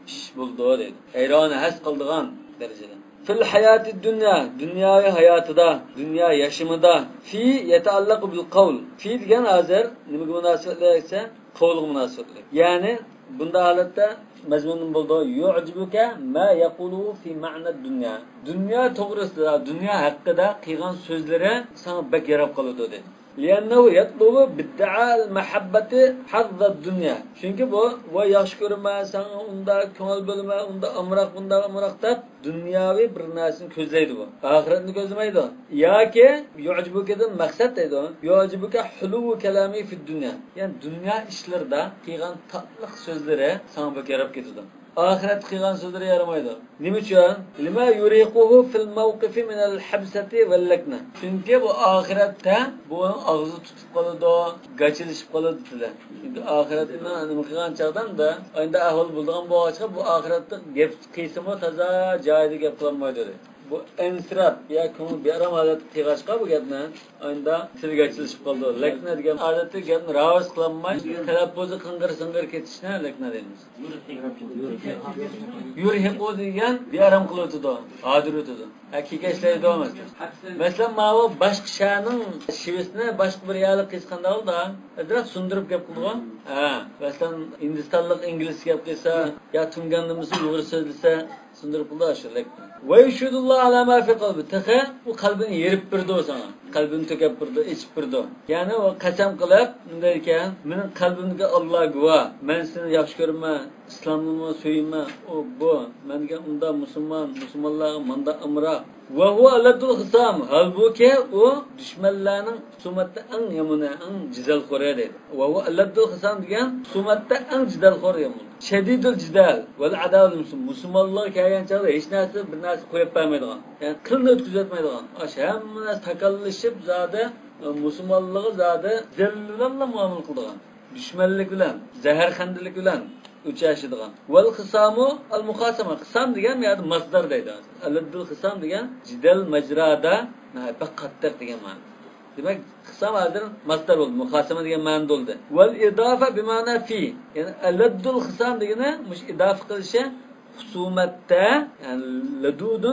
ئىش بولىدۇ دەيدۇ. ھەيران ھەس قىلىدىغان دەرىجىدە. في الحياة الدنيا، دۇنياۋى ھاياتىدا، دۇنيا ياشىمىدا. في يتعلق بالقول. في دېگەن ھازىر نېمىگە مۇناسىۋەتلىك دېسە، قولغا مۇناسىۋەتلىك. يەنى بۇنداق ھالەتتە مەزمۇنىم بولىدۇ. يعجبك ما يقوله في معنى الدنيا. دۇنيا توغرىسىدا، دۇنيا ھەققىدە قىلغان سۆزلىرى ساڭا بەك ياراپ قالىدۇ دەيدۇ. لأنه يطلب بادعاء المحبة حظ الدنيا. چۈنكى بۇ، ۋاي ياخشى كۆرىمەن، ساڭا ئۇنداق كۆڭۈل بۆلىمەن، ئۇنداق ئامراق، بۇنداق ئامراق دەپ دۇنياۋى بىر نەرسىنى كۆزلەيدۇ بۇ. ئاخىرەتنى كۆزلىمەيدۇ. ياكى يعجبكدىن مەقسەت دەيدۇ. يعجبك حلو كلامه في الدنيا. يەنى دۇنيا ئىشلىرىدا قىلغان تاتلىق سۆزلىرى ساڭا بەك ياراپ كېتىدۇ. ئاخىرەتتە قىلغان سۆزلىرى يارىمايدۇ. نېمە ئۈچۈن؟ لما يرهقه في الموقف من الحبسة واللكنة. چۈنكى بۇ ئاخىرەتتە بۇ ئاغزى تۇتۇپ قالىدۇ، گاچىلىشىپ قالىدۇ تىلى. چۈنكى ئاخىرەتنى نېمە قىلغان چاغدا ئەمدى ئاينىدا ئەھۋال بولىدىغان بولغاچقا، بۇ ئاخىرەتتە گەپ قىلسىمۇ تازا جايىدا گەپ قىلالمايدۇ. بۇ ئەنسىرەپ يا كۆڭلى بىئارام ھالەتتە قىلغاچقا بۇ گەپنى، ئاينىدا تىلى گاچىلىشىپ قالىدۇ. لەكنە دېگەن ئادەتتە گەپنى راۋاج قىلالماي، تەلەپپۇزى قىڭغىر-سىڭغىر كېتىشنى لەكنە دەيمىز. يرهق دېگەن بىئارام قىلىۋېتىدۇ، ھادىرىۋېتىدۇ. ھە، كېكەچلەيدۇ مەسىلەن. مەسىلەن، ماۋۇ باشقا شەھەرنىڭ شىۋىسىنى باشقا بىر يەرلىك قىلسا قانداق بولىدۇ؟ ئازراق سۇندۇرۇپ گەپ قىلىدىغۇ؟ ھە، مەسىلەن، ھىندىستانلىق ئىنگلىزچە گەپ قىلسا، يا تۇڭگاندا بولسا ئۇيغۇر سۆزلىسە، سۇندۇرۇپ قىلىدۇ ئاشۇ لەكنە. ويشهد الله على ما في قلبه. تېخى ئۇ قەلبىنى يېرىپ بېرىدۇ ساڭا. قەلبىنى تۆكۈپ بېرىدۇ، ئېچىپ بېرىدۇ. يەنى ئۇ قەسەم قىلىپ، مۇنداق ئىكەن، مېنىڭ قەلبىمدىكى ئاللا گۇۋاھ، مەن سېنى ياخشى كۆرىمەن، ئىسلامنىمۇ سۆيىمەن، ئۇ، بۇ، مەن دېگەن ئۇنداق مۇسۇلمان، مۇسۇلمانلارغا مانداق ئامراق. وهو ألد الخصام. ھالبۇكى، ئۇ دۈشمەنلەرنىڭ خۇسۇمەتتە ئەڭ يامىنى، ئەڭ جېدەلخورى دەيدۇ. وهو ألد الخصام دېگەن خۇسۇمەتتە ئەڭ جېدەلخور دېگەن بولىدۇ. شديد الجدال والعداوة للمسلمين. مۇسۇلمانلارغا كەلگەن چاغدا ھېچ نەرسە، بىر نەرسە قويۇپ بەرمەيدىغان. يەنى قىلنى ئۆتكۈزۈۋەتمەيدىغان. ئاشۇ ھەممە نەرسە تاكاللىشىپ زادى، ئە، مۇسۇلمانلارغا زادى زەللە بىلەنلا مۇئامىلە قىلىدىغان. دۈشمەنلىك بىلەن، زەھەرخەندىلىك بىلەن ئۆچەشىدىغان. والخصام المخاصمة. خىسام دېگەن بۇ يەردە ماسدار دەيدۇ. ألد الخصام دېگەن جېدەل ماجرادا ناھايىتى بەك قاتتىق دېگەن مەنىدە. دېمەك، خىسام ھازىر ماسدار بولدى، مۇخاسىمە دېگەن مەنىدە بولدى. والإضافة بمعنى في. يەنى ألد الخصام دېگىنى مۇشۇ ئىدافە قىلىشى خۇسۇمەتتە، يەنى لدود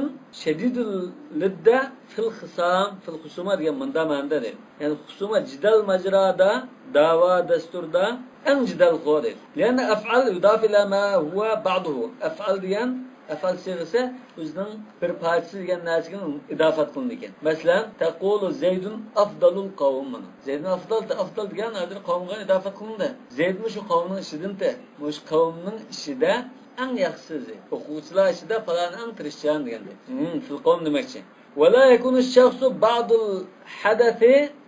شديد اللدة في الخصام، في الخصومة دېگەن مۇنداق مەنىدە دەيدۇ. يەنى خۇسۇمەت، جېدەل ماجىرادا، دەۋا دەستۇردا ئەڭ جېدەلخور دەيدۇ. لأن أفعل يضاف إلى ما هو بعضه. ئەفئال دېگەن ئەفئال سىيغىسى ئۆزىنىڭ بىر پارچىسى دېگەن نەرسىگە ئىداپەت قىلىنىدىكەن. مەسىلەن، تەقۇلۇ زەيدۇن ئەفدالۇل قەۋم. مانا زەيدۇن ئەفدال، ئەفدال دېگەن ھازىر قەۋمگە ئىداپەت قىلىندى. زەيدمۇ شۇ قەۋمنىڭ ئىچىدىنتى. مۇشۇ قەۋمنىڭ ئىچىدە ئەڭ ياخشىسى. ئوقۇغۇچىلار ئىچىدە پالانى ئەڭ تىرىشچان دېگەندەك. ھىم، فىل قەۋم دېمەكچى. ولا يكون الشخص بعد الحدث.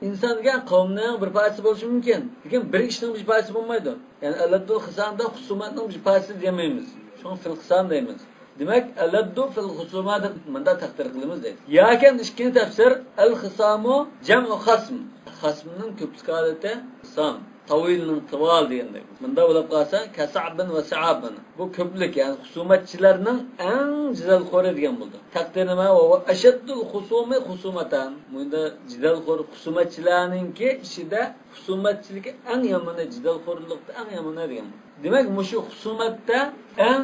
ئىنسان دېگەن قەۋمنىڭ بىر پارچىسى بولۇشى مۇمكىن. لېكىن بىر ئىشنىڭ بىر پارچىسى بولمايدۇ. يەنى ئەلەددۇل خىسامدا خۇسۇمەتنىڭ بىر پارچىسى دېمەيمىز. شۇڭا فىل خىسام دەيمىز. دېمەك، ئەلەددۇ فىل خۇسۇمە دەپ مۇنداق تەقدىر قىلىمىز دەيدۇ. ياكى ئىككىنچى تەپسىر، ئەل خىسامۇ جەمئۇ خاسم. خاسمنىڭ كۆپلۈك ھالىتى خىسام. تاۋىلنىڭ تىۋال دېگەندەك. مۇنداق بولۇپ قالسا، كەسەبىن ۋە سەئابىن. بۇ كۆپلۈك، يەنى خۇسۇمەتچىلەرنىڭ ئەڭ جېدەلخورى دېگەن بولىدۇ. تەقدىرى نېمە؟ ۋە ئەشەددۇل خۇسۇمى خۇسۇمەتەن. بۇندا جېدەلخور خۇسۇمەتچىلەرنىڭكى ئىچىدە خۇسۇمەتچىلىكى ئەڭ يامىنى، جېدەلخورلۇقتا ئەڭ يامىنى دېگەن. دېمەك، مۇشۇ خۇسۇمەتتە ئەڭ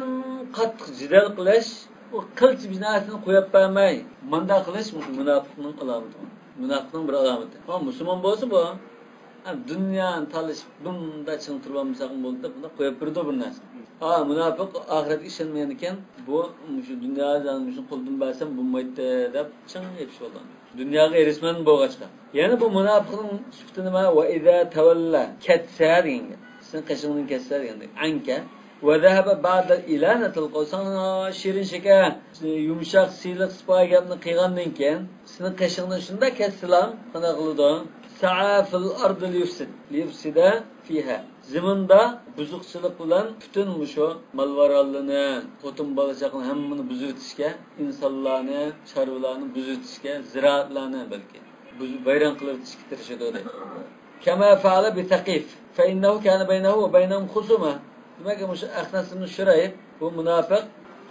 قاتتىق جېدەل قىلىش، ئۇ قىلچە بىر نەرسىنى قويۇپ بەرمەي، مۇنداق قىلىش مۇشۇ مۇناپىقنىڭ ئالامىتى. مۇناپىقنىڭ بىر ئالامىتى. ھە، مۇسۇلمان بولسا بۇ، ھە، دۇنيانى تالىشىپ، بۇنداق چىڭ تۇرۇۋالمىساقمۇ بولدى دەپ، بۇنداق قويۇپ بېرىدۇ بىر نەرسە. ھە، مۇناپىق ئاخىرەتكە ئىشەنمىگەن ئىكەن، بۇ مۇشۇ دۇنيا مۇشۇنى قولدىن بەرسەم بولمايتتى دەپ چىڭ يېپىشىۋالغان. دۇنياغا ھېرىسمەن بولغاچقا. يەنە بۇ مۇناپىقنىڭ سۈپىتى نېمە؟ ۋە ئىزا تەۋەللە، كەتسە دېگەن گەپ. سېنىڭ قېشىڭدىن كەتسە دېگەندەك. ئەنكە. ۋە زەھەبە بەئدەل ئىلانەتىل قول، ساڭا شېرىن شېكەر، يۇمشاق، سىلىق، سىپايى گەپنى قىلغاندىن كېيىن، سېنىڭ قېشىڭدىن شۇنداق كەتسىلام، قانداق قىلىدۇ؟ سەئا فىل ئارد ليۇفسىد، ليۇفسىدە فىھا. زېمىندا بۇزۇقچىلىق بىلەن پۈتۈن مۇشۇ مال-ماراللىرىنى، خوتۇن بالا-چاقىنى ھەممىنى بۇزۇۋېتىشكە، ئىنسانلارنى، چارۋىلارنى بۇزۇۋېتىشكە، زىرائەتلەرنى بەلكى بۇزۇپ ۋەيران قىلىۋېتىشكە تىرىشىدۇ دەيدۇ. كەما فەئەلە بىسەقىف، فەئىننەھۇ كانە بەينەھۇ ۋە بەينەھۇم خۇسۇمە. دېمەك، مۇشۇ ئەخنەس ئىبنى شۇرەيھ، بۇ مۇناپىق،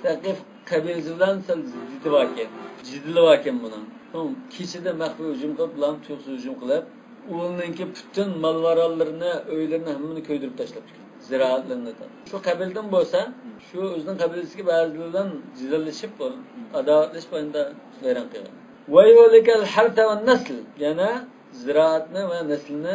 سەقىف قەبىلىسى بىلەن سەل زىددىتى باركەن، جېدىلى باركەن بۇنىڭ. سوڭ كېچىدە مەخپىي ھۇجۇم قىلىپ، بۇلارنى تۇيۇقسىز ھۇجۇم قىلىپ، ئۇنىڭكى پۈتۈن مال-ماراللىرىنى، ئۆيلىرىنى ھەممىنى كۆيدۈرۈپ تاشلاپتىكەن. زىرائەتلىرىنى. شۇ قەبىلىدىن بولسا، شۇ ئۆزىنىڭ قەبىلىسىدىكى بەزىلەر بىلەن جېدەللىشىپ، ئاداۋەتلىشىپ، ئەمدى ۋەيران قىلغان. ۋە يۇھلىكەل ھەرسە ۋەن نەسل. يەنە زىرائەتنى ۋە نەسلىنى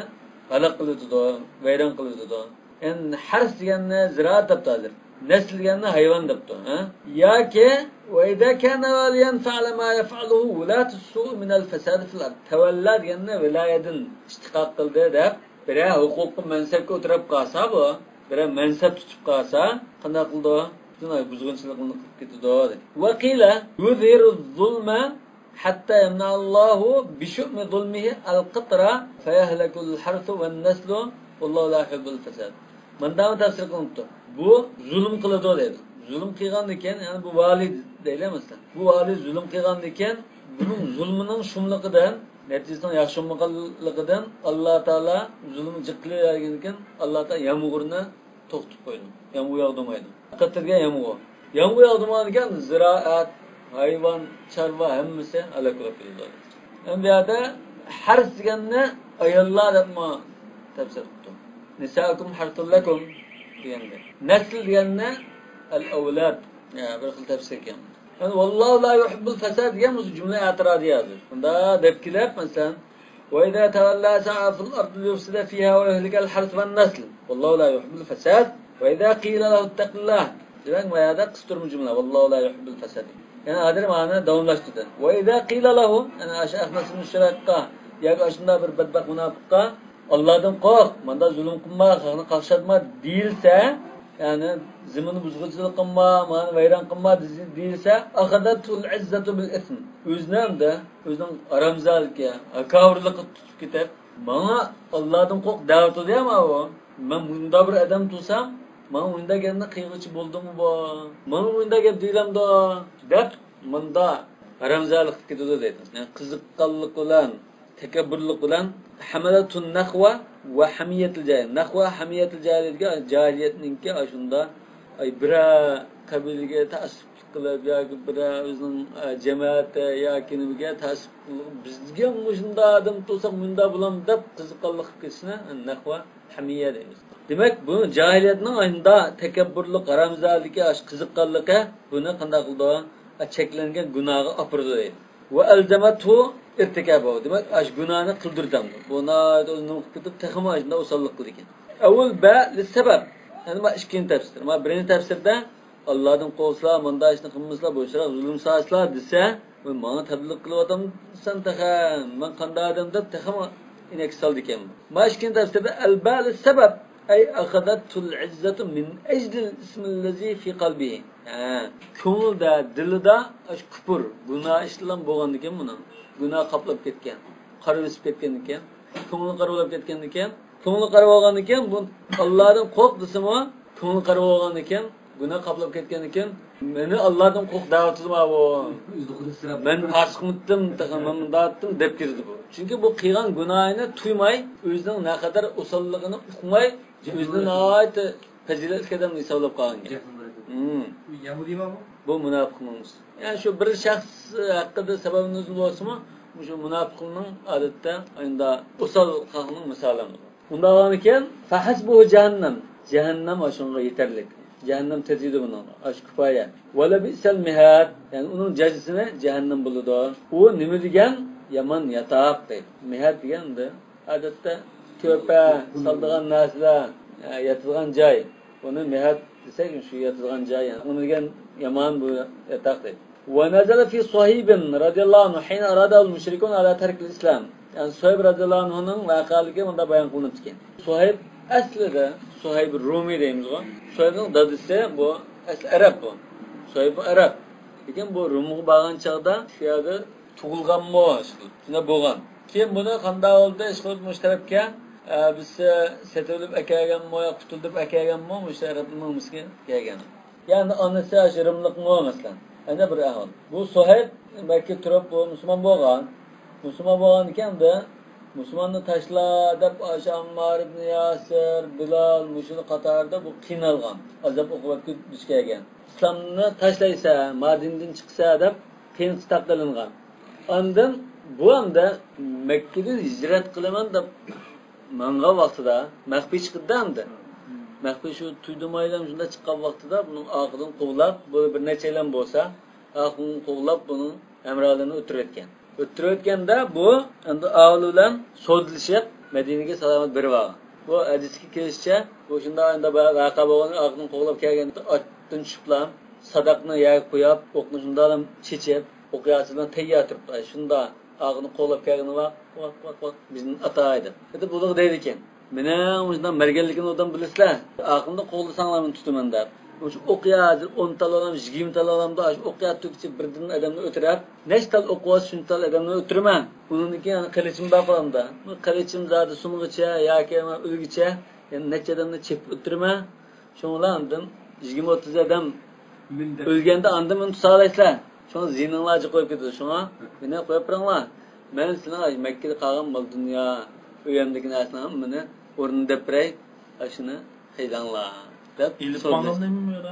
ھالاك قىلىۋېتىدۇ، ۋەيران قىلىۋېتىدۇ. يەنى ھەرس دېگەننى زىرائەت دەپتۇ ھازىر. نەسل دېگەننى ھايۋان دەپتۇ. ھە؟ ياكى، ۋە ئىزا كانە ۋالىيەن فەئەلە ما يەفئەلۇھۇ ۋۇلاتۇس سۇئۇ مىنەل فەسادى فىل ئارد. تەۋەللا دېگەننى ۋىلايەدىن ئىشتىقاق قىلدى دەپ، بىرەر ھوقۇققا، مەنسەپكە ئولتۇرۇپ قالسا بۇ، بىرەر مەنسەپ تۇتۇپ قالسا، قانداق قىلىدۇ؟ پۈتۈن بۇزغۇنچىلىقنى قىلىپ كېتىدۇ، دېدى. ۋە قىلە يۇزھىرۇز زۇلمە ھەتتا يەمنەئەللاھۇ بىشۇئمى زۇلمىھى ئەل قىترا فەيەھلەكۇل ھەرسۇ ۋەن نەسلۇ ۋەللاھۇ لا يۇھىببۇل فەساد. مۇنداقمۇ تەپسىر قىلىنىپتۇ. بۇ زۇلۇم قىلىدۇ دەيدۇ. زۇلۇم قىلغاندىكىن، يەنى بۇ ۋالىي دەيلى مەسىلەن. بۇ ۋالىي زۇلۇم قىلغاندىكىن، بۇنىڭ زۇلمىنىڭ شۇملۇقىدىن، نەتىجىسىنىڭ ياخشى بولمىغانلىقىدىن ئاللا تائالا زۇلۇمنى جىق قىلىۋەرگەندىكىن، ئاللا تائالا يامغۇرنى توختىتىپ قويىدۇ. يامغۇر ياغدۇرمايدۇ. قاتتىدىگەن يامغۇر. يامغۇر ياغدۇرمىغاندىكىن زىرائەت، ھايۋان، چارۋا ھەممىسى ھالاك بولۇپ كېتىدۇ. ئەمدى بۇ يەردە ھەرس دېگەننى ئاياللار دەپمۇ تەپسىر قىپتۇ. نىسائۇكۇم ھەرسۇل لەكۇم دېگەندەك. نەسل دېگەننى ئەل ئەۋلاد، يا، بىر خىل تەپسىر ئىكەن. يەنى ۋاللاھۇ لا يۇھىببۇل فەساد دېگەن مۇشۇ جۈملە ئەتىرازى ھازىر. بۇندا دەپ كېلىپ، مەسىلەن، ۋە ئىزا تەۋەللا سەئا فىل ئەرزى لىيۇفسىدە فىھا ۋە يۇھلىكەل ھەرس ۋەن نەسل. ۋاللاھۇ لا يۇھىببۇل فەساد. ۋە ئىزا قىلە لەھۇ ئىتتەقىللاھ. دېمەك، بۇ يەردە قىستۇرما جۈملە. ۋاللاھۇ لا يۇھىببۇل فەساد. يەنى ھازىر مانا داۋاملاشتۇردى. ۋە ئىزا قىلە لەھۇ، يەنى ئاشۇ ئەخنەس ئىبنى شۇرەيھقا ياكى ئاشۇنداق بىر بەتبەخت مۇناپىققا، ئاللادىن قورق، ماندا زۇلۇم قىلما، خەقنى قاقشاتما دېيىلسە، يەنى زېمىننى بۇزغۇنچىلىق قىلما، مانى ۋەيران قىلما دېيىلسە، ئەخەزەتھۇل ئىززەتۇ بىل ئىسم. ئۆزىنى ئەمدى، ئۆزىنىڭ ھارامزادىلىكى، ھاكاۋۇرلۇقى تۇتۇپ كېتىپ، ماڭا ئاللادىن قورق دەۋاتىدۇ يا ماۋۇ. مەن مۇنداق بىر ئادەم تۇرسام، ماڭا مۇنداق گەپنى قىلغۇچى بولدىمۇ بۇ؟ ماڭا مۇنداق گەپ دېيىلەمدۇ؟ دەپ، مۇنداق ھارامزادىلىققا كېتىدۇ دەيدۇ. يەنى قىزىققانلىق بىلەن، تەكەببۇرلۇق بىلەن ھەمەلەتۇن نەخۋە ۋە ھەمىيەتىل جاھىل. نەخۋە ھەمىيەتىل جاھىل دېگەن جاھىلىيەتنىڭكى ئاشۇندا، ئاي، بىرەر قەبىلىگە تەئەسسۇپلۇق قىلىپ ياكى بىرەر ئۆزىنىڭ، ئە، جەمەتى ياكى نېمىگە تەئەسسۇپ قىلىپ، بىزگە مۇشۇنداق ئادەم تۇرسا مۇنداق بولامدۇ دەپ قىزىققانلىق قىلىپ كېتىشنى نەخۋە ھەمىيە دەيمىز. دېمەك، بۇ جاھىلىيەتنىڭ ئاشۇنداق تەكەببۇرلۇق، ھارامزادىلىكى، ئاشۇ قىزىققانلىقى بۇنى قانداق قىلىدۇ؟ ئا، چەكلەنگەن گۇناھقا ئاپىرىدۇ دەيدۇ. ۋە ئەلزەمەتھۇ ئىرتىكابەھۇ. دېمەك، ئاشۇ گۇناھنى قىلدۇرىدۇ. بۇ ناھايىتى ئۇزۇن قىلىپ كېتىپ، تېخىمۇ ئاشۇنداق ئوساللىق قىلىدىكەن. ئەۋۋەل بە لىسسەبەب. يەنى ما ئىككىنچى تەپسىر. ما بىرىنچى تەپسىردە ئاللادىن قورقسىلا، مۇنداق ئىشنى قىلمىسىلا، بوشراق زۇلۇم سالسىلا دېسە، ۋە ماڭا تەبلىغ قىلىۋاتامسەن تېخى، مەن قانداق ئادەم دەپ تېخىمۇ ئىنەك سالىدىكەن. ما ئىككىنچى تەپسىردە ئەل بە لىسسەبەب. ئەي ئەخەزەتھۇل ئىززەتۇ مىن ئەجلىل ئىسمىللەزى فى قەلبىھى. ھە، كۆڭلىدە، دىلىدا ئاشۇ كۇپۇر، گۇناھ ئىشلار بولغاندىكىن بۇنىڭ. گۇناھ قاپلاپ كەتكەن، قارا بېسىپ كەتكەندىكىن، كۆڭلى قارا بولاپ كەتكەندىكىن، كۆڭلى قارا بولغاندىكىن، بۇ ئاللادىن قورق دېسىمۇ، كۆڭلى قارا بولغاندىكىن، گۇناھ قاپلاپ كەتكەندىن كېيىن، مېنى ئاللادىن قورق دەۋاتىدۇ ما بۇ. مەن پاسىقمىتتىم، تېخى مەن مۇنداق ئەتتىم دەپ كېتىدۇ بۇ. چۈنكى بۇ قىلغان گۇناھىنى تۇيماي، ئۆزىنىڭ نەقەدەر ئوساللىقىنى ئۇقماي، ئۆزىنى ناھايىتى پەزىلەتلىك ئادەم ھېسابلاپ قالغان گەپ. ھىم. بۇ مۇناپىقنىڭ ئىشى. يەنى شۇ بىر شەخس ھەققىدە سەۋەب نۇزۇل بولسىمۇ، مۇشۇ مۇناپىقنىڭ ئادەتتە ئاينىدا ئوسال خەقنىڭ مىسالى. ئۇنداق بولغاندىكىن، فەھەسبۇھۇ جەھەننەم. جەھەننەم ئاشۇنىڭغا يېتەرلىك. جەھەننەم تېتىيدۇ بۇنىڭغا. ئاشۇ كۇپايە. ۋەلە بىئسەل مىھاد. يەنى ئۇنىڭ جازىسىنى جەھەننەم بولىدۇ. ئۇ نېمە دېگەن؟ يامان ياتاق دەيدۇ. مىھاد دېگەن ئەمدى ئادەتتە كۆرپە سالىدىغان نەرسىلەر، ياتىدىغان جاي. بۇنى مىھاد دېسەك، شۇ ياتىدىغان جاي. يەنى ئۇنى دېگەن يامان بۇ ياتاق دەيدۇ. ۋە نەزەلە فى سۇھەيبىن رەزىيەللاھۇ ئەنھۇ ھىينە ئەرادەھۇل مۇشرىكۇن ئەلا تەركىل ئىسلام. يەنى سۇھەيب رەزىيەللاھۇ ئەنھۇنىڭ ۋەقەلىكى مۇندا بايان قىلىنىپتىكەن. سۇھەيب ئەسلىدە سۇھەيب رۇمى دەيمىزغۇ. سۇھەيبنىڭ دادىسى بۇ ئەسلى ئەرەب بۇ. سۇھەيب بۇ ئەرەب. لېكىن بۇ رۇمغا بارغان چاغدا شۇ يەردە تۇغۇلغانمۇ، ئىشقىلىپ، شۇنداق بولغان. كېيىن بۇنى قانداق بولدى، ئىشقىلىپ، مۇشۇ تەرەپكە، ئە، بىرسى سېتىۋېلىپ ئەكەلگەنمۇ يا قۇتۇلدۇرۇپ ئەكەلگەنمۇ، مۇشۇ ئەرەبنىڭ مىسكى كەلگەن. يەنى ئانىسى ئاشۇ رىملىقمۇ، مەسىلەن. يەنە بىر ئەھۋال. بۇ سۇھەيب مەككە تۇرۇپ، بۇ مۇسۇلمان بولغان. مۇسۇلمان بولغان ئىكەن، مۇسۇلماننى تاشلا دەپ، ئاشۇ ئاممار ئىبن ياسىر، بىلال، مۇشۇنى قاتارىدا بۇ قىينالغان. ئازاب ئوقۇبەتكە دۇچ كەلگەن. ئىسلامنى تاشلايسەن، ما دىندىن چىقىسەن دەپ قىيىن قىستاق قىلىنغان. ئاندىن بۇ ئەمدى مەككىدىن ھىجرەت قىلىمەن دەپ ماڭغان ۋاقتىدا مەخپىي چىقىدىدا ئەمدى. مەخپىي شۇ تۇيدۇرمايلا شۇنداق چىققان ۋاقتىدا بۇنىڭ ئارقىدىن قوغلاپ، بۇ بىر نەچچەيلەن بولسا، ئارقىدىن قوغلاپ بۇنىڭ ھەمراھلىرىنى ئۆلتۈرۈۋەتكەن. ئۆلتۈرۈۋەتكەندە بۇ ئەمدى ئاۋۇلى بىلەن سودىلىشىپ مەدىنىگە سالامەت بېرىۋالغان. بۇ ھەدىستىكى كېلىشىچە، بۇ شۇنداق ئەمدى ۋەقە بولغان ئارقىدىن قوغلاپ كەلگەندە ئاتتىن چۈشۈپلا ساداقنى يەرگە قويۇپ، ئوقنى شۇنداقلا چېچىپ، ئوق ياسىدىن تەييار تۇرۇپتۇ. شۇنداق ئاغىنى قوغلاپ كەلگىنى ۋاق، ۋاق، ۋاق، ۋاق، بىزنى ئاتاي دەپ. دەپ بۇلارغا دەيدىكەن. مېنىڭ مۇشۇنداق مەرگەنلىكىمنى ئوبدان بىلىسىلەر. ئاخىرىدا قوغلىساڭلار مېنى تۇتىمەن دەپ. مۇشۇ ئوق يا ھازىر ئون تال ئالام، يىگىرمە تال ئالامدۇ، ئاشۇ ئوق يا تۈگىچە بىردىن ئادەمنى ئۆلتۈرۈپ، نەچچە تال ئوق بولسا شۇنچە تال ئادەمنى ئۆلتۈرىمەن. ئۇنىڭدىن كېيىن يەنە قىلىچىم بار قولۇمدا. بۇ قىلىچىم زادى سۇنغىچە ياكى مەن ئۆلگۈچە يەنە نەچچە ئادەمنى چېپىپ ئۆلتۈرىمەن. شۇڭا ئاندىن يىگىرمە ئوتتۇز ئادەم ئۆلگەندە ئاندىن مېنى تۇتالايسىلەر. شۇڭا زىيىنىڭلار جىق بولۇپ كېتىدۇ. شۇڭا مېنى قويۇپ بېرىڭلار. مەن سىلەرنىڭ مەككىدە قالغان مال دۇنيا، ئۆيۈمدىكى نەرسىنىڭ ھەممىنى ئورنىدا دەپ بېرەي. ئاشۇنى خەجلەڭلار دەپ ئېلىپ ماڭغىنىمۇ يوق.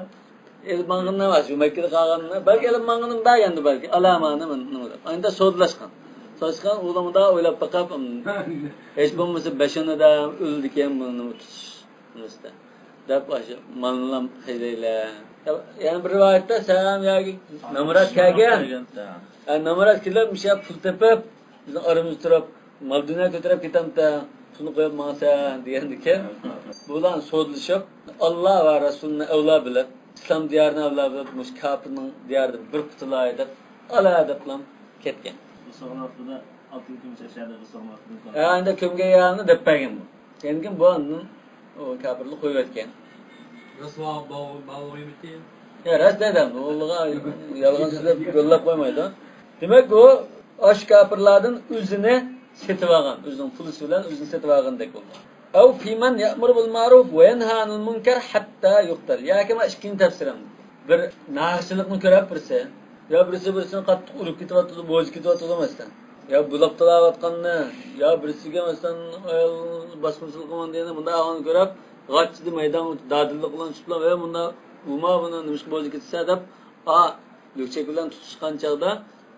ئېلىپ ماڭغىنىم ئەمەس، شۇ مەككىدە قالغاننى بەلكى ئېلىپ ماڭغىنىم بار ئەمدى بەلكى. ئالامانى نېمە دەپ. ئەمدى سودىلاشقان. سودىلاشقان ئۇلارمۇ ئويلاپ باقاپ، ھېچ بولمىسا بەش ئون ئادەم ئۆلىدىكەن، بۇنى نېمە تۇتۇش. ئۈستە. دەپ ئاشۇ مالنىلام خەجلەيلى. يەنە بىر رىۋايەتتە سەن ياكى نامرات كەلگەن. ھە، نامرات كېلىپ مۇشۇ پۇل تېپىپ، بىزنىڭ ئارىمىزدا تۇرۇپ، مال دۇنيا كۆتۈرۈپ كېتەمتە، پۇلنى قويۇپ ماڭىسەن دېگەندىكىن، بۇلار سودىلىشىپ، ئاللا ۋە رەسۇلنى ئەۋلا بىلىپ، ئىسلام دىيارىنى ئەۋلا بىلىپ، مۇشۇ كاپىرنىڭ دىيارىدىن بىر قۇتۇلاي دەپ، ئالا دەپلا كەتكەن. بۇ سوغۇن ۋاقتىدا ئالتە كۈن كۆمۈش ئەشەدە بۇ سوغۇن ۋاقتىدا. ھە، ئەندى كۆمگەن يەرنى دەپ بەرگەن بۇ. كېيىن بۇ ئاندىن ئۇ كاپىرلار قويۇۋەتكەن. رەسۇلۇللا باغ-، باغ قويمىدى. يا، راست دەيدۇ، ئۇلىغا يالغان سۆزلەپ يوللاپ قويمايدۇ. دېمەك، ئۇ ئاشۇ كاپىرلاردىن ئۆزىنى سېتىۋالغان، ئۆزىنىڭ پۇلى بىلەن ئۆزىنى سېتىۋالغاندەك بولغان. ئەۋ فىمەن يەئمۇرۇ بىل مەئرۇف ۋە يەنھا ئەنىل مۇنكەر ھەتتا يۇقتەل. ياكى مانا ئىككىنچى تەپسىرىم. بىر ناھەقچىلىقنى كۆرۈپ بىرسى، يا بىرسى بىرسىنى قاتتىق ئۇرۇپ كېتىۋاتىدۇ، بوزۇپ كېتىۋاتىدۇ مەسىلەن. يا بۇلاپ تالاۋاتقاننى، يا بىرسىگە مەسىلەن، ئايال باسقۇنچىلىق قىلغان دېگەندە، بۇنداق ئاغانى كۆرۈپ، غاچچىدە مەيدانغا ئۆتۈپ، دادىللىق بىلەن چۈشۈپلا، ۋە مۇنداق ئۇما بۇنى نېمىشقا بوزۇپ كېتىسەن دەپ، ئا، لۈكچەك بىلەن تۇتۇشقان چاغدا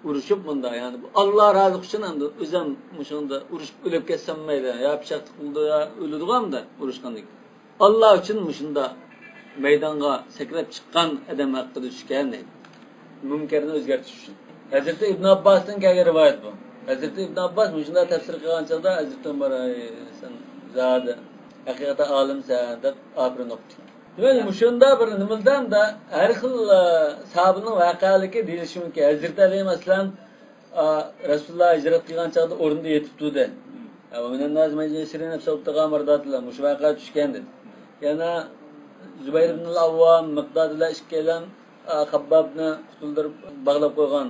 ئۇرۇشۇپ مۇنداق، يەنى بۇ ئاللا رازىلىقى ئۈچۈن ئەمدى ئۆزۈم مۇشۇنىڭدا ئۇرۇشۇپ ئۆلۈپ كەتسەم مەيلى، يا پىچاق تىقىلىدۇ، يا ئۆلىدىغۇ ئەمدى ئۇرۇشقاندىن كېيىن. ئاللا ئۈچۈن مۇشۇنداق مەيدانغا سەكرەپ چىققان ئادەم ھەققىدە چۈشكەن دەيدۇ. مۇنكەرنى ئۆزگەرتىش ئۈچۈن. ھەزرىتى ئىبن ئابباستىن كەلگەن رىۋايەت بۇ. ھەزرىتى ئىبن ئابباس مۇشۇنداق تەپسىر قىلغان چاغدا ھەزرىتى ئۆمەر، ئەي، سەن زادى ھەقىقەتەن ئالىمسەن دەپ ئاپىرىن ئوقۇپتۇ. دېمەك، مۇشۇنداق بىر نېمىلدە ھەر خىل، ئە، ساھابىنىڭ ۋەقەلىكى دېيىلىشى مۇمكىن. ھەزرىتى ئەلى، مەسىلەن، ئا، رەسۇلۇللا ھىجرەت قىلغان چاغدا ئورنىدا يېتىپتۇ دە. ئە، ومن الناس من يشري نفسه ابتغاء مرضات الله. مۇشۇ ۋەقە چۈشكەن دېدى. يەنە زۇبەير ئىبن ئەل ئەۋۋام، مىقداد بىلەن ئىككىيلەن، ئا، خەببابنى قۇتۇلدۇرۇپ باغلاپ قويغان.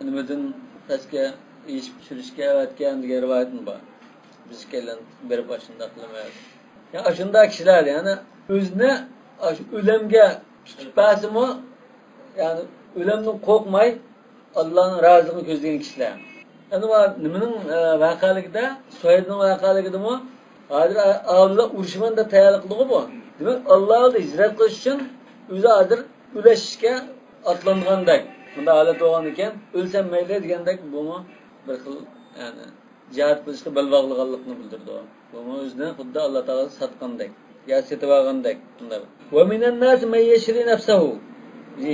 نېمىدىن پەسكە يېشىپ چۈشۈرۈشكە ئەۋەتكەن دېگەن رىۋايەتمۇ بار. بىز ئىككىيلەن بېرىپ ئاشۇنداق قىلىمىز. يا ئاشۇنداق كىشىلەر، يەنى ئۆزىنى ئاشۇ ئۆلۈمگە تۇتۇپ بەرسىمۇ، يەنى ئۆلۈمدىن قورقماي، ئاللانىڭ رازىلىقىنى كۆزلىگەن كىشىلەر. ئەنە بۇ نېمىنىڭ، ئە، ۋەقەلىكىدە، سۇھەيبنىڭ ۋەقەلىكىدىمۇ، ھازىر ئاللا ئۇرۇشىمەن دەپ تەييارلىق قىلىدىغۇ بۇ. دېمەك، ئاللا ئالدىدا ھىجرەت قىلىش ئۈچۈن ئۆزى ھازىر ئۈلەشكە ئاتلانغاندەك. بۇنداق ھالەت بولغاندىكىن، ئۆلسەم مەيلى دېگەندەك، بۇمۇ بىر خىل، يەنى، جىھاد قىلىشقا بەل باغلىغانلىقنى بىلدۈرىدۇ. بۇمۇ ئۆزىنى خۇددى ئاللا تائالا ساتقاندەك يا سېتىۋالغاندەك. شۇنداق. ومن الناس من يشري نفسه.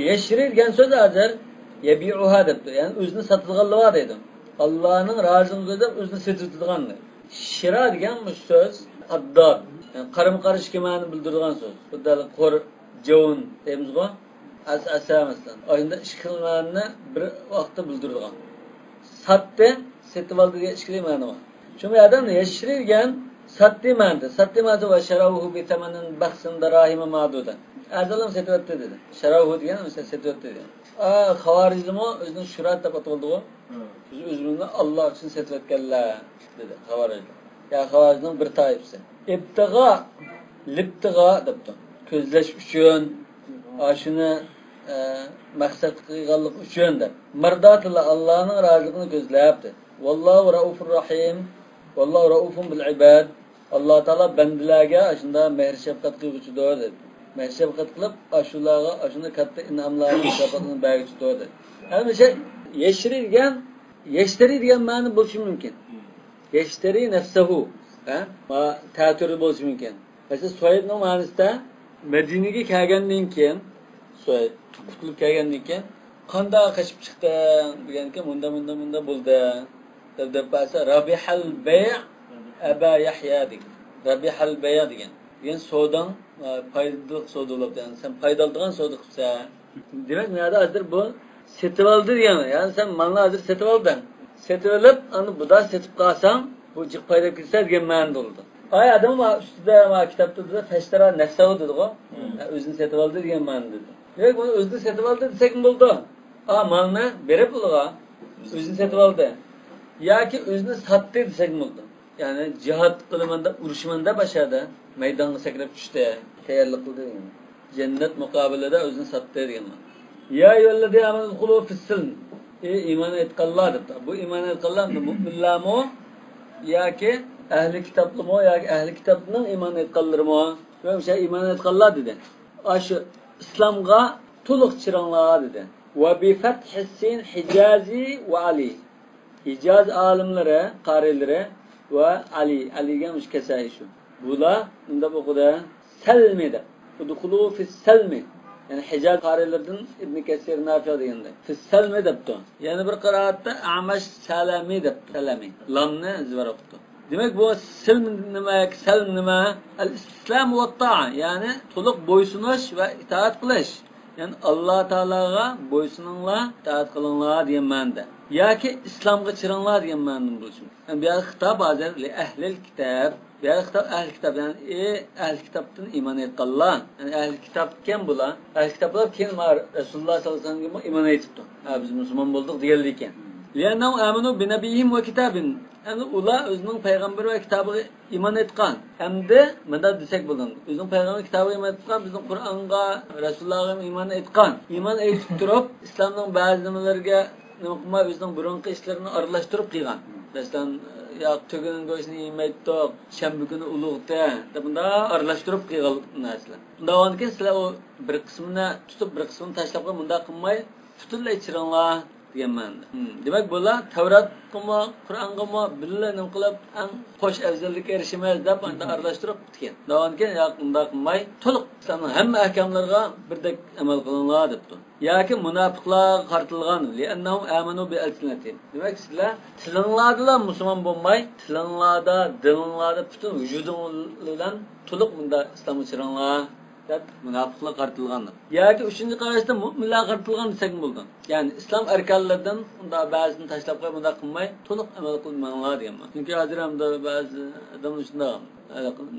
يەشرى دېگەن سۆز ھازىر يەبىئۇھا دەپتۇ. يەنى ئۆزىنى ساتىدىغانلار بار دەيدۇ. ئاللانىڭ رازىلىقىنى كۆزلەپ ئۆزىنى سېتىۋېتىدىغان. شىرا دېگەن مۇشۇ سۆز ئادداد. يەنى قارىمۇ قارشى ئىككى مەنىنى بىلدۈرىدىغان سۆز. خۇددى قۇر، جاۋۇن دەيمىزغۇ. ئەسئەسە مەسىلەن. ئاشۇنداق ئىككى خىل مەنىنى بىر ۋاقىتتا بىلدۈرىدىغان. ساتتى، سېتىۋالدى دېگەن ئىككىلا مەنە بار. شۇ يەردە يەشرى دېگەن ساتتى مەنىدە. ساتتى مەنىسى ۋە شەراۋۇھۇ بىسەمەنىن بەخسىن دەراھىمە مەدۇدە. ئەزەلەم سېتىۋەتتى دېدى. شەراۋۇھۇ دېگەن مەسىلەن سېتىۋەتتى دېگەن. ئا، خاۋارىجلىمۇ ئۆزىنى شۇرات دەپ ئاتىۋالدىغۇ. بىز ئۆزىمىزنى ئاللا ئۈچۈن سېتىۋەتكەنلەر دېدى خاۋارىجلار. يا خاۋارىجنىڭ بىر تائىپىسى. ئىبتىغا، لىبتىغا دەپتۇ. كۆزلەش ئۈچۈن، ئاشۇنى، ئە، مەقسەت قىلغانلىق ئۈچۈن دەپ. مەرداتىللا، ئاللانىڭ رازىلىقىنى كۆزلەپ دەپ. ۋاللاھۇ رەئۇفۇر رەھىم. ۋاللاھۇ رەئۇفۇن بىل ئىباد. ئاللا تائالا بەندىلەرگە ئاشۇنداق مېھىر شەپقەت قىلغۇچىدۇر دەپ. مېھىر شەپقەت قىلىپ، ئاشۇلارغا ئاشۇنداق كاتتا ئىنئاملارنى، مۇكاپاتلارنى بەرگۈچىدۇر دەپ. ھەمىشە يەشرى دېگەن، يەشتەرى دېگەن مەنە بولۇشى مۇمكىن. يەشتەرى نەفسەھۇ. ھە؟ ما تەتۈرى بولۇشى مۇمكىن. مەسىلەن، سۇھەيبنىڭ مەنىسىدە مەدىنىگە كەلگەندىن كېيىن، سۇھەيب قۇتۇلۇپ كەلگەندىن كېيىن، قانداق قېچىپ چىقتىڭ دېگەنكى، مۇنداق، مۇنداق، مۇنداق بولدى دەپ، دەپ بەرسە، رابىھەل بەيئ ئەبا يەھيا دېگەن. رابىھەل بەيئ دېگەن. دېگەن سوداڭ، ئە، پايدىلىق سودا بولۇپتۇ. يەنى سەن پايدا ئالىدىغان سودا قىپسەن. دېمەك، مۇ يەردە ھازىر بۇ سېتىۋالدى دېگەن. يەنى سەن مالنى ھازىر سېتىۋالدىڭ. سېتىۋېلىپ، ئاندىن بۇدا سېتىپ قالساڭ، بۇ جىق پايدا ئەپ كېتىسەن دېگەن مەنىدە بولىدۇ. ئاي ئادەم ما ئۈستىدە، ما كىتابتا دېدى، فەشتەرا نەفسەھۇ دېدىغۇ. ھە، ئۆزىنى سېتىۋالدى دېگەن مەنىدە دېدى. دېمەك، بۇنى ئۆزىنى سېتىۋالدى دېسەكمۇ بولىدۇ. ئا، مالنى بېرىپ ئۇلىغا، ئۆزىنى سېتىۋالدى. ياكى ئۆزىنى ساتتى دېسەكمۇ بولىدۇ. يەنى جىھاد قىلىمەن دەپ، ئۇرۇشىمەن دەپ ئاشۇ يەردە مەيدانغا سەكرەپ چۈشتى، تەييارلىق قىلدى. جەننەت مۇقابىلىدە ئۆزىنى ساتتى دېگەن مەنە. يا ئەييۇھەللەزىنە ئامەنۇ ئۇدخۇلۇ فىسسىلمى. ئەي ئىمان ئېيتقانلار دەپتۇ. بۇ ئىمان ئېيتقانلار مۇئمىنلارمۇ ياكى ئەھلى كىتابلىمۇ ياكى ئەھلى كىتابنىڭ ئىمان ئېيتقانلىرىمۇ. شۇ ئىمان ئېيتقانلار دېدى. ئاشۇ ئىسلامغا تولۇق چىرىڭلار دېدى. ۋە بىفەتھىسسىن ھىجازى ۋە ئەلى. ھىجاز ئالىملىرى، قارىلىرى ۋە ئەلى، ئەلى دېگەن مۇشۇ كەسائى شۇ. بۇلار مۇنداق ئوقۇدى، سەلمى دەپ. ئۇدخۇلۇ فىسسەلمى. يەنى ھىجاز قارىلىرىدىن ئىبن كەسىر، نافىئ دېگەندەك. فىسسەلمى دەپتۇ. يەنە بىر قىرائەتتە ئەمەش سەلەمى دەپتۇ. سەلەمى. لامنى زىبەر ئوقۇپتۇ. دېمەك، بۇ سىلم نېمە ياكى سەلم نېمە؟ ئەل ئىستىسلام ۋە تائە، يەنى تولۇق بويسۇنۇش ۋە ئىتائەت قىلىش. يەنى ئاللا تائالاغا بويسۇنۇڭلار، ئىتائەت قىلىڭلار دېگەن مەنىدە. ياكى ئىسلامغا چىرىڭلار دېگەن مەنىدىن بولۇشى مۇمكىن. يەنى بۇ يەردە خىتاب ھازىر لىئەھلىل كىتاب. بۇ يەردە خىتاب ئەھلى كىتاب، يەنى ئەي ئەھلى كىتابتىن ئىمان ئېيتقانلار. يەنى ئەھلى كىتاب ئىكەن بۇلار. ئەھلى كىتاب بولۇپ كېيىن ما رەسۇلۇللا ساللاللاھۇ ئەلەيھى ۋەسەللەمگىمۇ ئىمان ئېيتىپتۇ. ھە، بىز مۇسۇلمان بولدۇق دېگەنلىكىن. لىئەننەھۇم ئامەنۇ بىنەبىييىھىم ۋە كىتابىھىم. يەنى ئۇلار ئۆزىنىڭ پەيغەمبىرى ۋە كىتابىغا ئىمان ئېيتقان. ئەمدى مۇنداق دېسەك بولىدۇ. ئۆزىنىڭ پەيغەمبىر كىتابىغا ئىمان ئېيتقان، بىزنىڭ قۇرئانغا، رەسۇللارغا ئىمان ئېيتقان. ئىمان ئېيتىپ تۇرۇپ، ئىسلامنىڭ بەزى نېمىلىرىگە نېمە قىلماي، ئۆزىنىڭ بۇرۇنقى ئىشلىرىنى ئارىلاشتۇرۇپ قىلغان. مەسىلەن، يا تۆگىنىڭ گۆشىنى يېمەيتتۇق، شەنبە كۈنى ئۇلۇغتى، دەپ مۇنداق ئارىلاشتۇرۇپ قىلغان نەرسىلەر. ئۇنداق بولغاندىكىن سىلەر ئۇ بىر قىسمىنى تۇتۇپ، بىر قىسمىنى تاشلاپ قويۇپ، مۇنداق قىلماي، پۈتۈنلەي چىرىڭلار دېگەن مەنىدە. ھىم، دېمەك، بۇلار تەۋراتقىمۇ، قۇرئانغىمۇ بىللە نېمە قىلىپ، ئەڭ خوش ئەۋزەللىككە ئېرىشىمىز دەپ، ئاندىن ئارىلاشتۇرۇپ پۈتكەن. دەۋاتكەن، ياق، ئۇنداق قىلماي، تولۇق ئىسلامنىڭ ھەممە ئەھكاملىرىغا بىردەك ئەمەل قىلىڭلار دەپتۇ. ياكى مۇناپىقلارغا قارىتىلغان، لىئەننەھۇم ئامەنۇ بىئەلسىنەتىھىم. دېمەك، سىلەر تىلىڭلاردىلا مۇسۇلمان بولماي، تىلىڭلاردا، دىلىڭلاردا، پۈتۈن ۋۇجۇدۇڭ بىلەن تولۇق مۇنداق ئىسلامغا چىرىڭلار. دەپ مۇناپىقلار قارىتىلغان. ياكى ئۈچىنچى قاراشتا مۆمىنلەرگە قارىتىلغان دېسەكمۇ بولىدۇ. يەنى ئىسلام ئەركانلىرىدىن ئۇنداق بەزىنى تاشلاپ قويۇپ، مۇنداق قىلماي، تولۇق ئەمەل قىلىپ مېڭىڭلار دېگەن مەنە. چۈنكى ھازىر ھەمدە بەزى ئادەملەر شۇنداق،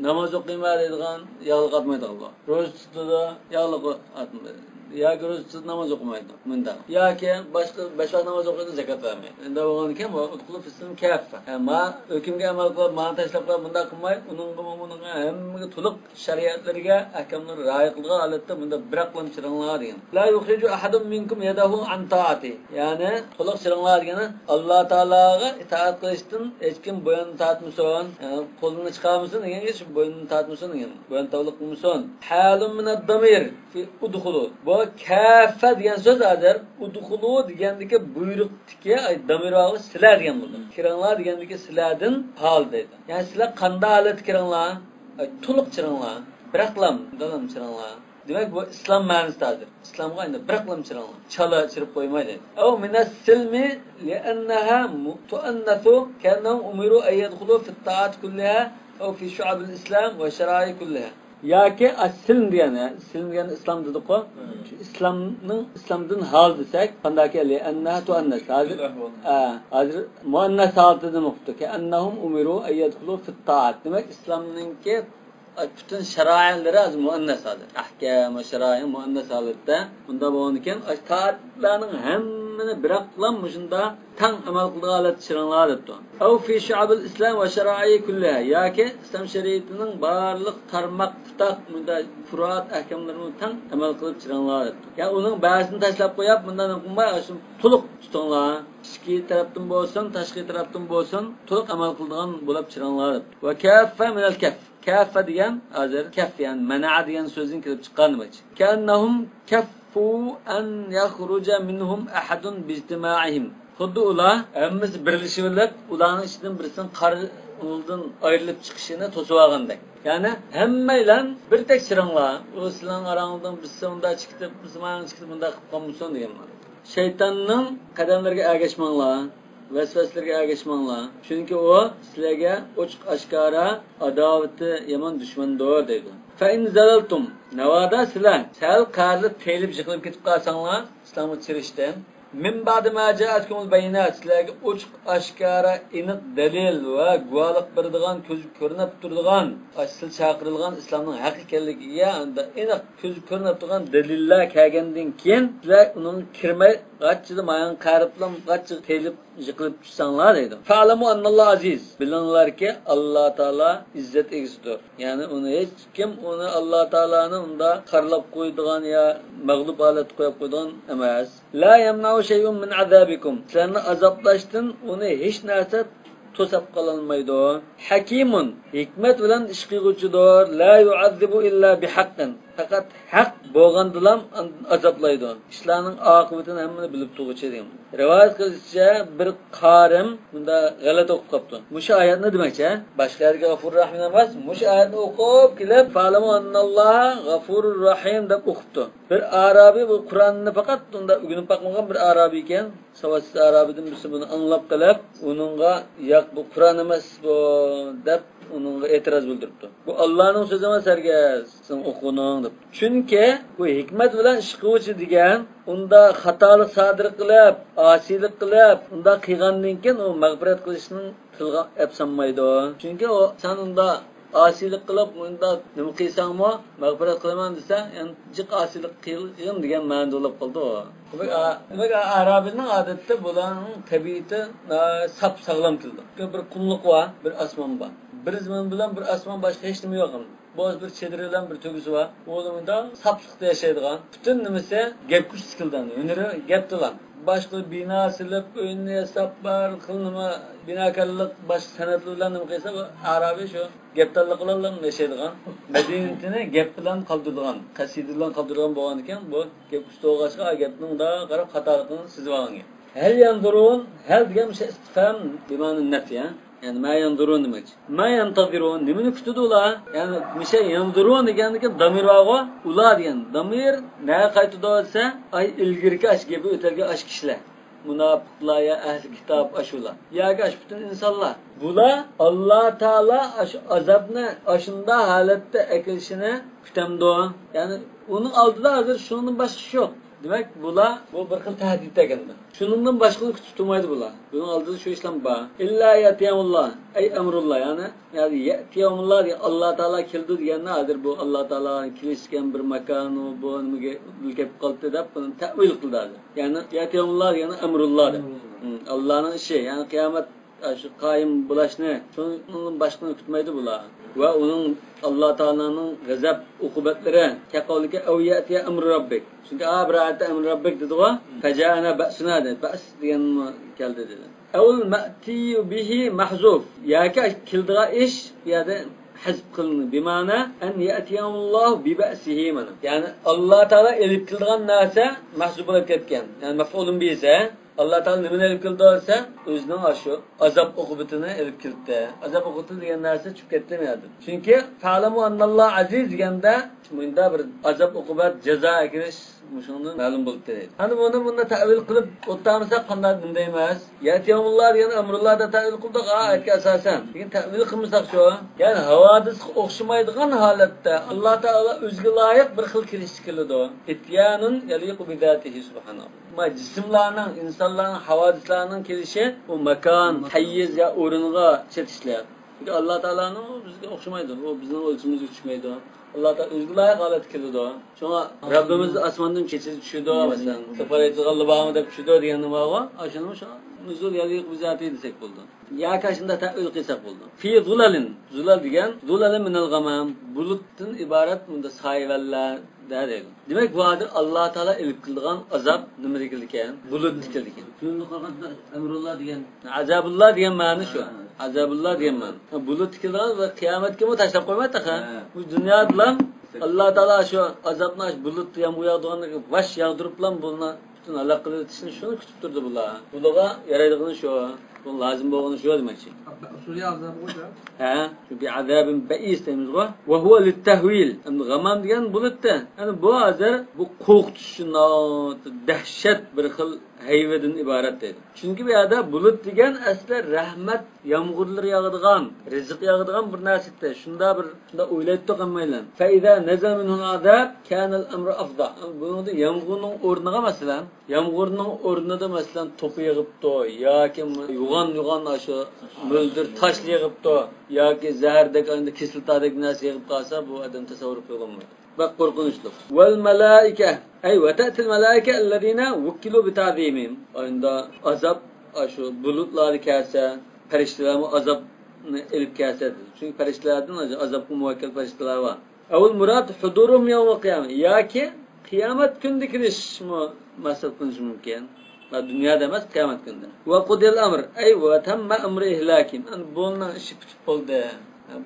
ناماز ئوقۇيمەن دەيدىغان، ياغلىق ئاتمايدىغان بار. روزا تۇتىدۇ، ياغلىق ئاتمايدۇ. ياكى روزىسىز ناماز ئوقۇمايدۇ، مۇنداق. ياكى باشقا بەش ۋاق ناماز ئوقۇيدۇ، زاكات بەرمەيدۇ. ئۇنداق بولغاندىكىن، بۇ ئۇدخۇلۇ فىسسىلمى كاففە. ھە، ما ھۆكۈمگە ئەمەل قىلىپ، مانا تاشلاپ قويۇپ، مۇنداق قىلماي، ئۇنىڭغا، ئۇنىڭغا ھەممىگە تولۇق شەرىئەتلىرىگە، ئەھكاملىرىغا رىئايە قىلىدىغان ھالەتتە مۇنداق بىراقلام چىرىڭلار دېگەن. لا يۇخرىجۇ ئەھەدۇن مىنكۇم يەدەھۇ ئەن تائەتى. يەنى تولۇق چىرىڭلار دېگىنى، ئاللا تائالاغا ئىتائەت قىلىشتىن ھېچكىم بويۇنىنى تارتمىسۇن، يەنى قولىنى چىقارمىسۇن دېگەنگە، شۇ بويۇنىنى تارتمىسۇن دېگەن، بويۇنتاۋلىق قىلمىسۇن. ھالۇن مىنەد دامىر فى ئۇدخۇلۇ. بۇ كاففە دېگەن سۆز ھازىر ئۇدخۇلۇ دېگەندىكى بۇيرۇقتىكى، ئاي، دامىر بارغۇ، سىلەر دېگەن بولىدۇ. كىرىڭلار دېگەندىكى سىلەردىن ھال دەيدۇ. يەنى سىلەر قانداق ھالەتتە كىرىڭلار؟ ئاي، تولۇق چىرىڭلار. بىراقلام، دالام چىرىڭلار. دېمەك، بۇ ئىسلام مەنىسىدە ھازىر. ئىسلامغا ئەمدى بىراقلام چىرىڭلار. چالا چىرىپ قويماي دەيدۇ. ئەۋ مىنەس سىلمى لىئەننەھا مۇ-، تۇئەننەسۇ كەئەننەھۇم ئۇمىرۇ ئەن يەدخۇلۇ فىت تائات كۇللىھا ئەۋ فى شۇئەبىل ئىسلام ۋە شەرائىئ كۇللىھا. ياكى ئەسسىلم دېگەن، سىلم دېگەن ئىسلام دېدۇققۇ. شۇ ئىسلامنىڭ، ئىسلامدىن ھال دېسەك، قانداكى لىئەننەھا تۇئەننەس. ھازىر، ئە، ھازىر مۇئەننەس ھالىتىدە نۇقتا. كەئەننەھۇم ئۇمىرۇ ئەن يەدخۇلۇ فىت تائات. دېمەك، ئىسلامنىڭكى پۈتۈن شارائىلىرى ھازىر مۇئەننەس ھالەت. ئەھكام ۋە شارائىل مۇئەننەس ھالەتتە. بۇنداق بولغاندىكىن، ئاشۇ تائاتلارنىڭ ھەممىنى بىراقلام مۇشۇنداق تەڭ ئەمەل قىلىدىغان ھالەتتە چىرىڭلار دەپتۇ. ئەۋ فى شۇئەبىل ئىسلام ۋە شارائىئ كۇللىھا، ياكى ئىسلام شەرىئىتىنىڭ بارلىق تارماق، پۇتاق، مۇنداق پۇرائات ئەھكاملىرىنى تەڭ ئەمەل قىلىپ چىرىڭلار دەپتۇ. يا ئۇنىڭ بەزىسىنى تاشلاپ قويۇپ، مۇنداق قىلماي، ئاشۇنى تولۇق تۇتۇڭلار. ئىچكى تەرەپتىن بولسۇن، تاشقى تەرەپتىن بولسۇن، تولۇق ئەمەل قىلىدىغان بولۇپ چىرىڭلار دەپتۇ. ۋە كەففە مىنەل كەف. كاففە دېگەن ھازىر كەف، يەنى مەنەئە دېگەن سۆزدىن كېلىپ چىققان دېمەكچى. كەئەننەھۇم كەففۇ ئەن يەخرۇجە مىنھۇم ئەھەدۇن بىجتىمائىھىم. خۇددى ئۇلار ھەممىسى بىرلىشىۋېلىپ، ئۇلارنىڭ ئىچىدىن بىرسىنىڭ قارا ئۇنىڭدىن ئايرىلىپ چىقىشىنى توسۇۋالغاندەك. يەنى ھەممەيلەن بىردەك چىرىڭلار. ئۇ سىلەرنىڭ ئاراڭلاردىن بىرسى ئۇنداق چىقىپ، بىرسى مانا چىقىپ، مۇنداق قىلىپ قالمىسۇن دېگەن مانا. شەيتاننىڭ قەدەملىرىگە ئەگەشمەڭلار، ۋەسۋەسىلىرىگە ئەگەشمەڭلار. چۈنكى ئۇ سىلەرگە ئوچۇق ئاشكارا ئاداۋىتى، يامان دۈشمەندۇر دەيدۇ. فەئىن زەلەلتۇم، ناۋادا سىلەر سەل قەرىلىپ، تېيىلىپ، يىقىلىپ كېتىپ قالساڭلار ئىسلامغا چىرىشتىن، مىن بەئدى ما جائەتكۇمۇل بەييىنات، سىلەرگە ئوچۇق ئاشكارا ئېنىق دەلىل ۋە گۇۋاھلىق بېرىدىغان، كۆزگە كۆرۈنۈپ تۇرىدىغان، ئاشۇ سىلەر چاقىرىلغان ئىسلامنىڭ ھەق ئىكەنلىكىگە ئېنىق كۆزگە كۆرۈنۈپ تۇرغان دەلىللەر كەلگەندىن كېيىن، سىلەر ئۇنىڭغا كىرمەي، غاچچىدا مايان قەرىپلام غاچچىدا تېيىلىپ يىقىلىپ چۈشسەڭلار دەيدۇ. فەئلەمۇ ئەنناللاھ ئەزىز. بىلىڭلاركى، ئاللا تائالا ئىززەت ئىگىسىدۇر. يەنى ئۇنى ھېچكىم، ئۇنى، ئاللا تائالانى ئۇنداق خارلاپ قويىدىغان يا مەغلۇپ ھالەتتە قويۇپ قويىدىغان ئەمەس. لا يەمنەئۇ شەيئۇن مىن ئەزابىكۇم. سىلەرنى ئازابلاشتىن ئۇنى ھېچ نەرسە توساپ قالالمايدۇ. ھەكىمۇن، ھېكمەت بىلەن ئىش قىلغۇچىدۇر. لا يۇئەززىبۇ ئىللا بىھەققىن. پەقەت ھەق بولغاندىلا ئازابلايدۇ. ئىشلارنىڭ ئاقىۋىتىنى ھەممىنى بىلىپ تۇرغۇچى دېگەن. رىۋايەت قىلىشىچە، بىر قارىم مۇنداق غەلىتە ئوقۇپ قاپتۇ. مۇشۇ ئايەتنى دېمەكچى، ھە؟ باشقا يەردىكى غەفۇر رەھىم ئەمەس، مۇشۇ ئايەتنى ئوقۇپ كېلىپ، فەئلەمۇ ئەنناللاھە غەفۇرۇر رەھىم دەپ ئوقۇپتۇ. بىر ئارابىي بۇ قۇرئاننى پەقەت ئۇنداق ئۆگىنىپ باقمىغان بىر ئارابىيكەن. ساۋاتسىز ئارابىيدىن بىرسى بۇنى ئاڭلاپ قېلىپ، ئۇنىڭغا، ياق، بۇ قۇرئان ئەمەس بۇ، دەپ ئۇنىڭغا ئېتىراز بىلدۈرۈپتۇ. بۇ ئاللانىڭ سۆزى ئەمەس ھەرگىز، سەن ئوقۇغىنىڭ، دەپ. چۈنكى بۇ ھېكمەت بىلەن ئىش قىلغۇچى دېگەن ئۇنداق خاتالىق سادىر قىلىپ، ئاسىيلىق قىلىپ، ئۇنداق قىلغاندىن كېيىن ئۇ مەغپىرەت قىلىشنىڭ تىلغا ئەپ سالمايدۇ. چۈنكى ئۇ، سەن ئۇنداق ئاسىيلىق قىلىپ، مۇنداق نېمە قىلساڭمۇ، مەغپىرەت قىلىمەن دېسەڭ، يەنە جىق ئاسىيلىق قىلغىن دېگەن مەنىدە بولۇپ قالىدۇ. دېمەك، ئا-، دېمەك، ئا-، ئارابىنىڭ ئادەتتە بۇلارنىڭ تەبىئىتى ناھايىتى ساپ ساغلام كېلىدۇ. بىر قۇملۇق بار، بىر ئاسمان بار. بىر زېمىن بىلەن بىر ئاسمان، باشقا ھېچ نېمە يوق. بولمىسا بىر چېدىر بىلەن بىر تۆگىسى بار. ئۇ مۇنداق ساپلىقتا ياشايدىغان، پۈتۈن نېمىسى گەپ كۈچ سىكىلدان، ھۈنىرى گەپتىلا. باشقا بىنا سېلىپ، ئۆينى ياساپ، بار خىل نېمە بىناكارلىق، باشقا سەنئەتلەر بىلەن نېمە قىلسا، بۇ ئارابى شۇ گەپدانلىق بىلەن ياشايدىغان، مەدەنىيىتىنى گەپ بىلەن قالدۇرىدىغان، قەسىدە بىلەن قالدۇرىدىغان بولغاندىكىن، بۇ گەپ ئۈستى بولغاچقا، گەپنىڭ مۇنداق قاراپ خاتالىقىنى سېزىۋالغان گەپ. ھەل يەنزۇرۇن، ھەل دېگەن مۇشۇ ئىستىفھام بىمەنە نەفي، ھە؟ يەنى ما يەنزۇرۇن دېمەكچى. ما يەنتەزىرۇن، نېمىنى كۈتىدۇ ئۇلار؟ يەنى مۇشۇ يەنزۇرۇن دېگەندىكى دامىر بارغۇ، ئۇلار دېگەن دامىر نەگە قايتىدۇ دېسە، ئاي ئىلگىرىكى ئاشۇ گېپى ئۆتەلگەن ئاشۇ كىشىلەر. مۇناپىقلار يا ئەھلى كىتاب ئاشۇلار. ياكى ئاشۇ پۈتۈن ئىنسانلار. بۇلار ئاللا تائالا ئاشۇ ئازابنى ئاشۇنداق ھالەتتە ئەكېلىشىنى كۈتەمدۇ؟ يەنى ئۇنىڭ ئالدىدا ھازىر شۇنىڭدىن باشقا ئىش يوق. دېمەك، بۇلار بۇ بىر خىل تەھدىت دېگەندۇر. شۇنىڭدىن باشقىنى كۈتۈپ تۇرمايدۇ بۇلار. بۇنىڭ ئالدىدا شۇ ئىشلار بار. ئىللا يەتىيەمۇللا، ئەي ئەمرۇللا، يەنى، يەنى يەتىيەمۇللا دېگەن ئاللا تائالا كېلىدۇ دېگەننى ھازىر بۇ ئاللا تائالا كېلىشكەن بىر ماكان، بۇ نېمىگە كېلىپ قالدى دەپ بۇنى تەئۋىل قىلدى ھازىر. يەنى يەتىيەمۇللا دېگەننى ئەمرۇللا دەپ. ئەمرۇللا. ھىم، ئاللانىڭ ئىشى، يەنى قىيامەت ئە، شۇ قايىم بولۇشنى، شۇنىڭدىن باشقىنى كۈتمەيدۇ بۇلار. ۋە ئۇنىڭ، ئاللا تائالانىڭ غەزەپ ئوقۇبەتلىرى، كەقەۋلىكى ئەۋ يەتىيە ئەمرۇ رەببىك. چۈنكى ئا بىر ئايەتتە ئەمرۇ رەببىك دېدىغۇ، فەجائەنە بەئسۇنا دېدى. بەئس دېگەن كەلدى دېدى. ئەۋل مەتىيۇ بىھى مەھزۇف. ياكى كېلىدىغان ئىش بۇ يەردە ھەزپ قىلىندى. بىمەنە ئەن يەتىيەھۇللاھۇ بىبەئسىھى مانا. يەنى ئاللا تائالا ئېلىپ كېلىدىغان نەرسە مەھزۇپ بولۇپ كەتكەن. يەنى مەفئۇلۇن بىھى. ئاللا تائالا نېمىنى ئېلىپ كېلىدۇ دېسە، ئۆزىنىڭ ئاشۇ ئازاب ئوقۇبىتىنى ئېلىپ كېلىپتۇ. ئازاب ئوقۇبىتى دېگەن نەرسە چۈشۈپ كەتتى بۇ يەردىن. چۈنكى فەئلەمۇ ئەنناللاھە ئەزىز دېگەندە، مۇندا بىر ئازاب ئوقۇبەت، جازا ئەكىرىش مۇشۇنىڭدىن مەلۇم بولۇپتۇ دەيدۇ. ئەمدى بۇنى بۇنداق تەئۋىل قىلىپ ئولتۇرمىساق قانداق دېمەيمىز؟ يەتىيەھۇللاھ دېگەن ئەمرۇللاھ دەپ تەئۋىل قىلدۇق، ئايەتكە ئاساسەن. لېكىن تەئۋىل قىلمىساق شۇ، يەنى ھاۋادىسقا ئوخشىمايدىغان ھالەتتە ئاللا تائالا ئۆزىگە لايىق بىر خىل كېلىشتە كېلىدۇ. ئىتيانۇن يەلىقۇ بىزاتىھى سۇبھانەھۇ. ما جىسىملارنىڭ، ئىنسانلارنىڭ، ھاۋادىسلارنىڭ كېلىشى، ئۇ ماكان، ھەيز يا ئورۇنغا چېتىشلىق. چۈنكى ئاللا تائالانىڭ بىزگە ئوخشىمايدۇ. ئۇ بىزنىڭ ئۆلچىمىمىزگە چۈشمەيدۇ. ئاللا تائالا ئۆزىگە لايىق ھالەتتە كېلىدۇ. شۇڭا رەببىمىز ئاسماندىن كېچىدە چۈشىدۇ، مەسىلەن، سەپەر ئېيتىدىغانلار بارمۇ دەپ چۈشىدۇ دېگەندە بارغۇ. ئاشۇنىمۇ شۇ نۇزۇل يەلىقۇ بىزاتىھى دېسەك بولىدۇ. ياكى ئاشۇنداق تەئۋىل قىلساق بولىدۇ. في ظلل. زۇلەل دېگەن، ظلل من الغمام. بۇلۇتتىن ئىبارەت بۇندا سايىۋەنلەر دەيدۇ. دېمەك، بۇ ھازىر ئاللا تائالا ئېلىپ كېلىدىغان ئازاب نېمىدىن كېلىدىكەن؟ بۇلۇتتىن كېلىدىكەن. كۆڭۈلنى قالغاندا ئەمرۇللا دېگەن. ئازابۇللا دېگەن مەنە شۇ. ھە. ئازابۇللا دېگەن مەنە. بۇلۇتتىن كېلىدىغان ۋە قىيامەتكىمۇ تاشلاپ قويمايدۇ تېخى. ھە. بۇ دۇنيادىلا ئاللا تائالا شۇ ئازابنى ئاشۇ بۇلۇتتا يامغۇر ياغدۇرغاندەك ۋاش ياغدۇرۇپلا بۇنى پۈتۈن ھالاك قىلىۋېتىشنى شۇنى كۈتۈپ تۇردى بۇلار. بۇلارغا يارايدىغىنى شۇ. بۇ لازىم بولغىنى شۇ دېمەكچى. سۈرە ئازابىغۇ شۇ. ھە، شۇ بىئازابىن بەئىس دەيمىزغۇ. ۋە ھۇۋە لىتتەھۋىل. ئەمدى غامام دېگەن بۇلۇتتا. يەنى بۇ ھازىر بۇ قورقۇتۇش، دەھشەت بىر خىل ھەيۋىدىن ئىبارەت دەيدۇ. چۈنكى بۇ يەردە بۇلۇت دېگەن ئەسلى رەھمەت يامغۇرلىرى ياغىدىغان، رىزىق ياغىدىغان بىر نەرسە ئىدى. شۇندا بىر، شۇندا ئويلايتتۇق ھەممەيلەن. فەئىزا نەزەلە مىنھۇل ئازاب كانەل ئەمرۇ ئەفزا. بۇنىڭدا يامغۇرنىڭ ئورنىغا، مەسىلەن، يامغۇرنىڭ ئورنىدا، مەسىلەن، توپا يېغىپتۇ ياكى يوغان، يوغان ئاشۇ مۆلدۈر تاش يېغىپتۇ ياكى زەھەردەك، ئەمدى كىسلاتادەك نەرسە يېغىپ قالسا، بۇ ئادەم تەسەۋۋۇر قىلالمايدۇ. بەك قورقۇنچلۇق. ۋەل مەلائىكە، ئەي ۋە تەتىل مەلائىكە ئەللەزىنە ۋۇككىلۇ بىتەزىمىھىم. ئەمدى ئازاب ئاشۇ بۇلۇتلاردا كەلسە، پەرىشتىلەرمۇ ئازابنى ئېلىپ كەلسە دېدى. چۈنكى پەرىشتىلەردىن ئازابقا مۇۋەككىل پەرىشتىلەر بار. ئەۋل مۇراد ھۇدۇرۇم يەۋمىل قىيامە. ياكى قىيامەت كۈنىدە كېلىشمۇ مەقسەت قىلىنىشى مۇمكىن. ۋە دۇنيادا ئەمەس، قىيامەت كۈنىدە. ۋە قۇدىيەل ئەمر، ئەي ۋە تەممە ئەمرۇ ئىھلاكىم. ئەمدى بۇنىڭ ئىشى پۈتۈپ بولدى.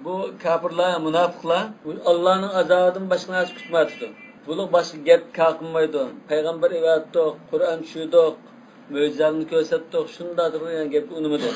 بۇ كاپىرلار، مۇناپىقلار بۇ ئاللانىڭ ئازابىدىن باشقا نەرسە كۈتمەيۋاتىدۇ. بۇلار باشقا گەپ قىلمايدۇ. پەيغەمبەر ئەۋەتتۇق، قۇرئان چۈشۈردۇق، مۆجىزىلەرنى كۆرسەتتۇق، شۇنداق تۇرۇپ يەنە گەپكە ئۇنىمىدى.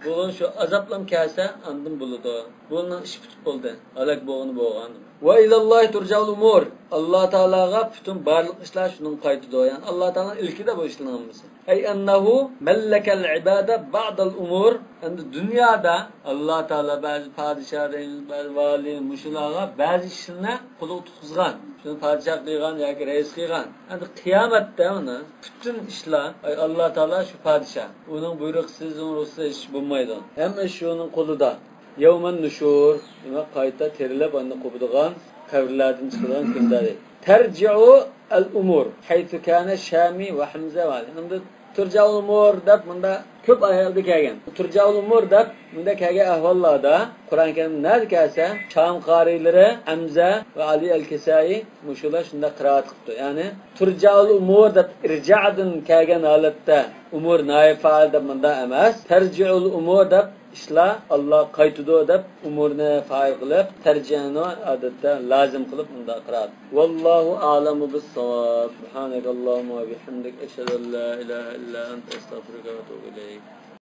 بۇلار شۇ ئازابلام كەلسە ئاندىن بولىدۇ. بۇنىڭ ئىشى پۈتۈپ بولدى. ھالاك بولغىنى بولغان. ۋە ئىلەللاھى تۇرجەئۇل ئۇمۇر. ئاللا تائالاغا پۈتۈن بارلىق ئىشلار شۇنىڭغا قايتىدۇ. يەنى ئاللا تائالانىڭ ئىلكىدە بۇ ئىشلارنىڭ ھەممىسى. ئەي ئەننەھۇ مەللەكەل ئىبادە بەئدەل ئۇمۇر. ئەمدى دۇنيادا ئاللا تائالا بەزى پادىشاھ دەيمىز، بەزى ۋالىي، مۇشۇلارغا بەزى ئىشلارنى قولىغا تۇتقۇزغان، شۇنى پادىشاھ قىلغان ياكى رەئىس قىلغان. ئەمدى قىيامەتتە ئۇنى پۈتۈن ئىشلار، ئەي ئاللا تائالا شۇ پادىشاھ. ئۇنىڭ بۇيرۇقىسىز، ئۇنىڭ رۇخسىتىسىز ھېچ بولمايدۇ. ھەممە ئىش شۇنىڭ قولىدا. يەۋمەن نۇشۇر، دېمەك، قايتا تىرىلىپ، ئاندىن قوپىدىغان، قەبرىلەردىن چىقىدىغان كۈندە. تەرجىئۇ ئەل ئۇمۇر ھەيسۇ كانە شامى ۋە ھەمزە ۋە ئەمدى تۇرجەئۇل ئۇمۇر دەپ مۇندا كۆپ ئايەتلەردە كەلگەن. تۇرجەئۇل ئۇمۇر دەپ مۇندا كەلگەن ئەھۋاللاردا قۇرئان كەرىم نەدە كەلسە، شام قارىيلىرى ھەمزە ۋە ئەلى ئەل كىسائى مۇشۇلار شۇنداق قىرائەت قىپتۇ. يەنى تۇرجەئۇل ئۇمۇر دەپ ئىرجەدىن كەلگەن ھالەتتە ئۇمۇر نائىب فائىل دەپ مۇندا ئەمەس، تەرجىئۇل ئۇمۇر دەپ ئىشلار ئاللا قايتىدۇ دەپ ئۇمۇرنى فائىل قىلىپ، تەرجىئنى ئادەتتە لازىم قىلىپ مۇنداق قىرائەت. ۋاللاھۇ ئەئلەمۇ بىسساۋاب. سۇبھانەكەللاھۇممە ۋە بىھەمدىك، ئەشھەدۇ ئەن لا ئىلاھە ئىللا ئەنتە، ئەستەغفىرۇكە ۋە ئەتۇبۇ ئىلەيك.